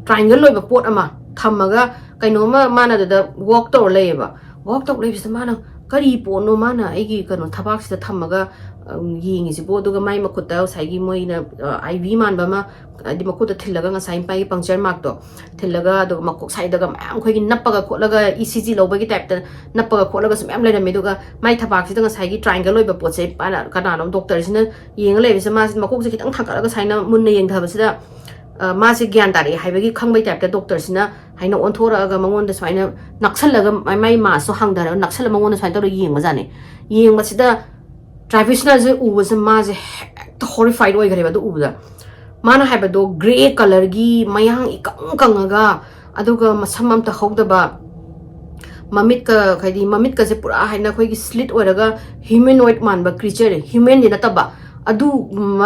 ꯇ꯭ꯔꯥꯏꯡꯒꯜ ꯑꯣꯏꯕ ꯄꯣꯠ ꯑꯃ ꯊꯝꯃꯒ ꯀꯩꯅꯣꯝꯃ ꯃꯥꯅ ꯑꯗꯨꯗ ꯋꯥꯛ ꯇꯧꯔ ꯂꯩꯌꯦꯕ꯫ ꯋꯥꯛ ꯇꯧꯔ ꯂꯩꯕꯁꯤꯗ ꯃꯥꯅ ꯀꯔꯤ ꯄꯣꯠꯅꯣ ꯃꯥꯅ ꯑꯩꯒꯤ ꯀꯩꯅꯣ ꯊꯕꯥꯛꯁꯤꯗ ꯊꯝꯃꯒ ꯌꯦꯡꯉꯤꯁꯤꯕꯣ? ꯑꯗꯨꯒ ꯃꯥꯏ ꯃꯈꯨꯠꯇ ꯉꯁꯥꯏꯒꯤ ꯃꯣꯏꯅ ꯑꯥꯏ ꯚꯤ ꯃꯥꯟꯕ ꯑꯃ ꯍꯥꯏꯗꯤ ꯃꯈꯨꯠꯇ ꯊꯤꯜꯂꯒ ꯉꯁꯥꯏ ꯃꯥꯒꯤ ꯄꯪꯆꯔ ꯃꯥꯔꯛꯇꯣ ꯊꯤꯜꯂꯒ, ꯑꯗꯨꯒ ꯃꯀꯣꯛ ꯁꯥꯏꯗꯒ ꯃꯌꯥꯝ ꯑꯩꯈꯣꯏꯒꯤ ꯅꯞꯄꯒ ꯈꯣꯠꯂꯒ ꯏ ꯁꯤ ꯖꯤ ꯂꯧꯕꯒꯤ ꯇꯥꯏꯞꯇ ꯅꯞꯄꯒ ꯈꯣꯠꯂꯒꯁꯨ ꯃꯌꯥꯝ ꯂꯩꯔꯝꯃꯤ꯫ ꯑꯗꯨꯒ ꯃꯥꯏ ꯊꯕꯥꯛꯁꯤꯗ ꯉꯁꯥꯏꯒꯤ ꯇ꯭ꯔꯥꯏꯡꯒꯜ ꯑꯣꯏꯕ ꯄꯣꯠꯁꯦ ꯃꯥꯅ ꯀꯅꯥꯅꯣ ꯗꯣꯛꯇꯔꯁꯤꯅ ꯌꯦꯡꯉ ꯂꯩꯕꯁꯤꯗ ꯃꯥꯁꯦ ꯃꯀꯣꯛꯁꯦ ꯈꯤꯇꯪ ꯊꯥꯡꯒꯠꯂꯒ ꯁꯨꯃꯥꯏꯅ ꯃꯨꯟꯅ ꯌꯦꯡꯊꯕꯁꯤꯗ ꯃꯥꯁꯦ ꯒ꯭ꯌꯥꯟ ꯇꯥꯔꯛꯑꯦ ꯍꯥꯏꯕꯒꯤ ꯈꯪꯕꯩ ꯇꯥꯏꯞꯇ ꯗꯣꯛꯇꯔꯁꯤꯅ ꯍꯥꯏꯅ ꯑꯣꯟꯊꯣꯔꯛꯑꯒ ꯃꯉꯣꯟꯗ ꯁꯨꯃꯥꯏꯅ ꯅꯛꯁꯜꯂꯒ ꯃꯥꯏ ꯃꯥꯁꯇꯣ ꯍꯥꯡꯊꯔꯒ ꯅꯛꯁꯜꯂ ꯃꯉꯣꯟꯗ ꯁꯨꯃꯥꯏꯅ ꯇꯧꯔꯒ ꯌꯦꯡꯕꯖꯥꯠꯅꯤ꯫ ꯌꯦꯡꯕꯁꯤꯗ ꯇ꯭ꯔꯥꯏꯕꯤꯁꯅꯁꯦ ꯎꯕꯁꯦ ꯃꯥꯁꯦ ꯍꯦꯛꯇ ꯍꯣꯔꯤꯐꯥꯏꯠ ꯑꯣꯏꯈ꯭ꯔꯦꯕ ꯑꯗꯨ ꯎꯕꯗ꯫ ꯃꯥꯅ ꯍꯥꯏꯕꯗꯣ ꯒ꯭ꯔꯦ ꯀꯂꯔꯒꯤ ꯃꯌꯥꯡ ꯏꯀꯪ ꯀꯪꯉꯒ ꯑꯗꯨꯒ ꯃꯁꯝ ꯑꯝꯇ ꯍꯧꯗꯕ ꯃꯃꯤꯠꯀ ꯍꯥꯏꯗꯤ ꯃꯃꯤꯠꯀꯁꯦ ꯄꯨꯔꯥ ꯍꯥꯏꯅ ꯑꯩꯈꯣꯏꯒꯤ ꯁ꯭ꯂꯤꯠ ꯑꯣꯏꯔꯒ ꯍ꯭ꯌꯨꯃꯦꯅꯣꯏꯗ ꯃꯥꯟꯕ ꯀ꯭ꯔꯤꯆꯔ, ꯍ꯭ꯌꯨꯃꯦꯟꯗꯤ ꯅꯠꯇꯕ ꯑꯗꯨ,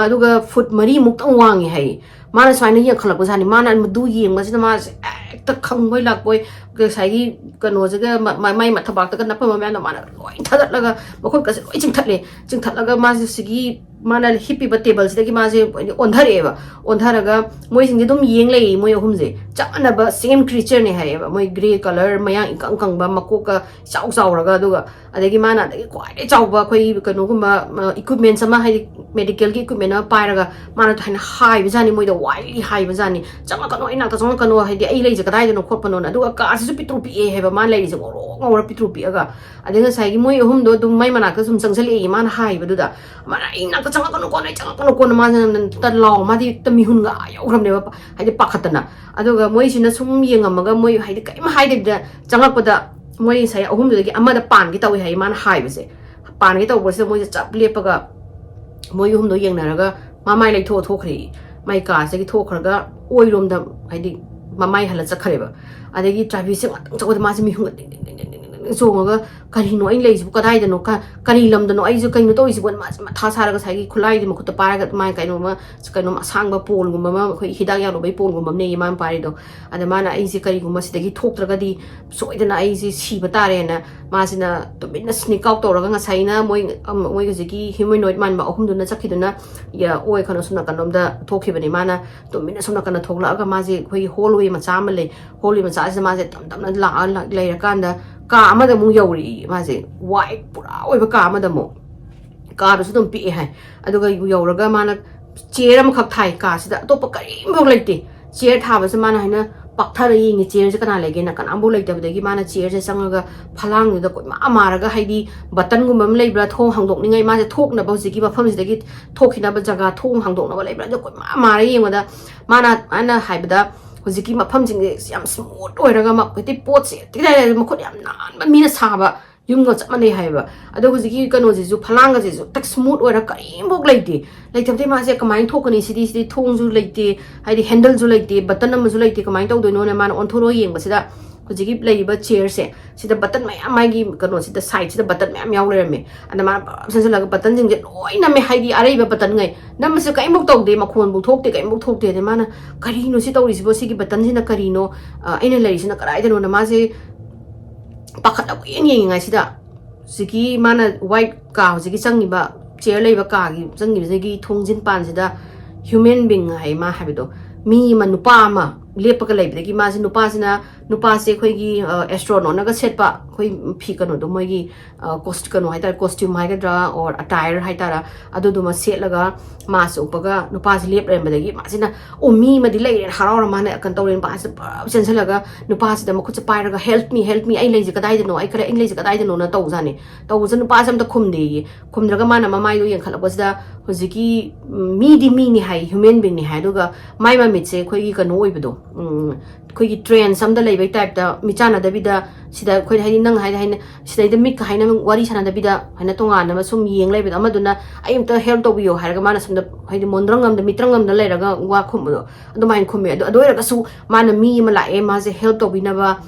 ꯑꯗꯨꯒ ꯐꯨꯠ ꯃꯔꯤꯃꯨꯛꯇꯪ ꯋꯥꯡꯉꯦ ꯍꯥꯏꯌꯦ꯫ ꯃꯥꯅ ꯁꯨꯃꯥꯏꯅ ꯌꯦꯡꯈꯠꯂꯛꯄꯖꯥꯠꯅꯤ꯫ ꯃꯥꯅ ꯃꯗꯨ ꯌꯦꯡꯕꯁꯤꯗ ꯃꯥꯁꯦ ꯍꯦꯛꯇ ꯈꯪꯕꯣꯏ ꯂꯥꯛꯄꯣꯏ, ꯉꯁꯥꯏꯒꯤ ꯀꯩꯅꯣꯁꯤꯒ ꯃ- ꯃ- ꯃꯥꯏ ꯃꯊꯕꯥꯛꯇꯒ ꯅꯞꯄꯝꯕ ꯃꯌꯥꯝꯗꯣ ꯃꯥꯅ ꯂꯣꯏ ꯊꯥꯗꯠꯂꯒ, ꯃꯈꯨꯠꯀꯁꯦ ꯂꯣꯏ ꯆꯤꯡꯊꯠꯂꯦ꯫ ꯆꯤꯡꯊꯠꯂꯒ ꯃꯥꯁꯦ ꯁꯤꯒꯤ ꯃꯥꯅ ꯍꯤꯞꯄꯤꯕ ꯇꯦꯕꯜꯁꯤꯗꯒꯤ ꯃꯥꯁꯦ ꯑꯣꯟꯊꯔꯛꯑꯦꯕ꯫ ꯑꯣꯟꯊꯔꯒ ꯃꯣꯏꯁꯤꯡꯁꯦ ꯑꯗꯨꯝ ꯌꯦꯡ ꯂꯩꯌꯦ, ꯃꯣꯏ ꯑꯍꯨꯝꯁꯦ ꯆꯞ ꯃꯥꯟꯅꯕ, ꯁꯦꯝ ꯀ꯭ꯔꯤꯆꯔꯅꯦ ꯍꯥꯏꯌꯦꯕ꯫ ꯃꯣꯏ ꯒ꯭ꯔꯦ ꯀꯂꯔ, ꯃꯌꯥꯡ ꯏꯀꯪ ꯀꯪꯕ, ꯃꯀꯣꯛꯀ ꯏꯆꯥꯎ ꯆꯥꯎꯔꯒ, ꯑꯗꯨꯒ ꯑꯗꯒꯤ ꯃꯥꯅ ꯑꯗꯒꯤ ꯈ꯭ꯋꯥꯏꯗꯒꯤ ꯆꯥꯎꯕ ꯑꯩꯈꯣꯏ ꯀꯩꯅꯣꯒꯨꯝꯕ ꯏꯀ꯭ꯋꯤꯞꯃꯦꯟꯁ ꯑꯃ, ꯍꯥꯏꯗꯤ ꯃꯦꯗꯤꯀꯦꯜꯒꯤ ꯏꯀ꯭ꯋꯤꯞꯃꯦꯟ ꯑꯃ ꯄꯥꯏꯔꯒ ꯃꯥꯅ ꯍꯥꯏꯅ ꯍꯥꯏꯕꯖꯥꯠꯅꯤ ꯃꯣꯏꯗ, ꯋꯥꯏꯂꯤ ꯍꯥꯏꯕꯖꯥꯠꯅꯤ, "ꯆꯪꯉꯛꯀꯅꯣ, ꯑꯩ ꯅꯥꯛꯇ ꯆꯪꯉꯛꯀꯅꯣ, ꯍꯥꯏꯗꯤ ꯑꯩ ꯂꯩꯁꯦ ꯀꯗꯥꯏꯗꯅꯣ ꯈꯣꯠꯄꯅꯣꯅ"꯫ ꯑꯗꯨꯒ ꯀꯥꯁꯤꯁꯨ ꯄꯤꯛꯇ꯭ꯔꯨ ꯄꯤꯛꯑꯦ ꯍꯥꯏꯕ, ꯃꯥꯅ ꯂꯩꯔꯤꯁꯦ ꯉꯧꯔꯣꯛ ꯉꯧꯔ ꯄꯤꯛꯇ꯭ꯔꯨ ꯄꯤꯛꯑꯒ꯫ ꯑꯗꯩ ꯉꯁꯥꯏꯒꯤ ꯃꯣꯏ ꯑꯍꯨꯝꯗꯣ ꯑꯗꯨꯝ ꯃꯩ ꯃꯅꯥꯛꯇ ꯁꯨꯝ ꯆꯪꯁꯤꯜꯂꯛꯑꯦ ꯃꯥꯅ ꯍꯥꯏꯕꯗꯨꯗ, ꯃꯥꯅ "ꯑꯩ ꯅꯥꯛꯇ ꯆꯪꯉꯛꯀꯅꯨꯀꯣ, ꯅꯣꯏ ꯆꯪꯉꯛꯀꯅꯨꯀꯣꯅ", ꯃꯥꯁꯤꯅ ꯇ ꯂꯥꯎ, ꯃꯥꯗꯤ ꯇ ꯃꯤꯍꯨꯟꯒ ꯑꯥ ꯌꯧꯈ꯭ꯔꯕꯅꯦꯕ, ꯍꯥꯏꯗꯤ ꯄꯥꯈꯠꯇꯅ꯫ ꯑꯗꯨꯒ ꯃꯣꯏꯁꯤꯅ ꯁꯨꯝ ꯌꯦꯡꯉꯝꯃꯒ ꯃꯣꯏ ꯍꯥꯏꯗꯤ ꯀꯔꯤꯝ ꯍꯥꯏꯗꯕꯤꯗ ꯆꯪꯉꯛꯄꯗ, ꯃꯣꯏ ꯉꯁꯥꯏ ꯑꯍꯨꯝꯗꯨꯗꯒꯤ ꯑꯃꯗ ꯄꯥꯟꯒꯦ ꯇꯧꯏ ꯍꯥꯏꯌꯦ ꯃꯥꯅ ꯍꯥꯏꯕꯁꯦ꯫ ꯄꯥꯟꯒꯦ ꯇꯧꯕꯁꯤꯗ ꯃꯣꯏꯁꯦ ꯆꯞ ꯂꯦꯞꯄꯒ ꯃꯣꯏ ꯑꯍꯨꯝꯗꯣ ꯌꯦꯡꯅꯔꯒ ꯃꯃꯥꯏ ꯂꯩꯊꯣꯛꯑ ꯊꯣꯛꯈ꯭ꯔꯦ꯫ ꯃꯥꯏ ꯀꯥꯁꯤꯗꯒꯤ ꯊꯣꯛꯈ꯭ꯔꯒ ꯑꯣꯏꯔꯣꯝꯗ, ꯍꯥꯏꯗꯤ ꯃꯃꯥꯏ ꯍꯜꯂ ꯆꯠꯈ꯭ꯔꯦꯕ꯫ ꯑꯗꯒꯤ ꯇ꯭ꯔꯥꯐꯤꯛꯁꯦ ꯉꯥꯛꯇꯪ ꯆꯠꯄꯗ ꯃꯥꯁꯦ ꯃꯤꯍꯨꯟꯒ ꯗꯤꯡ ꯗꯤꯡ ꯗꯤꯡ ꯗꯤꯡ ꯗꯤꯡ ꯆꯣꯡꯉꯒ, "ꯀꯔꯤꯅꯣ ꯑꯩꯅ ꯂꯩꯔꯤꯁꯤꯕꯨ? ꯀꯗꯥꯏꯗꯅꯣ? ꯀ- ꯀꯔꯤ ꯂꯝꯗꯅꯣ? ꯑꯩꯁꯦ ꯀꯩꯅꯣ ꯇꯧꯔꯤꯁꯤꯕꯣ?" ꯃꯥꯁꯦ ꯃꯊꯥ ꯁꯥꯔꯒ ꯉꯁꯥꯏꯒꯤ ꯈꯨꯠꯂꯥꯏꯗꯤ ꯃꯈꯨꯠꯇ ꯄꯥꯏꯔꯒ, ꯃꯥꯏ ꯀꯩꯅꯣꯝꯃ, ꯀꯩꯅꯣꯝ ꯑꯁꯥꯡꯕ ꯄꯣꯜꯒꯨꯝꯕ ꯑꯃ, ꯑꯩꯈꯣꯏ ꯍꯤꯗꯥꯛ ꯌꯥꯜꯂꯨꯕꯒꯤ ꯄꯣꯜꯒꯨꯝꯕ ꯑꯃꯅꯦ ꯃꯥꯅ ꯄꯥꯏꯔꯤꯗꯣ꯫ ꯑꯗ ꯃꯥꯅ, "ꯑꯩꯁꯦ ꯀꯔꯤꯒꯨꯝꯕ ꯁꯤꯗꯒꯤ ꯊꯣꯛꯇ꯭ꯔꯒꯗꯤ ꯁꯣꯏꯗꯅ ꯑꯩꯁꯦ ꯁꯤꯕ ꯇꯥꯔꯦꯅ", ꯃꯥꯁꯤꯅ ꯇꯨꯃꯤꯟꯅ ꯁ꯭ꯅꯤꯛ ꯑꯥꯎꯠ ꯇꯧꯔꯒ, ꯉꯁꯥꯏꯅ ꯃꯣꯏ, ꯑꯝ, ꯃꯣꯏ ꯍꯧꯖꯤꯛꯀꯤ ꯍ꯭ꯌꯨꯃꯦꯅꯣꯏꯗ ꯃꯥꯟꯕ ꯑꯍꯨꯝꯗꯨꯅ ꯆꯠꯈꯤꯗꯨꯅ, ꯌ-, ꯑꯣꯏ ꯀꯩꯅꯣ ꯁꯣꯝ ꯅꯥꯀꯟꯂꯣꯝꯗ ꯊꯣꯛꯈꯤꯕꯅꯤ꯫ ꯃꯥꯅ ꯇꯨꯃꯤꯟꯅ ꯁꯣꯝ ꯅꯥꯀꯟꯗ ꯊꯣꯛꯂꯛꯑꯒ ꯃꯥꯁꯦ ꯑꯩꯈꯣꯏꯒꯤ ꯍꯣꯜꯋꯦ ꯃꯆꯥ ꯑꯃ ꯂꯩ꯫ ꯍꯣꯜꯋꯦ ꯃꯆꯥꯁꯤꯗ ꯃꯥꯁꯦ ꯇꯞ ꯇꯞꯅ ꯂꯥꯛꯑ ꯂꯥꯛ-, ꯂꯩꯔꯀꯥꯟꯗ ꯀꯥ ꯑꯃꯗ ꯑꯃꯨꯛ ꯌꯧꯔꯛꯏ ꯃꯥꯁꯦ꯫ ꯋꯥꯏꯠ ꯄꯨꯔꯥ ꯑꯣꯏꯕ ꯀꯥ ꯑꯃꯗ ꯑꯃꯨꯛ꯫ ꯀꯥꯗꯨꯁꯨ ꯑꯗꯨꯝ ꯄꯤꯛꯑꯦ ꯍꯥꯏ꯫ ꯑꯗꯨꯒ ꯌꯧꯔꯒ ꯃꯥꯅ ꯆꯤꯌꯔ ꯑꯃꯈꯛ ꯊꯥꯏ ꯀꯥꯁꯤꯗ, ꯑꯇꯣꯞꯄ ꯀꯔꯤꯝꯐꯥꯎ ꯂꯩꯇꯦ꯫ ꯆꯤꯌꯔ ꯊꯥꯕꯁꯦ ꯃꯥꯅ ꯍꯥꯏꯅ ꯄꯥꯛꯊꯔ ꯌꯦꯡꯉꯦ, ꯆꯤꯌꯔꯁꯦ ꯀꯅꯥ ꯂꯩꯒꯦꯅ꯫ ꯀꯅꯥꯝꯐꯥꯎ ꯂꯩꯇꯕꯗꯒꯤ ꯃꯥꯅ ꯆꯤꯌꯔꯁꯦ ꯆꯪꯉꯒ ꯐꯂꯥꯡꯗꯨꯗ ꯀꯣꯏꯃꯥ ꯃꯥꯔꯒ, ꯍꯥꯏꯗꯤ ꯕꯇꯟꯒꯨꯝꯕ ꯑꯃ ꯂꯩꯕ꯭ꯔꯥ ꯊꯣꯡ ꯍꯥꯡꯗꯣꯛꯅꯤꯡꯉꯥꯏ, ꯃꯥꯁꯦ ꯊꯣꯛꯅꯕ ꯍꯧꯖꯤꯛꯀꯤ ꯃꯐꯝꯁꯤꯗꯒꯤ ꯊꯣꯛꯈꯤꯅꯕ ꯖꯒꯥ ꯊꯣꯡ ꯍꯥꯡꯗꯣꯛꯅꯕ ꯂꯩꯕ꯭ꯔꯥ, ꯑꯗꯨ ꯀꯣꯏꯃꯥ ꯃꯥꯔ ꯌꯦꯡꯕꯗ ꯃꯥꯅ, ꯃꯥꯅ ꯍꯥꯏꯕꯗ ꯍꯧꯖꯤꯛꯀꯤ ꯃꯐꯝꯁꯤꯡꯁꯦ ꯌꯥꯝ ꯁ꯭ꯃꯨꯠ ꯑꯣꯏꯔꯒ ꯃ-, ꯍꯥꯏꯗꯤ ꯄꯣꯠꯁꯦ ꯇꯤꯛ ꯇꯥꯏ ꯃꯈꯨꯠ ꯌꯥꯝ ꯅꯥꯟꯕ ꯃꯤꯅ ꯁꯥꯕ ꯌꯨꯝꯒ ꯆꯞ ꯃꯥꯟꯅꯩ ꯍꯥꯏꯕ꯫ ꯑꯗꯣ ꯍꯧꯖꯤꯛꯀꯤ ꯀꯩꯅꯣꯁꯤꯁꯨ, ꯐꯂꯥꯡꯒꯁꯤꯁꯨ ꯇꯛ ꯁ꯭ꯃꯨꯠ ꯑꯣꯏꯔ ꯀꯔꯤꯝꯐꯥꯎ ꯂꯩꯇꯦ꯫ ꯂꯩꯇꯕꯗꯒꯤ ꯃꯥꯁꯦ ꯀꯃꯥꯏꯅ ꯊꯣꯛꯀꯅꯤ ꯁꯤꯗꯤ, ꯁꯤꯗꯤ ꯊꯣꯡꯁꯨ ꯂꯩꯇꯦ, ꯍꯥꯏꯗꯤ ꯍꯦꯟꯗꯜꯁꯨ ꯂꯩꯇꯦ, ꯕꯇꯟ ꯑꯃꯁꯨ ꯂꯩꯇꯦ, ꯀꯃꯥꯏꯅ ꯇꯧꯗꯣꯏꯅꯣꯅ ꯃꯥꯅ ꯑꯣꯟꯊꯣꯔꯛꯑ ꯌꯦꯡꯕꯁꯤꯗ ꯍꯧꯖꯤꯛꯀꯤ ꯂꯩꯔꯤꯕ chairꯁꯦ, ꯁꯤꯗ button ꯃꯌꯥꯝ, ꯃꯥꯒꯤ ꯀꯩꯅꯣꯁꯤꯗ, sideꯁꯤꯗ button ꯃꯌꯥꯝ ꯌꯥꯎ ꯂꯩꯔꯝꯃꯦ꯫ ꯑꯗ ꯃꯥꯅ ꯄꯞ ꯁꯦꯝꯖꯤꯜꯂꯒ buttonꯁꯤꯡꯁꯦ ꯂꯣꯏ ꯅꯝꯃꯦ, ꯍꯥꯏꯗꯤ ꯑꯔꯩꯕ buttonꯉꯩ꯫ ꯅꯝꯕꯁꯦ ꯀꯔꯤꯝꯐꯥꯎ ꯇꯧꯗꯦ, ꯃꯈꯣꯟꯐꯥꯎ ꯊꯣꯛꯇꯦ, ꯀꯔꯤꯝꯐꯥꯎ ꯊꯣꯛꯇꯦ꯫ ꯑꯗꯩ ꯃꯥꯅ, "ꯀꯔꯤꯅꯣ ꯁꯤ ꯇꯧꯔꯤꯁꯤꯕꯣ? ꯁꯤꯒꯤ buttonꯁꯤꯅ ꯀꯔꯤꯅꯣ? ꯑ, ꯑꯩꯅ ꯂꯩꯔꯤꯁꯤꯅ ꯀꯗꯥꯏꯗꯅꯣꯅ?" ꯃꯥꯁꯦ ꯄꯥꯈꯠꯂꯒ ꯌꯦꯡ ꯌꯦꯡꯉꯤꯉꯩꯁꯤꯗ, ꯍꯧꯖꯤꯛꯀꯤ ꯃꯥꯅ white ꯀꯥ, ꯍꯧꯖꯤꯛꯀꯤ ꯆꯪꯉꯤꯕ, chair ꯂꯩꯕ ꯀꯥꯒꯤ ꯆꯪꯉꯤꯕꯁꯤꯒꯤ ꯊꯣꯡꯖꯤꯟ ꯄꯥꯟꯁꯤꯗ human being ꯍꯥꯏ ꯃꯥ ꯍꯥꯏꯕꯗꯣ, ꯃꯤ ꯑꯃ, ꯅꯨꯄꯥ ꯑꯃ ꯂꯦꯞꯄꯒ ꯂꯩꯕꯗꯒꯤ ꯃꯥꯁꯦ, ꯅꯨꯄꯥꯁꯤꯅ, ꯅꯨꯄꯥꯁꯦ ꯑꯩꯈꯣꯏꯒꯤ, ꯑ, astronautꯅꯒ ꯁꯦꯠꯄ ꯑꯩꯈꯣꯏ ꯐꯤ, ꯀꯩꯅꯣꯗꯣ, ꯃꯣꯏꯒꯤ, ꯑ, ꯀꯣꯁ-, ꯀꯩꯅꯣ ꯍꯥꯏꯇꯥꯔꯦ, costume ꯍꯥꯏꯒꯗ꯭ꯔꯥ, or attire ꯍꯥꯏꯇꯥꯔꯥ, ꯑꯗꯨꯗꯨꯃ ꯁꯦꯠꯂꯒ mask ꯎꯞꯄꯒ ꯅꯨꯄꯥꯁꯤ ꯂꯦꯞ ꯂꯩꯔꯝꯕꯗꯒꯤ ꯃꯥꯁꯤꯅ, "ꯑꯣ, ꯃꯤ ꯑꯃꯗꯤ ꯂꯩꯔꯦꯅ" ꯍꯔꯥꯎꯔ ꯃꯥꯅ ꯀꯩꯅꯣ ꯇꯧꯔꯦ, ꯅꯨꯄꯥꯁꯤꯗ ꯄꯨꯔꯥ ꯆꯦꯟꯁꯤꯜꯂꯒ ꯅꯨꯄꯥꯁꯤꯗ ꯃꯈꯨꯠꯁꯦ ꯄꯥꯏꯔꯒ, "Help me, help me, ꯑꯩ ꯂꯩꯁꯦ ꯀꯗꯥꯏꯗꯅꯣ? ꯑꯩ ꯈꯔ, ꯑꯩ ꯂꯩꯁꯦ ꯀꯗꯥꯏꯗꯅꯣꯅ" ꯇꯧꯖꯥꯠꯅꯤ꯫ ꯇꯧꯕꯁꯦ ꯅꯨꯄꯥꯁꯦ ꯑꯝꯇ ꯈꯨꯝꯗꯦꯌꯦ꯫ ꯈꯨꯝꯗ꯭ꯔꯒ ꯃꯥꯅ ꯃꯃꯥꯏꯗꯣ ꯌꯦꯡꯈꯠꯂꯛꯄꯁꯤꯗ ꯍꯧꯖꯤꯛꯀꯤ, ꯎꯝ, ꯃꯤꯗꯤ ꯃꯤꯅꯤ ꯍꯥꯏ, human beingꯅꯤ ꯍꯥꯏ, ꯑꯗꯨꯒ ꯃꯥꯏ ꯃꯃꯤꯠꯁꯦ ꯑꯩꯈꯣꯏꯒꯤ ꯀꯩꯅꯣ ꯑꯣꯏꯕꯗꯣ, ꯎꯝ, ꯑꯩꯈꯣꯏꯒꯤ trance ꯑꯝꯗ ꯂꯩꯕꯩ typeꯇ, ꯃꯤꯠ ꯆꯥꯟꯅꯗꯕꯤꯗ, ꯁꯤꯗ ꯑꯩꯈꯣꯏ, ꯍꯥꯏꯗꯤ, ꯅꯪ ꯍꯥꯏꯗꯤ, ꯍꯥꯏꯅ, ꯁꯤꯗꯩꯗ ꯃꯤꯠꯀ ꯍꯥꯏꯅ ꯋꯥꯔꯤ ꯁꯥꯟꯅꯗꯕꯤꯗ ꯍꯥꯏꯅ ꯇꯣꯉꯥꯟꯅ ꯑꯃ ꯁꯨꯝ ꯌꯦꯡ ꯂꯩꯕꯗꯣ, ꯑꯃꯗꯨꯅ "ꯑꯩ ꯑꯝꯇ help ꯇꯧꯕꯤꯌꯣ" ꯍꯥꯏꯔꯒ ꯃꯥꯅ ꯁꯣꯝꯗ, ꯍꯥꯏꯗꯤ, ꯃꯣꯟꯗ꯭ꯔꯪ ꯑꯝꯗ, ꯃꯤꯇ꯭ꯔꯪ ꯑꯝꯗ ꯂꯩꯔꯒ ꯋꯥ ꯈꯨꯝꯕꯗꯣ, ꯑꯗꯨꯃꯥꯏꯅ ꯈꯨꯝꯃꯦ꯫ ꯑꯗꯨ, ꯑꯗꯨ ꯑꯣꯏꯔꯒꯁꯨ ꯃꯥꯅ ꯃꯤ ꯑꯃ ꯂꯥꯛꯑꯦ, ꯃꯥꯁꯦ help ꯇꯧꯕꯤꯅꯕ,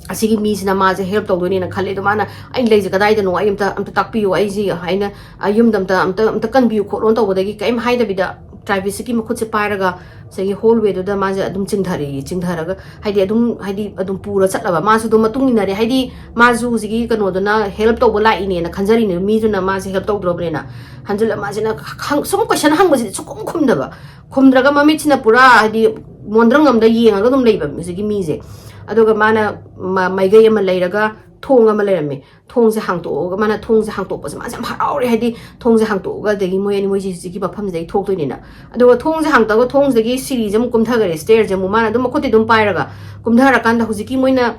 ꯑꯁꯤꯒꯤ ꯃꯤꯁꯤꯅ ꯃꯥꯁꯦ help ꯇꯧꯗꯣꯏꯅꯦꯅ ꯈꯜꯂꯦ꯫ ꯑꯗꯣ ꯃꯥꯅ, "ꯑꯩ ꯂꯩꯁꯦ ꯀꯗꯥꯏꯗꯅꯣ? ꯑꯩ ꯑꯝꯇ, ꯑꯝꯇ ꯇꯥꯛꯄꯤꯌꯨ, ꯑꯩꯁꯤ ꯍꯥꯏꯅ, ꯑ, ꯌꯨꯝꯗ ꯑꯝꯇ, ꯑꯝꯇ, ꯑꯝꯇ ꯀꯟꯕꯤꯌꯨ ꯈꯣꯠꯂꯣꯅ" ꯇꯧꯕꯗꯒꯤ ꯀꯔꯤꯝ ꯍꯥꯏꯗꯕꯤꯗ ꯇ꯭ꯔꯥꯏꯕꯤꯁꯀꯤ ꯃꯈꯨꯠꯁꯦ ꯄꯥꯏꯔꯒ ꯉꯁꯥꯏꯒꯤ hallwayꯗꯨꯗ ꯃꯥꯁꯦ ꯑꯗꯨꯝ ꯆꯤꯡꯊꯔꯛꯏ꯫ ꯆꯤꯡꯊꯔꯒ, ꯍꯥꯏꯗꯤ, ꯑꯗꯨꯝ, ꯍꯥꯏꯗꯤ, ꯑꯗꯨꯝ ꯄꯨꯔ ꯆꯠꯂꯕ꯫ ꯃꯥꯁꯨ ꯑꯗꯨꯝ ꯃꯇꯨꯡ ꯏꯟꯅꯔꯦ꯫ ꯍꯥꯏꯗꯤ, ꯃꯥꯁꯨ ꯍꯧꯖꯤꯛꯀꯤ ꯀꯩꯅꯣꯗꯨꯅ help ꯇꯧꯕ ꯂꯥꯛꯏꯅꯦꯅ ꯈꯟꯖꯔꯤꯅꯦ, ꯃꯤꯗꯨꯅ ꯃꯥꯁꯦ help ꯇꯧꯗ꯭ꯔꯕꯅꯤꯅ꯫ ꯍꯟꯖꯤꯜꯂ ꯃꯥꯁꯤꯅ ꯍꯪ-, ꯁꯨꯝ question ꯍꯪꯕꯁꯤꯗꯤ ꯁꯨꯈꯨꯝ ꯈꯨꯝꯗꯕ꯫ ꯈꯨꯝꯗ꯭ꯔꯒ ꯃꯃꯤꯠꯁꯤꯅ ꯄꯨꯔꯥ, ꯍꯥꯏꯗꯤ, ꯃꯣꯟꯗ꯭ꯔꯪ ꯑꯝꯗ ꯌꯦꯡꯉꯒ ꯑꯗꯨꯝ ꯂꯩꯕ ꯍꯧꯖꯤꯛꯀꯤ ꯃꯤꯁꯦ꯫ ꯑꯗꯨꯒ ꯃꯥꯅ ꯃ-, ꯃꯥꯏꯀꯩ ꯑꯃ ꯂꯩꯔꯒ ꯊꯣꯡ ꯑꯃ ꯂꯩꯔꯝꯃꯦ꯫ ꯊꯣꯡꯁꯦ ꯍꯥꯡꯇꯣꯛꯑꯒ, ꯃꯥꯅ ꯊꯣꯡꯁꯦ ꯍꯥꯡꯇꯣꯛꯄꯁꯦ ꯃꯥꯁꯦ ꯌꯥꯝ ꯍꯔꯥꯎꯔꯦ, ꯍꯥꯏꯗꯤ ꯊꯣꯡꯁꯦ ꯍꯥꯡꯇꯣꯛꯑꯒ ꯑꯗꯒꯤ ꯃꯣꯏ ꯑꯅꯤ, ꯃꯣꯏꯁꯦ ꯍꯧꯖꯤꯛꯀꯤ ꯃꯐꯝꯁꯤꯗꯒꯤ ꯊꯣꯛꯇꯣꯏꯅꯤꯅ꯫ ꯑꯗꯨꯒ ꯊꯣꯡꯁꯦ ꯍꯥꯡꯇꯣꯛꯑꯒ ꯊꯣꯡꯁꯤꯗꯒꯤ ꯁꯤꯔꯤꯁꯦ ꯑꯃꯨꯛ ꯀꯨꯝꯊꯈꯔꯦ, stairsꯁꯦ ꯑꯃꯨꯛ꯫ ꯃꯥꯅ ꯑꯗꯨꯝ ꯃꯈꯨꯠꯇꯤ ꯑꯗꯨꯝ ꯄꯥꯏꯔꯒ ꯀꯨꯝꯊꯔꯀꯥꯟꯗ ꯍꯧꯖꯤꯛꯀꯤ ꯃꯣꯏꯅ,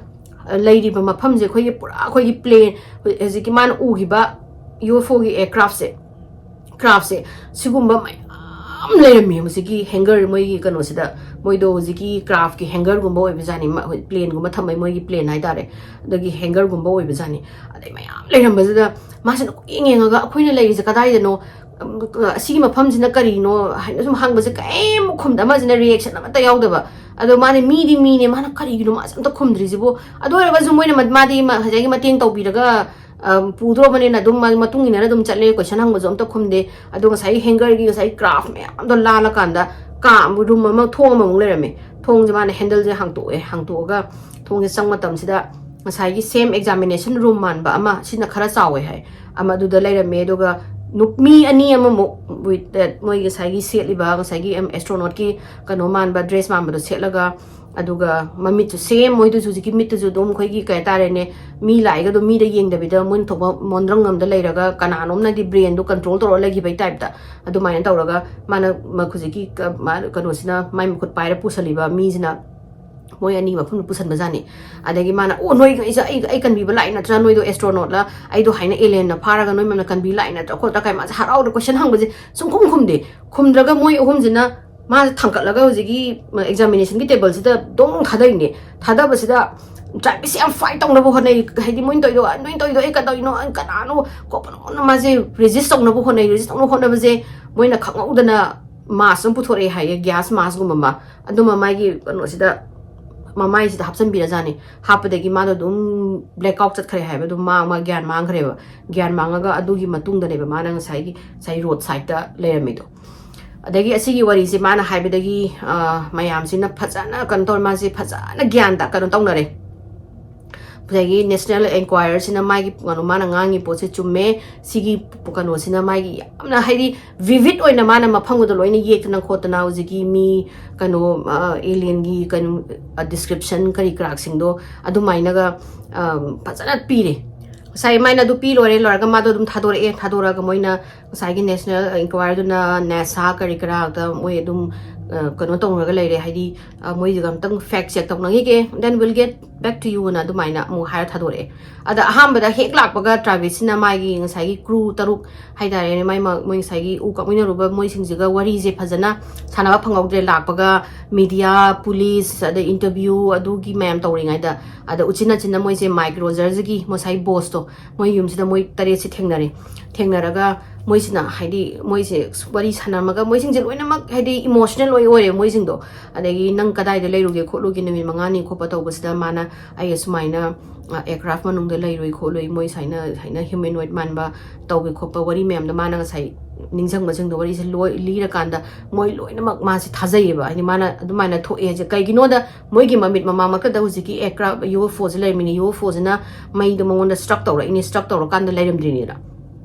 ꯑ, ꯂꯩꯔꯤꯕ ꯃꯐꯝꯁꯦ ꯑꯩꯈꯣꯏꯒꯤ ꯄꯨꯔꯥ ꯑꯩꯈꯣꯏꯒꯤ plane, ꯍꯧꯖꯤꯛꯀꯤ ꯃꯥꯅ ꯎꯈꯤꯕ UFOꯒꯤ aircraftꯁꯦ, craftꯁꯦ, ꯁꯤꯒꯨꯝꯕ ꯃꯌꯥꯝ ꯂꯩꯔꯝꯃꯤ ꯍꯧꯖꯤꯛꯀꯤ hangar, ꯃꯣꯏꯒꯤ ꯀꯩꯅꯣꯁꯤꯗ꯫ ꯃꯣꯏꯗꯣ ꯍꯧꯖꯤꯛꯀꯤ craftꯀꯤ hangarꯒꯨꯝꯕ ꯑꯣꯏꯕꯖꯥꯠꯅꯤ, ꯃ-, ꯍꯣꯏ, planeꯒꯨꯝꯕ ꯊꯝꯕꯩ ꯃꯣꯏꯒꯤ plane ꯍꯥꯏꯇꯥꯔꯦ, ꯑꯗꯒꯤ hangarꯒꯨꯝꯕ ꯑꯣꯏꯕꯖꯥꯠꯅꯤ꯫ ꯑꯗꯩ ꯃꯌꯥꯝ ꯂꯩꯔꯝꯕꯁꯤꯗ ꯃꯥꯁꯤꯅ ꯀꯣꯏꯌꯦꯡ ꯌꯦꯡꯉꯒ, "ꯑꯩꯈꯣꯏꯅ ꯂꯩꯔꯤꯁꯦ ꯀꯗꯥꯏꯗꯅꯣ? ꯎꯝ, ꯑꯁꯤꯒꯤ ꯃꯐꯝꯁꯤꯅ ꯀꯔꯤꯅꯣ?" ꯍꯥꯏꯅ ꯁꯨꯝ ꯍꯪꯕꯁꯦ ꯀꯔꯤꯝ ꯈꯨꯝꯗ, ꯑꯃꯁꯤꯅ reaction ꯑꯃꯠꯇ ꯌꯥꯎꯗꯕ꯫ ꯑꯗꯣ ꯃꯥꯗꯤ ꯃꯤꯗꯤ ꯃꯤꯅꯦ, ꯃꯥꯅ ꯀꯔꯤꯒꯤꯅꯣ ꯃꯥꯁꯦ ꯑꯝꯇ ꯈꯨꯝꯗ꯭ꯔꯤꯁꯤꯕꯨ? ꯑꯗꯨ ꯑꯣꯏꯔꯒꯁꯨ ꯃꯣꯏꯅ ꯃ-, ꯃꯥꯗꯤ ꯃ-, ꯉꯁꯥꯏꯒꯤ ꯃꯇꯦꯡ ꯇꯧꯕꯤꯔꯒ, ꯑ, ꯄꯨꯗ꯭ꯔꯣꯕꯅꯤꯅ ꯑꯗꯨꯝ ꯃ-, ꯃꯇꯨꯡ ꯏꯟꯅꯔ ꯑꯗꯨꯝ ꯆꯠꯂꯦ, ꯀꯣꯏꯁꯟ ꯍꯪꯕꯁꯨ ꯑꯝꯇ ꯈꯨꯝꯗꯦ꯫ ꯑꯗꯣ ꯉꯁꯥꯏꯒꯤ ꯍꯦꯡꯒꯔꯒꯤ ꯉꯁꯥꯏꯒꯤ ꯀ꯭ꯔꯥꯐ ꯃꯌꯥꯝꯗꯣ ꯂꯥꯜꯂꯀꯥꯟꯗ ꯀꯥ ꯑꯃ, ꯔꯨꯝ ꯑꯃ, ꯊꯣꯡ ꯑꯃꯃꯨꯛ ꯂꯩꯔꯝꯃꯦ꯫ ꯊꯣꯡꯁꯦ ꯃꯥꯅ ꯍꯦꯟꯗꯜꯁꯦ ꯍꯥꯡꯇꯣꯛꯑꯦ, ꯍꯥꯡꯇꯣꯛꯑꯒ ꯊꯣꯡꯁꯦ ꯆꯪ ꯃꯇꯝꯁꯤꯗ ꯉꯁꯥꯏꯒꯤ ꯁꯦꯝ ꯑꯦꯛꯖꯥꯃꯤꯅꯦꯁꯟ ꯔꯨꯝ ꯃꯥꯟꯕ ꯑꯃ, ꯁꯤꯅ ꯈꯔ ꯆꯥꯎꯋꯦ ꯍꯥꯏ, ꯑꯃ ꯑꯗꯨꯗ ꯂꯩꯔꯝꯃꯦ꯫ ꯑꯗꯨꯒ ꯅꯨꯞ-, ꯃꯤ ꯑꯅꯤ ꯑꯃꯃꯨꯛ with that ꯃꯣꯏ ꯉꯁꯥꯏꯒꯤ ꯁꯦꯠꯂꯤꯕ ꯉꯁꯥꯏꯒꯤ, ꯑꯝ, ꯑꯦꯁꯇ꯭ꯔꯣꯅꯣꯠꯀꯤ ꯀꯩꯅꯣ ꯃꯥꯟꯕ, ꯗ꯭ꯔꯦꯁ ꯃꯥꯟꯕꯗꯣ ꯁꯦꯠꯂꯒ, ꯑꯗꯨꯒ ꯃꯃꯤꯠꯁꯨ ꯁꯦꯝ, ꯃꯣꯏꯗꯨꯁꯨ ꯍꯧꯖꯤꯛꯀꯤ ꯃꯤꯠꯇꯨꯁꯨ ꯑꯗꯨꯝ ꯑꯩꯈꯣꯏꯒꯤ ꯀꯩ ꯍꯥꯏꯇꯥꯔꯦꯅꯦ, ꯃꯤ ꯂꯥꯛꯏꯒ ꯑꯗꯨꯝ ꯃꯤꯗ ꯌꯦꯡꯗꯕꯤꯗ ꯃꯣꯏꯅ ꯊꯣꯛꯄ ꯃꯣꯟꯗ꯭ꯔꯪ ꯑꯃꯗ ꯂꯩꯔꯒ ꯀꯅꯥꯅꯣꯝꯅꯗꯤ ꯕ꯭ꯔꯦꯟꯗꯣ ꯀꯟꯇ꯭ꯔꯣꯜ ꯇꯧꯔ ꯂꯩꯈꯤꯕꯩ ꯇꯥꯏꯞꯇ ꯑꯗꯨꯃꯥꯏꯅ ꯇꯧꯔꯒ ꯃꯥꯅ ꯃ-, ꯍꯧꯖꯤꯛꯀꯤ ꯀ-, ꯃꯥ-, ꯀꯩꯅꯣꯁꯤꯅ ꯃꯥꯏ ꯃꯈꯨꯠ ꯄꯥꯏꯔ ꯄꯨꯁꯜꯂꯤꯕ ꯃꯤꯁꯤꯅ ꯃꯣꯏ ꯑꯅꯤ ꯃꯐꯝꯗ ꯄꯨꯁꯟꯕꯖꯥꯠꯅꯤ꯫ ꯑꯗꯒꯤ ꯃꯥꯅ, "ꯑꯣ, ꯅꯣꯏ ꯑꯩꯁꯦ ꯑꯩ, ꯑꯩ ꯀꯟꯕꯤꯕ ꯂꯥꯛꯏ ꯅꯠꯇ꯭ꯔꯥ? ꯅꯣꯏꯗꯣ ꯑꯦꯁꯇ꯭ꯔꯣꯅꯣꯠꯂ, ꯑꯩꯗꯣ ꯍꯥꯏꯅ ꯑꯦꯂꯦꯟꯅ ꯐꯥꯔꯒ ꯅꯣꯏ ꯃꯌꯥꯝꯅ ꯀꯟꯕꯤ ꯂꯥꯛꯏ ꯅꯠꯇ꯭ꯔꯥ?" ꯈꯣꯠꯇ꯭ꯔꯥ ꯀꯥꯏ ꯃꯥꯁꯦ ꯍꯔꯥꯎꯗ ꯀꯣꯏꯁꯟ ꯍꯪꯕꯁꯦ ꯁꯨꯡꯈꯨꯝ ꯈꯨꯝꯗꯦ꯫ ꯈꯨꯝꯗ꯭ꯔꯒ ꯃꯣꯏ ꯑꯍꯨꯝꯁꯤꯅ ꯃꯥꯁꯦ ꯊꯥꯡꯒꯠꯂꯒ ꯍꯧꯖꯤꯛꯀꯤ ꯑꯦꯛꯖꯥꯃꯤꯅꯦꯁꯟꯒꯤ ꯇꯦꯕꯜꯁꯤꯗ ꯗꯣꯡ ꯊꯥꯗꯩꯅꯦ꯫ ꯊꯥꯗꯕꯁꯤꯗ ꯇ꯭ꯔꯥꯏꯕꯦꯜꯁꯦ ꯌꯥꯝ ꯐꯥꯏꯠ ꯇꯧꯅꯕ ꯍꯣꯠꯅꯩ꯫ ꯍꯥꯏꯗꯤ ꯃꯣꯏꯅ ꯇꯧꯔꯤꯗꯣ, "ꯅꯣꯏꯅ ꯇꯧꯔꯤꯗꯣ ꯑꯩ ꯀꯩꯗꯧꯔꯤꯅꯣ? ꯑꯩ ꯀꯅꯥꯅꯣ?" ꯈꯣꯠꯄꯅꯣꯅ ꯃꯥꯁꯦ ꯔꯦꯖꯤꯁ ꯇꯧꯅꯕ ꯍꯣꯠꯅꯩ꯫ ꯔꯦꯖꯤꯁ ꯇꯧꯅꯕ ꯍꯣꯠꯅꯕꯁꯦ ꯃꯣꯏꯅ ꯈꯪꯍꯧꯗꯅ ꯃꯥꯁ ꯑꯃ ꯄꯨꯊꯣꯔꯛꯑꯦ ꯍꯥꯏꯌꯦ, ꯒ꯭ꯌꯥꯁ ꯃꯥꯁꯀꯨꯝꯕ ꯑꯃ꯫ ꯑꯗꯨꯃ ꯃꯥꯒꯤ ꯀꯩꯅꯣꯁꯤꯗ, ꯃꯃꯥꯏꯁꯤꯗ ꯍꯥꯞꯆꯤꯟꯕꯤꯔꯖꯥꯠꯅꯤ꯫ ꯍꯥꯞꯄꯗꯒꯤ ꯃꯥꯗꯣ ꯑꯗꯨꯝ ꯕ꯭ꯂꯦꯛ ꯑꯥꯎꯠ ꯆꯠꯈ꯭ꯔꯦ ꯍꯥꯏꯕ, ꯑꯗꯨꯝ ꯃꯥ, ꯃꯥ ꯒ꯭ꯌꯥꯟ ꯃꯥꯡꯈ꯭ꯔꯦꯕ꯫ ꯒ꯭ꯌꯥꯟ ꯃꯥꯡꯉꯒ ꯑꯗꯨꯒꯤ ꯃꯇꯨꯡꯗꯅꯦꯕ ꯃꯥꯅ ꯉꯁꯥꯏꯒꯤ, ꯉꯁꯥꯏ ꯔꯣꯗ ꯁꯥꯏꯗꯇ ꯂꯩꯔꯝꯃꯤꯗꯣ꯫ ꯑꯗꯒꯤ ꯑꯁꯤꯒꯤ ꯋꯥꯔꯤꯁꯦ ꯃꯥꯅ ꯍꯥꯏꯕꯗꯒꯤ, ꯑ, ꯃꯌꯥꯝꯁꯤꯅ ꯐꯖꯅ ꯀꯩꯅꯣ ꯇꯧꯔꯦ, ꯃꯥꯁꯦ ꯐꯖꯅ ꯒ꯭ꯌꯥꯟ ꯇ-, ꯀꯩꯅꯣ ꯇꯧꯅꯔꯦ꯫ ꯑꯗꯒꯤ ꯅꯦꯁꯅꯦꯜ ꯏꯟꯀ꯭ꯋꯥꯏꯔꯁꯤꯅ ꯃꯥꯒꯤ ꯀꯩꯅꯣ, ꯃꯥꯅ ꯉꯥꯡꯉꯤ ꯄꯣꯠꯁꯦ ꯆꯨꯝꯃꯦ, ꯁꯤꯒꯤ ꯀꯩꯅꯣꯁꯤꯅ ꯃꯥꯒꯤ ꯌꯥꯝꯅ, ꯍꯥꯏꯗꯤ, ꯚꯤꯚꯤꯠ ꯑꯣꯏꯅ ꯃꯥꯅ ꯃꯐꯝꯗꯨꯗ ꯂꯣꯏꯅ ꯌꯦꯛꯇꯅ ꯈꯣꯠꯇꯅ ꯍꯧꯖꯤꯛꯀꯤ ꯃꯤ ꯀꯩꯅꯣ, ꯑ, ꯑꯦꯂꯤꯌꯟꯒꯤ ꯀꯩꯅꯣ, ꯑ, ꯗꯤꯁꯀ꯭ꯔꯤꯞꯁꯟ ꯀꯔꯤ ꯀꯔꯥꯛꯁꯤꯡꯗꯣ ꯑꯗꯨꯃꯥꯏꯅꯒ, ꯑ, ꯐꯖꯅ ꯄꯤꯔꯦ꯫ ꯉꯁꯥꯏ ꯃꯥꯏꯅ ꯑꯗꯨ ꯄꯤ ꯂꯣꯏꯔꯦ, ꯂꯣꯏꯔꯒ ꯃꯥꯗꯣ ꯑꯗꯨꯝ ꯊꯥꯗꯣꯔꯛꯑꯦ꯫ ꯊꯥꯗꯣꯔꯛꯑꯒ ꯃꯣꯏꯅ ꯉꯁꯥꯏꯒꯤ ꯅꯦꯁꯅꯦꯜ ꯏꯟꯀ꯭ꯋꯥꯏꯔꯗꯨꯅ, ꯅꯦꯁꯥ ꯀꯔꯤ ꯀꯔꯥꯗ ꯃꯣꯏ ꯑꯗꯨꯝ, ꯑ, ꯀꯩꯅꯣ ꯇꯧꯅꯔꯒ ꯂꯩꯔꯦ, ꯍꯥꯏꯗꯤ, ꯑ, ꯃꯣꯏꯗꯨꯒ ꯑꯝꯇꯪ ꯐꯦꯛ check ꯇꯧꯅꯈꯤꯒꯦ, then we'll get back to you ꯑꯅ ꯑꯗꯨꯃꯥꯏꯅ ꯑꯃꯨꯛ ꯍꯥꯏꯔ ꯊꯥꯗꯣꯔꯛꯑꯦ꯫ ꯑꯗ ꯑꯍꯥꯟꯕꯗ ꯍꯦꯛ ꯂꯥꯛꯄꯒ ꯇ꯭ꯔꯥꯚꯤꯁꯁꯤꯅ ꯃꯥꯒꯤ ꯉꯁꯥꯏꯒꯤ ꯀ꯭ꯔꯨ ꯇꯔꯨꯛ ꯍꯥꯏꯇꯥꯔꯦꯅꯦ, ꯃꯥꯏ ꯃ-, ꯃꯣꯏ ꯉꯁꯥꯏꯒꯤ ꯎ ꯀꯛꯃꯤꯟꯅꯔꯨꯕ ꯃꯣꯏꯁꯤꯡꯁꯤꯒ ꯋꯥꯔꯤꯁꯦ ꯐꯖꯅ ꯁꯥꯟꯅꯕ ꯐꯪꯍꯧꯗ꯭ꯔꯦ꯫ ꯂꯥꯛꯄꯒ ꯃꯤꯗꯤꯌꯥ, ꯄꯨꯂꯤꯁ, ꯑꯗꯩ ꯏꯟꯇꯔꯚ꯭ꯌꯨ ꯑꯗꯨꯒꯤ ꯃꯌꯥꯝ ꯇꯧꯔꯤꯉꯩꯗ, ꯑꯗ ꯎꯆꯤꯟ ꯅꯥꯆꯤꯟꯅ ꯃꯣꯏꯁꯦ ꯃꯥꯏꯛ ꯔꯣꯖꯔꯁꯒꯤ ꯉꯁꯥꯏꯒꯤ ꯕꯣꯁꯇꯣ, ꯃꯣꯏ ꯌꯨꯝꯁꯤꯗ ꯃꯣꯏ ꯇꯔꯦꯠꯁꯦ ꯊꯦꯡꯅꯔꯦ꯫ ꯊꯦꯡꯅꯔꯒ ꯃꯣꯏꯁꯤꯅ ꯍꯥꯏꯗꯤ ꯃꯣꯏꯁꯦ ꯋꯥꯔꯤ ꯁꯥꯟꯅꯔꯝꯃꯒ ꯃꯣꯏꯁꯤꯡꯁꯦ ꯂꯣꯏꯅꯃꯛ ꯍꯥꯏꯗꯤ ꯏꯃꯣꯁꯅꯦꯜ ꯂꯣꯏ ꯑꯣꯏꯔꯦ ꯃꯣꯏꯁꯤꯡꯗꯣ꯫ ꯑꯗꯒꯤ ꯅꯪ ꯀꯗꯥꯏꯗ ꯂꯩꯔꯨꯒꯦ ꯈꯣꯠꯂꯨꯒꯦ ꯅꯨꯃꯤꯠ ꯃꯉꯥꯅꯤ ꯈꯣꯠꯄ ꯇꯧꯕꯁꯤꯗ ꯃꯥꯅ ꯑꯩ ꯑꯁꯨꯃꯥꯏꯅ ꯑꯦꯌꯔꯀ꯭ꯔꯥꯐ ꯃꯅꯨꯡꯗ ꯂꯩꯔꯨꯏ ꯈꯣꯠꯂꯨꯏ, ꯃꯣꯏ ꯁꯨꯃꯥꯏꯅ ꯁꯨꯃꯥꯏꯅ ꯍ꯭ꯌꯨꯃꯦꯅꯣꯏꯗ ꯃꯥꯟꯕ ꯇꯧꯒꯦ ꯈꯣꯠꯄ ꯋꯥꯔꯤ ꯃꯌꯥꯝꯗꯣ ꯃꯥꯅ ꯉꯁꯥꯏ ꯅꯤꯡꯁꯤꯡꯕꯁꯤꯡꯗꯣ ꯋꯥꯔꯤꯁꯦ ꯂꯣꯏ ꯂꯤꯔꯀꯥꯟꯗ ꯃꯣꯏ ꯂꯣꯏꯅꯃꯛ ꯃꯥꯁꯦ ꯊꯥꯖꯩꯌꯦꯕ꯫ ꯍꯥꯏꯗꯤ ꯃꯥꯅ ꯑꯗꯨꯃꯥꯏꯅ ꯊꯣꯛꯑꯦ ꯍꯥꯏꯁꯦ ꯀꯩꯒꯤꯅꯣꯗ ꯃꯣꯏꯒꯤ ꯃꯃꯤꯠ ꯃꯃꯥꯃꯛꯇꯗ ꯍꯧꯖꯤꯛꯀꯤ ꯑꯦꯌꯔꯀ꯭ꯔꯥꯐ ꯌꯨ ꯑꯦꯐ ꯑꯣꯁꯦ ꯂꯩꯔꯝꯃꯤꯅꯤ, ꯌꯨ ꯑꯦꯐ ꯑꯣꯁꯤꯅ ꯃꯩꯗꯣ ꯃꯉꯣꯟꯗ ꯁ꯭ꯇ꯭ꯔꯛ ꯇꯧꯔꯛꯏꯅꯤ, ꯁ꯭ꯇ꯭ꯔꯛ ꯇꯧꯔꯀꯥꯟꯗ ꯂꯩꯔꯝꯗ꯭ꯔꯤꯅꯤꯗ꯫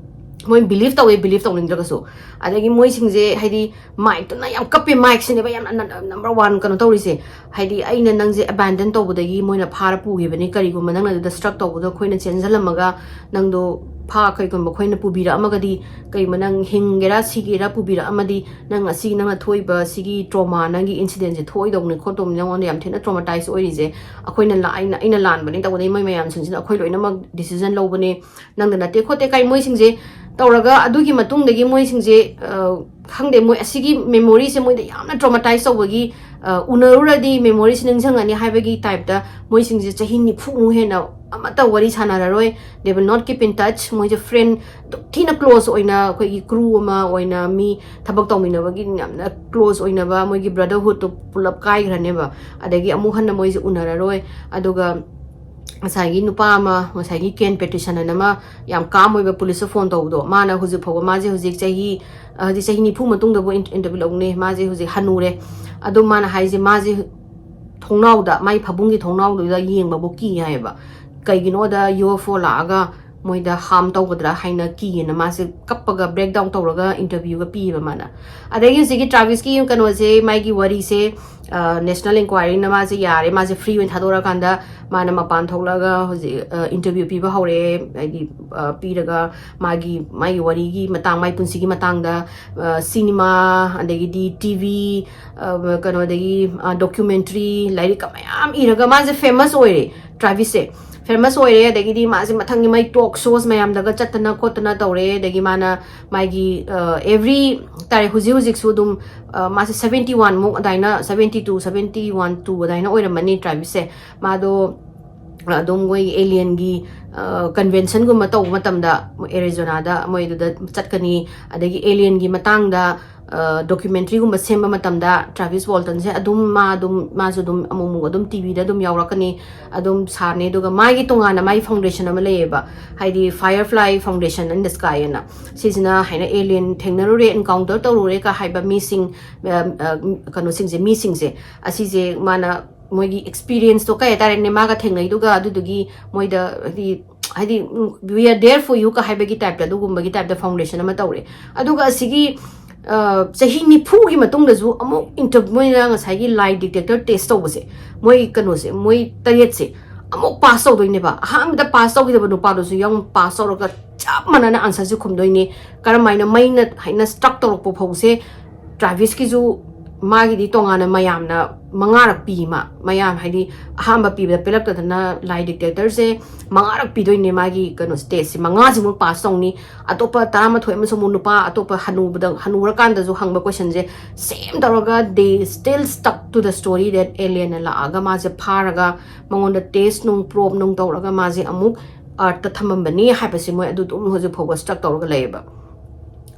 ꯃꯣꯏ ꯕꯤꯂꯤꯐ ꯇꯧꯋꯦ, ꯕꯤꯂꯤꯐ ꯇꯧꯅꯤꯡꯗ꯭ꯔꯒꯁꯨ꯫ ꯑꯗꯒꯤ ꯃꯣꯏꯁꯤꯡꯁꯦ ꯍꯥꯏꯗꯤ ꯃꯥꯏꯛꯇꯨꯅ ꯌꯥꯝ ꯀꯞꯄꯦ, ꯃꯥꯏꯛꯁꯤꯅꯦꯕ ꯌꯥꯝꯅ number one ꯀꯩꯅꯣ ꯇꯧꯔꯤꯁꯦ꯫ ꯍꯥꯏꯗꯤ ꯑꯩꯅ ꯅꯪꯁꯦ ꯑꯦꯕꯦꯟꯗꯟ ꯇꯧꯕꯗꯒꯤ ꯃꯣꯏꯅ ꯐꯥꯔ ꯄꯨꯈꯤꯕꯅꯤ, ꯀꯔꯤꯒꯨꯝꯕ ꯅꯪꯅ ꯑꯗꯨꯗ ꯁ꯭ꯇ꯭ꯔꯛ ꯇꯧꯕꯗꯣ ꯑꯩꯈꯣꯏꯅ ꯆꯦꯟꯁꯤꯜꯂꯝꯃꯒ ꯅꯪꯗꯣ ꯐꯥ ꯀꯩꯒꯨꯝꯕ ꯑꯩꯈꯣꯏꯅ ꯄꯨꯕꯤꯔꯛꯑꯝꯃꯒꯗꯤ ꯀꯩꯒꯨꯝꯕ ꯅꯪ ꯍꯤꯡꯒꯦꯔꯥ ꯁꯤꯒꯦꯔꯥ ꯄꯨꯕꯤꯔꯛꯑꯝꯃꯗꯤ ꯅꯪ ꯑꯁꯤꯒꯤ ꯅꯪꯅ ꯊꯣꯛꯏꯕ ꯁꯤꯒꯤ ꯇ꯭ꯔꯣꯃꯥ ꯅꯪꯒꯤ ꯏꯟꯁꯤꯗꯦꯟꯁꯦ ꯊꯣꯛꯑꯣꯏꯗꯧꯕꯅꯤ ꯈꯣꯠꯇꯧꯕꯅꯤ, ꯅꯪꯉꯣꯟꯗ ꯌꯥꯝ ꯊꯤꯅ ꯇ꯭ꯔꯣꯃꯥꯇꯥꯏꯁ ꯑꯣꯏꯔꯤꯁꯦ ꯑꯩꯈꯣꯏꯅ ꯂꯥ-, ꯑꯩꯅ ꯑꯩꯅ ꯂꯥꯟꯕꯅꯤ ꯇꯧꯕꯗꯒꯤ ꯃꯣꯏ ꯃꯌꯥꯝꯁꯤꯡꯁꯤꯅ ꯑꯩꯈꯣꯏ ꯂꯣꯏꯅꯃꯛ ꯗꯤꯁꯤꯖꯟ ꯂꯧꯕꯅꯦ, ꯅꯪꯗ ꯅꯠꯇꯦ ꯈꯣꯠꯇꯦ ꯀꯥꯏ ꯃꯣꯏꯁꯤꯡꯁꯦ ꯇꯧꯔꯒ ꯑꯗꯨꯒꯤ ꯃꯇꯨꯡꯗꯒꯤ ꯃꯣꯏꯁꯤꯡꯁꯦ ꯈꯪꯗꯦ ꯃꯣꯏ ꯑꯁꯤꯒꯤ ꯃꯦꯃꯣꯔꯤꯁꯦ ꯃꯣꯏꯗ ꯌꯥꯝꯅ ꯇ꯭ꯔꯣꯃꯥꯇꯥꯏꯁ ꯇꯧꯕꯒꯤ ꯎꯅꯔꯨꯔꯗꯤ ꯃꯦꯃꯣꯔꯤꯁꯦ ꯅꯤꯡꯁꯤꯡꯉꯅꯤ ꯍꯥꯏꯕꯒꯤ ꯇꯥꯏꯞꯇ ꯃꯣꯏꯁꯤꯡꯁꯦ ꯆꯍꯤ ꯅꯤꯐꯨꯃꯨꯛ ꯍꯦꯟꯅ ꯑꯃꯠꯇ ꯋꯥꯔꯤ ꯁꯥꯟꯅꯔꯔꯣꯏ꯫ They will not keep in touch꯫ ꯃꯣꯏꯁꯦ ꯐ꯭ꯔꯦꯟ ꯑꯗꯨꯛ ꯊꯤꯅ ꯀ꯭ꯂꯣꯖ ꯑꯣꯏꯅ ꯑꯩꯈꯣꯏꯒꯤ ꯀ꯭ꯔꯨ ꯑꯃ ꯑꯣꯏꯅ ꯃꯤ ꯊꯕꯛ ꯇꯧꯃꯤꯟꯅꯕꯒꯤ ꯌꯥꯝꯅ ꯀ꯭ꯂꯣꯖ ꯑꯣꯏꯅꯕ ꯃꯣꯏꯒꯤ ꯕ꯭ꯔꯗꯔꯍꯨꯗꯇꯣ ꯄꯨꯂꯞ ꯀꯥꯏꯈ꯭ꯔꯅꯦꯕ꯫ ꯑꯗꯒꯤ ꯑꯃꯨꯛ ꯍꯟꯅ ꯃꯣꯏꯁꯦ ꯎꯅꯔꯔꯣꯏ꯫ ꯑꯗꯨꯒ ꯉꯁꯥꯏꯒꯤ ꯅꯨꯄꯥ ꯑꯃ ꯉꯁꯥꯏꯒꯤ ꯀꯦꯟ ꯄꯦꯇꯤꯁꯟ ꯍꯥꯏꯅ ꯑꯃ ꯌꯥꯝ ꯀꯥꯝ ꯑꯣꯏꯕ ꯄꯨꯂꯤꯁꯇ ꯐꯣꯟ ꯇꯧꯕꯗꯣ ꯃꯥꯅ ꯍꯧꯖꯤꯛ ꯐꯥꯎꯕ ꯃꯥꯁꯦ ꯍꯧꯖꯤꯛ ꯆꯍꯤ ꯍꯧꯖꯤꯛ ꯆꯍꯤ ꯅꯤꯐꯨ ꯃꯇꯨꯡꯗꯕꯨ ꯏꯟꯇꯔꯚꯤꯌꯨ ꯂꯧꯅꯦ꯫ ꯃꯥꯁꯦ ꯍꯧꯖꯤꯛ ꯍꯅꯨꯔꯦ꯫ ꯑꯗꯣ ꯃꯥꯅ ꯍꯥꯏꯁꯦ ꯃꯥꯁꯦ ꯊꯣꯡꯅꯥꯎꯗ ꯃꯥꯏ ꯐꯕꯨꯡꯒꯤ ꯊꯣꯡꯅꯥꯎꯗꯨꯗ ꯌꯦꯡꯕꯕꯨ ꯀꯤ ꯍꯥꯏꯌꯦꯕ꯫ ꯀꯩꯒꯤꯅꯣꯗ ꯌꯨ ꯑꯦꯐ ꯑꯣ ꯂꯥꯛꯑꯒ ꯃꯣꯏꯗ ꯍꯥꯔꯝ ꯇꯧꯒꯗ꯭ꯔꯥ ꯍꯥꯏꯅ ꯀꯤꯌꯦꯅ ꯃꯥꯁꯦ ꯀꯞꯄꯒ ꯕ꯭ꯔꯦꯛ ꯗꯥꯎꯟ ꯇꯧꯔꯒ ꯏꯟꯇꯔꯚꯤꯌꯨꯒ ꯄꯤꯌꯦꯕ ꯃꯥꯅ꯫ ꯑꯗꯒꯤ ꯍꯧꯖꯤꯛꯀꯤ ꯇ꯭ꯔꯥꯚꯤꯁꯀꯤ ꯀꯩꯅꯣꯁꯦ ꯃꯥꯒꯤ ꯋꯥꯔꯤꯁꯦ ꯅꯦꯁꯅꯦꯜ ꯏꯟꯀ꯭ꯋꯥꯏꯔꯤꯅ ꯃꯥꯁꯦ ꯌꯥꯔꯦ ꯃꯥꯁꯦ ꯐ꯭ꯔꯤ ꯑꯣꯏꯅ ꯊꯥꯗꯣꯔꯛꯑꯀꯥꯟꯗ ꯃꯥꯅ ꯃꯄꯥꯟ ꯊꯣꯛꯂꯛꯑꯒ ꯍꯧꯖꯤꯛ ꯏꯟꯇꯔꯚꯤꯌꯨ ꯄꯤꯕ ꯍꯧꯔꯛꯑꯦ꯫ ꯍꯥꯏꯗꯤ ꯄꯤꯔꯒ ꯃꯥꯒꯤ ꯃꯥꯒꯤ ꯋꯥꯔꯤꯒꯤ ꯃꯇꯥꯡ ꯃꯥꯒꯤ ꯄꯨꯟꯁꯤꯒꯤ ꯃꯇꯥꯡꯗ ꯁꯤꯅꯤꯃꯥ ꯑꯗꯒꯤꯗꯤ ꯇꯤ ꯚꯤ ꯀꯩꯅꯣꯗꯒꯤ ꯗꯣꯀ꯭ꯌꯨꯃꯦꯟꯇ꯭ꯔꯤ ꯂꯥꯏꯔꯤꯛꯀ ꯃꯌꯥꯝ ꯏꯔꯒ ꯃꯥꯁꯦ ꯐꯦꯃꯁ ꯑꯣꯏꯔꯦ꯫ ꯇ꯭ꯔꯥꯚꯤꯁꯁꯦ ꯐꯦꯃꯁ ꯑꯣꯏꯔꯦ꯫ ꯑꯗꯒꯤꯗꯤ ꯃꯥꯁꯦ ꯃꯊꯪꯒꯤ ꯃꯥꯏ ꯇꯣꯛ ꯁꯣꯁ ꯃꯌꯥꯝꯗꯒ ꯆꯠꯇꯅ ꯈꯣꯠꯇꯅ ꯇꯧꯔꯦ꯫ ꯑꯗꯒꯤ ꯃꯥꯅ ꯃꯥꯒꯤ ꯑꯦꯚ꯭ꯔꯤ ꯇꯥꯔꯦ ꯍꯧꯖꯤꯛ ꯍꯧꯖꯤꯛꯁꯨ ꯑꯗꯨꯝ ꯃꯥꯁꯦ ꯁꯕꯦꯟꯇꯤ ꯋꯥꯟꯃꯨꯛ ꯑꯗꯨꯃꯥꯏꯅ seventy two seventy one two ꯑꯗꯨꯃꯥꯏꯅ ꯑꯣꯏꯔꯝꯃꯅꯤ ꯇ꯭ꯔꯥꯚꯤꯁꯁꯦ꯫ ꯃꯥꯗꯣ ꯑꯗꯨꯝ ꯃꯣꯏꯒꯤ ꯑꯦꯂꯤꯌꯟꯒꯤ ꯀꯟꯚꯦꯟꯁꯟꯒꯨꯝꯕ ꯇꯧꯕ ꯃꯇꯝꯗ ꯑꯦꯔꯤꯖꯣꯅꯥꯗ ꯃꯣꯏꯗꯨꯗ ꯆꯠꯀꯅꯤ꯫ ꯑꯗꯒꯤ ꯑꯦꯂꯤꯌꯟꯒꯤ ꯃꯇꯥꯡꯗ ꯗꯣꯀ꯭ꯌꯨꯃꯦꯟꯇ꯭ꯔꯤꯒꯨꯝꯕ ꯁꯦꯝꯕ ꯃꯇꯝꯗ ꯇ꯭ꯔꯥꯚꯤꯁ ꯋꯥꯜꯇꯟꯁꯦ ꯑꯗꯨꯝ ꯃꯥ ꯑꯗꯨꯝ ꯃꯥꯁꯨ ꯑꯗꯨꯝ ꯑꯃꯨꯛ ꯑꯃꯨꯛ ꯑꯗꯨꯝ ꯇꯤꯚꯤꯗ ꯑꯗꯨꯝ ꯌꯥꯎꯔꯛꯀꯅꯤ, ꯑꯗꯨꯝ ꯁꯥꯔꯅꯤ꯫ ꯑꯗꯨꯒ ꯃꯥꯒꯤ ꯇꯣꯉꯥꯟꯅ ꯃꯥꯒꯤ ꯐꯥꯎꯟꯗꯦꯁꯟ ꯑꯃ ꯂꯩꯌꯦꯕ, ꯍꯥꯏꯗꯤ Firefly Foundation in the Sky ꯍꯥꯏꯅ꯫ ꯁꯤꯁꯤꯅ ꯍꯥꯏꯅ ꯑꯦꯂꯤꯌꯟ ꯊꯦꯡꯅꯔꯨꯔꯦ, ꯑꯦꯟꯀꯥꯎꯟꯇꯔ ꯇꯧꯔꯨꯔꯦ ꯀ ꯍꯥꯏꯕ ꯃꯤꯁꯤꯡ, ꯑ, ꯑ, ꯀꯩꯅꯣꯁꯤꯡꯁꯦ, ꯃꯤꯁꯤꯡꯁꯦ ꯑꯁꯤꯁꯦ ꯃꯥꯅ ꯃꯣꯏꯒꯤ ꯑꯦꯛꯁꯄꯤꯔꯤꯌꯦꯟꯁꯇꯣ ꯀꯩ ꯍꯥꯏꯇꯥꯔꯦꯅꯦ, ꯃꯥꯒ ꯊꯦꯡꯅꯩꯗꯨꯒ ꯑꯗꯨꯗꯨꯒꯤ ꯃꯣꯏꯗ ꯍꯥꯏꯗꯤ ꯍꯥꯏꯗꯤ "We are there for you" ꯀ ꯍꯥꯏꯕꯒꯤ ꯇꯥꯏꯞꯇ, ꯑꯗꯨꯒꯨꯝꯕꯒꯤ ꯇꯥꯏꯞꯇ ꯐꯥꯎꯟꯗꯦꯁꯟ ꯑꯃ ꯇꯧꯔꯦ꯫ ꯑꯗꯨꯒ ꯑꯁꯤꯒꯤ ꯑ, ꯆꯍꯤ ꯅꯤꯐꯨꯒꯤ ꯃꯇꯨꯡꯗꯁꯨ ꯑꯃꯨꯛ ꯏꯟꯇꯔ ꯃꯣꯏꯅ ꯉꯁꯥꯏꯒꯤ ꯂꯥꯏ ꯗꯤꯇꯦꯛꯇꯔ ꯇꯦꯁ ꯇꯧꯕꯁꯦ, ꯃꯣꯏ ꯀꯩꯅꯣꯁꯦ, ꯃꯣꯏ ꯇꯔꯦꯠꯁꯦ ꯑꯃꯨꯛ ꯄꯥꯁ ꯇꯧꯗꯣꯏꯅꯦꯕ꯫ ꯑꯍꯥꯟꯕꯗ ꯄꯥꯁ ꯇꯧꯈꯤꯗꯕ ꯅꯨꯄꯥꯗꯨꯁꯨ ꯌꯥꯎꯅ ꯄꯥꯁ ꯇꯧꯔꯒ ꯆꯞ ꯃꯥꯟꯅꯅ ꯑꯟꯁꯔꯁꯦ ꯈꯨꯝꯗꯣꯏꯅꯦ꯫ ꯀꯔꯝꯍꯥꯏꯅ ꯃꯩꯅ ꯍꯥꯏꯅ ꯁ꯭ꯇ꯭ꯔꯛ ꯇꯧꯔꯛꯄ ꯐꯥꯎꯁꯦ ꯇ꯭ꯔꯥꯚꯤꯁꯀꯤꯁꯨ ꯃꯥꯒꯤꯗꯤ ꯇꯣꯉꯥꯟꯅ ꯃꯌꯥꯝꯅ ꯃꯉꯥꯔꯛ ꯄꯤ꯫ ꯃꯥ ꯃꯌꯥꯝ ꯍꯥꯏꯗꯤ ꯑꯍꯥꯟꯕ ꯄꯤꯕꯗ ꯄꯤꯔꯛꯇꯗꯅ ꯂꯥꯏ ꯗꯤꯇꯦꯛꯇꯔꯁꯦ ꯃꯉꯥꯔꯛ ꯄꯤꯗꯣꯏꯅꯦ꯫ ꯃꯥꯒꯤ ꯀꯩꯅꯣ ꯇꯦꯁꯁꯦ ꯃꯉꯥꯁꯤꯃꯨꯛ ꯄꯥꯁ ꯇꯧꯅꯤ꯫ ꯑꯇꯣꯞꯄ ꯇꯔꯥꯃꯥꯊꯣꯏ ꯑꯃꯁꯨ ꯑꯃꯨꯛ ꯅꯨꯄꯥ ꯑꯇꯣꯞꯄ ꯍꯅꯨꯕꯗ, ꯍꯅꯨꯔꯀꯥꯟꯗꯁꯨ ꯍꯪꯕ ꯀꯣꯏꯁꯟꯁꯦ ꯁꯦꯝ ꯇꯧꯔꯒ they still stuck to the story that alienꯅ ꯂꯥꯛꯑꯒ ꯃꯥꯁꯦ ꯐꯥꯔꯒ ꯃꯉꯣꯟꯗ ꯇꯦꯁ ꯅꯨꯡ ꯄ꯭ꯔꯣꯕ ꯅꯨꯡ ꯇꯧꯔꯒ ꯃꯥꯁꯦ ꯑꯃꯨꯛ ꯑꯔꯠꯇ ꯊꯝꯃꯝꯕꯅꯤ ꯍꯥꯏꯕꯁꯤ ꯃꯣꯏ ꯑꯗꯨ ꯑꯗꯨꯝ ꯍꯧꯖꯤꯛ ꯐꯥꯎꯕ ꯁ꯭ꯇꯛ ꯇꯧꯔꯒ ꯂꯩꯌꯦꯕ꯫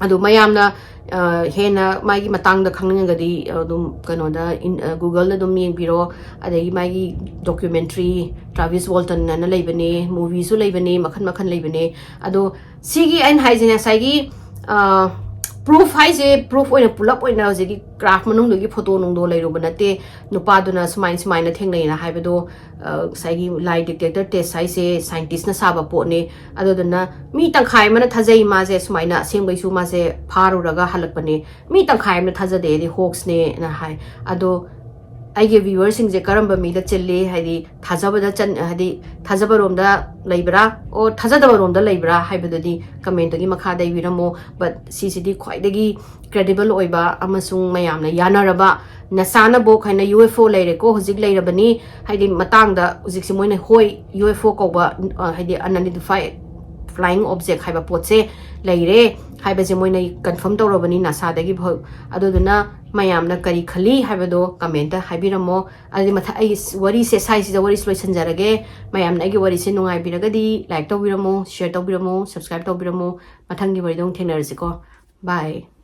ꯑꯗꯨ ꯃꯌꯥꯝꯅ ꯑ, ꯍꯦꯟꯅ ꯃꯥꯒꯤ ꯃꯇꯥꯡꯗ ꯈꯪꯅꯤꯡꯉꯒꯗꯤ ꯑꯗꯨꯝ ꯀꯩꯅꯣꯗ ꯏꯟ-, ꯑ, Googleꯗ ꯑꯗꯨꯝ ꯌꯦꯡꯕꯤꯔꯣ꯫ ꯑꯗꯒꯤ ꯃꯥꯒꯤ ꯗꯣꯀ꯭ꯌꯨꯃꯦꯟꯇ꯭ꯔꯤ, ꯇ꯭ꯔꯥꯚꯤꯁ ꯋꯥꯜꯇꯟ ꯍꯥꯏꯅ ꯂꯩꯕꯅꯦ, ꯃꯨꯚꯤꯁꯨ ꯂꯩꯕꯅꯦ, ꯃꯈꯜ ꯃꯈꯜ ꯂꯩꯕꯅꯦ꯫ ꯑꯗꯣ ꯁꯤꯒꯤ ꯑꯩꯅ ꯍꯥꯏꯁꯦ ꯉꯁꯥꯏꯒꯤ, ꯑ, ꯄ꯭ꯔꯨꯐ ꯍꯥꯏꯁꯦ, ꯄ꯭ꯔꯨꯐ ꯑꯣꯏꯅ ꯄꯨꯂꯞ ꯑꯣꯏꯅ ꯍꯧꯖꯤꯛꯀꯤ ꯀ꯭ꯔꯥꯐ ꯃꯅꯨꯡꯗꯨꯒꯤ ꯐꯣꯇꯣ ꯅꯨꯡꯗꯣ ꯂꯩꯔꯨꯕ ꯅꯠꯇꯦ꯫ ꯅꯨꯄꯥꯗꯨꯅ ꯁꯨꯃꯥꯏꯅ ꯁꯨꯃꯥꯏꯅ ꯊꯦꯡꯅꯩꯅ ꯍꯥꯏꯕꯗꯣ, ꯑ, ꯉꯁꯥꯏꯒꯤ ꯂꯥꯏ ꯗꯤꯇꯦꯛꯇꯔ ꯇꯦꯁ ꯍꯥꯏꯁꯦ ꯁꯥꯏꯟꯇꯤꯁꯅ ꯁꯥꯕ ꯄꯣꯠꯅꯦ꯫ ꯑꯗꯨꯗꯨꯅ ꯃꯤ ꯇꯪꯈꯥꯏ ꯑꯃꯅ ꯊꯥꯖꯩ ꯃꯥꯁꯦ ꯁꯨꯃꯥꯏꯅ ꯑꯁꯦꯡꯕꯩꯁꯨ ꯃꯥꯁꯦ ꯐꯥꯔꯨꯔꯒ ꯍꯜꯂꯛꯄꯅꯦ, ꯃꯤ ꯇꯪꯈꯥꯏ ꯑꯃꯅ ꯊꯥꯖꯗꯦ, ꯍꯥꯏꯗꯤ ꯍꯣꯛꯁꯅꯦꯅ ꯍꯥꯏ꯫ ꯑꯗꯣ ꯑꯩꯒꯤ ꯚ꯭ꯌꯨꯋꯔꯁꯤꯡꯁꯦ ꯀꯔꯝꯕ ꯃꯤꯗ ꯆꯤꯜꯂꯤ, ꯍꯥꯏꯗꯤ ꯊꯥꯖꯕꯗ ꯆꯟ-, ꯍꯥꯏꯗꯤ ꯊꯥꯖꯕꯔꯣꯝꯗ ꯂꯩꯕ꯭ꯔꯥ, ꯑꯣ ꯊꯥꯖꯗꯕꯔꯣꯝꯗ ꯂꯩꯕ꯭ꯔꯥ ꯍꯥꯏꯕꯗꯨꯗꯤ ꯀꯃꯦꯟꯇꯨꯒꯤ ꯃꯈꯥꯗ ꯏꯕꯤꯔꯝꯃꯣ꯫ But ꯁꯤꯁꯤꯗꯤ ꯈ꯭ꯋꯥꯏꯗꯒꯤ ꯀ꯭ꯔꯦꯗꯤꯕꯜ ꯑꯣꯏꯕ ꯑꯃꯁꯨꯡ ꯃꯌꯥꯝꯅ ꯌꯥꯅꯔꯕ ꯅꯁꯥꯅꯕꯣꯛ ꯍꯥꯏꯅ UFO ꯂꯩꯔꯦꯀꯣ, ꯍꯧꯖꯤꯛ ꯂꯩꯔꯕꯅꯤ ꯍꯥꯏꯗꯤ ꯃꯇꯥꯡꯗ ꯍꯧꯖꯤꯛꯁꯦ ꯃꯣꯏꯅ ꯍꯣꯏ UFO ꯀꯧꯕ, ꯑ, ꯍꯥꯏꯗꯤ unidentified flying object ꯍꯥꯏꯕ ꯄꯣꯠꯁꯦ ꯂꯩꯔꯦ ꯍꯥꯏꯕꯁꯦ ꯃꯣꯏꯅ confirm ꯇꯧꯔꯕꯅꯤ ꯅꯥꯁꯥꯗꯒꯤ ꯐꯥꯎ꯫ ꯑꯗꯨꯗꯨꯅ ꯃꯌꯥꯝꯅ ꯀꯔꯤ ꯈꯜꯂꯤ ꯍꯥꯏꯕꯗꯣ comment ꯍꯥꯏꯕꯤꯔꯝꯃꯣ꯫ ꯑꯗꯨꯗꯤ ꯃꯊꯪ ꯑꯩ ꯋꯥꯔꯤꯁꯦ ꯁ꯭ꯋꯥꯏꯁꯤꯗ ꯋꯥꯔꯤꯁꯦ ꯂꯣꯏꯁꯤꯟꯖꯔꯒꯦ꯫ ꯃꯌꯥꯝꯅ ꯑꯩꯒꯤ ꯋꯥꯔꯤꯁꯦ ꯅꯨꯡꯉꯥꯏꯕꯤꯔꯒꯗꯤ like ꯇꯧꯕꯤꯔꯝꯃꯣ, share ꯇꯧꯕꯤꯔꯝꯃꯣ, subscribe ꯇꯧꯕꯤꯔꯝꯃꯣ꯫ ꯃꯊꯪꯒꯤ ꯋꯥꯔꯤꯗ ꯑꯃꯨꯛ ꯊꯦꯡꯅꯔꯁꯤꯀꯣ꯫ Bye꯫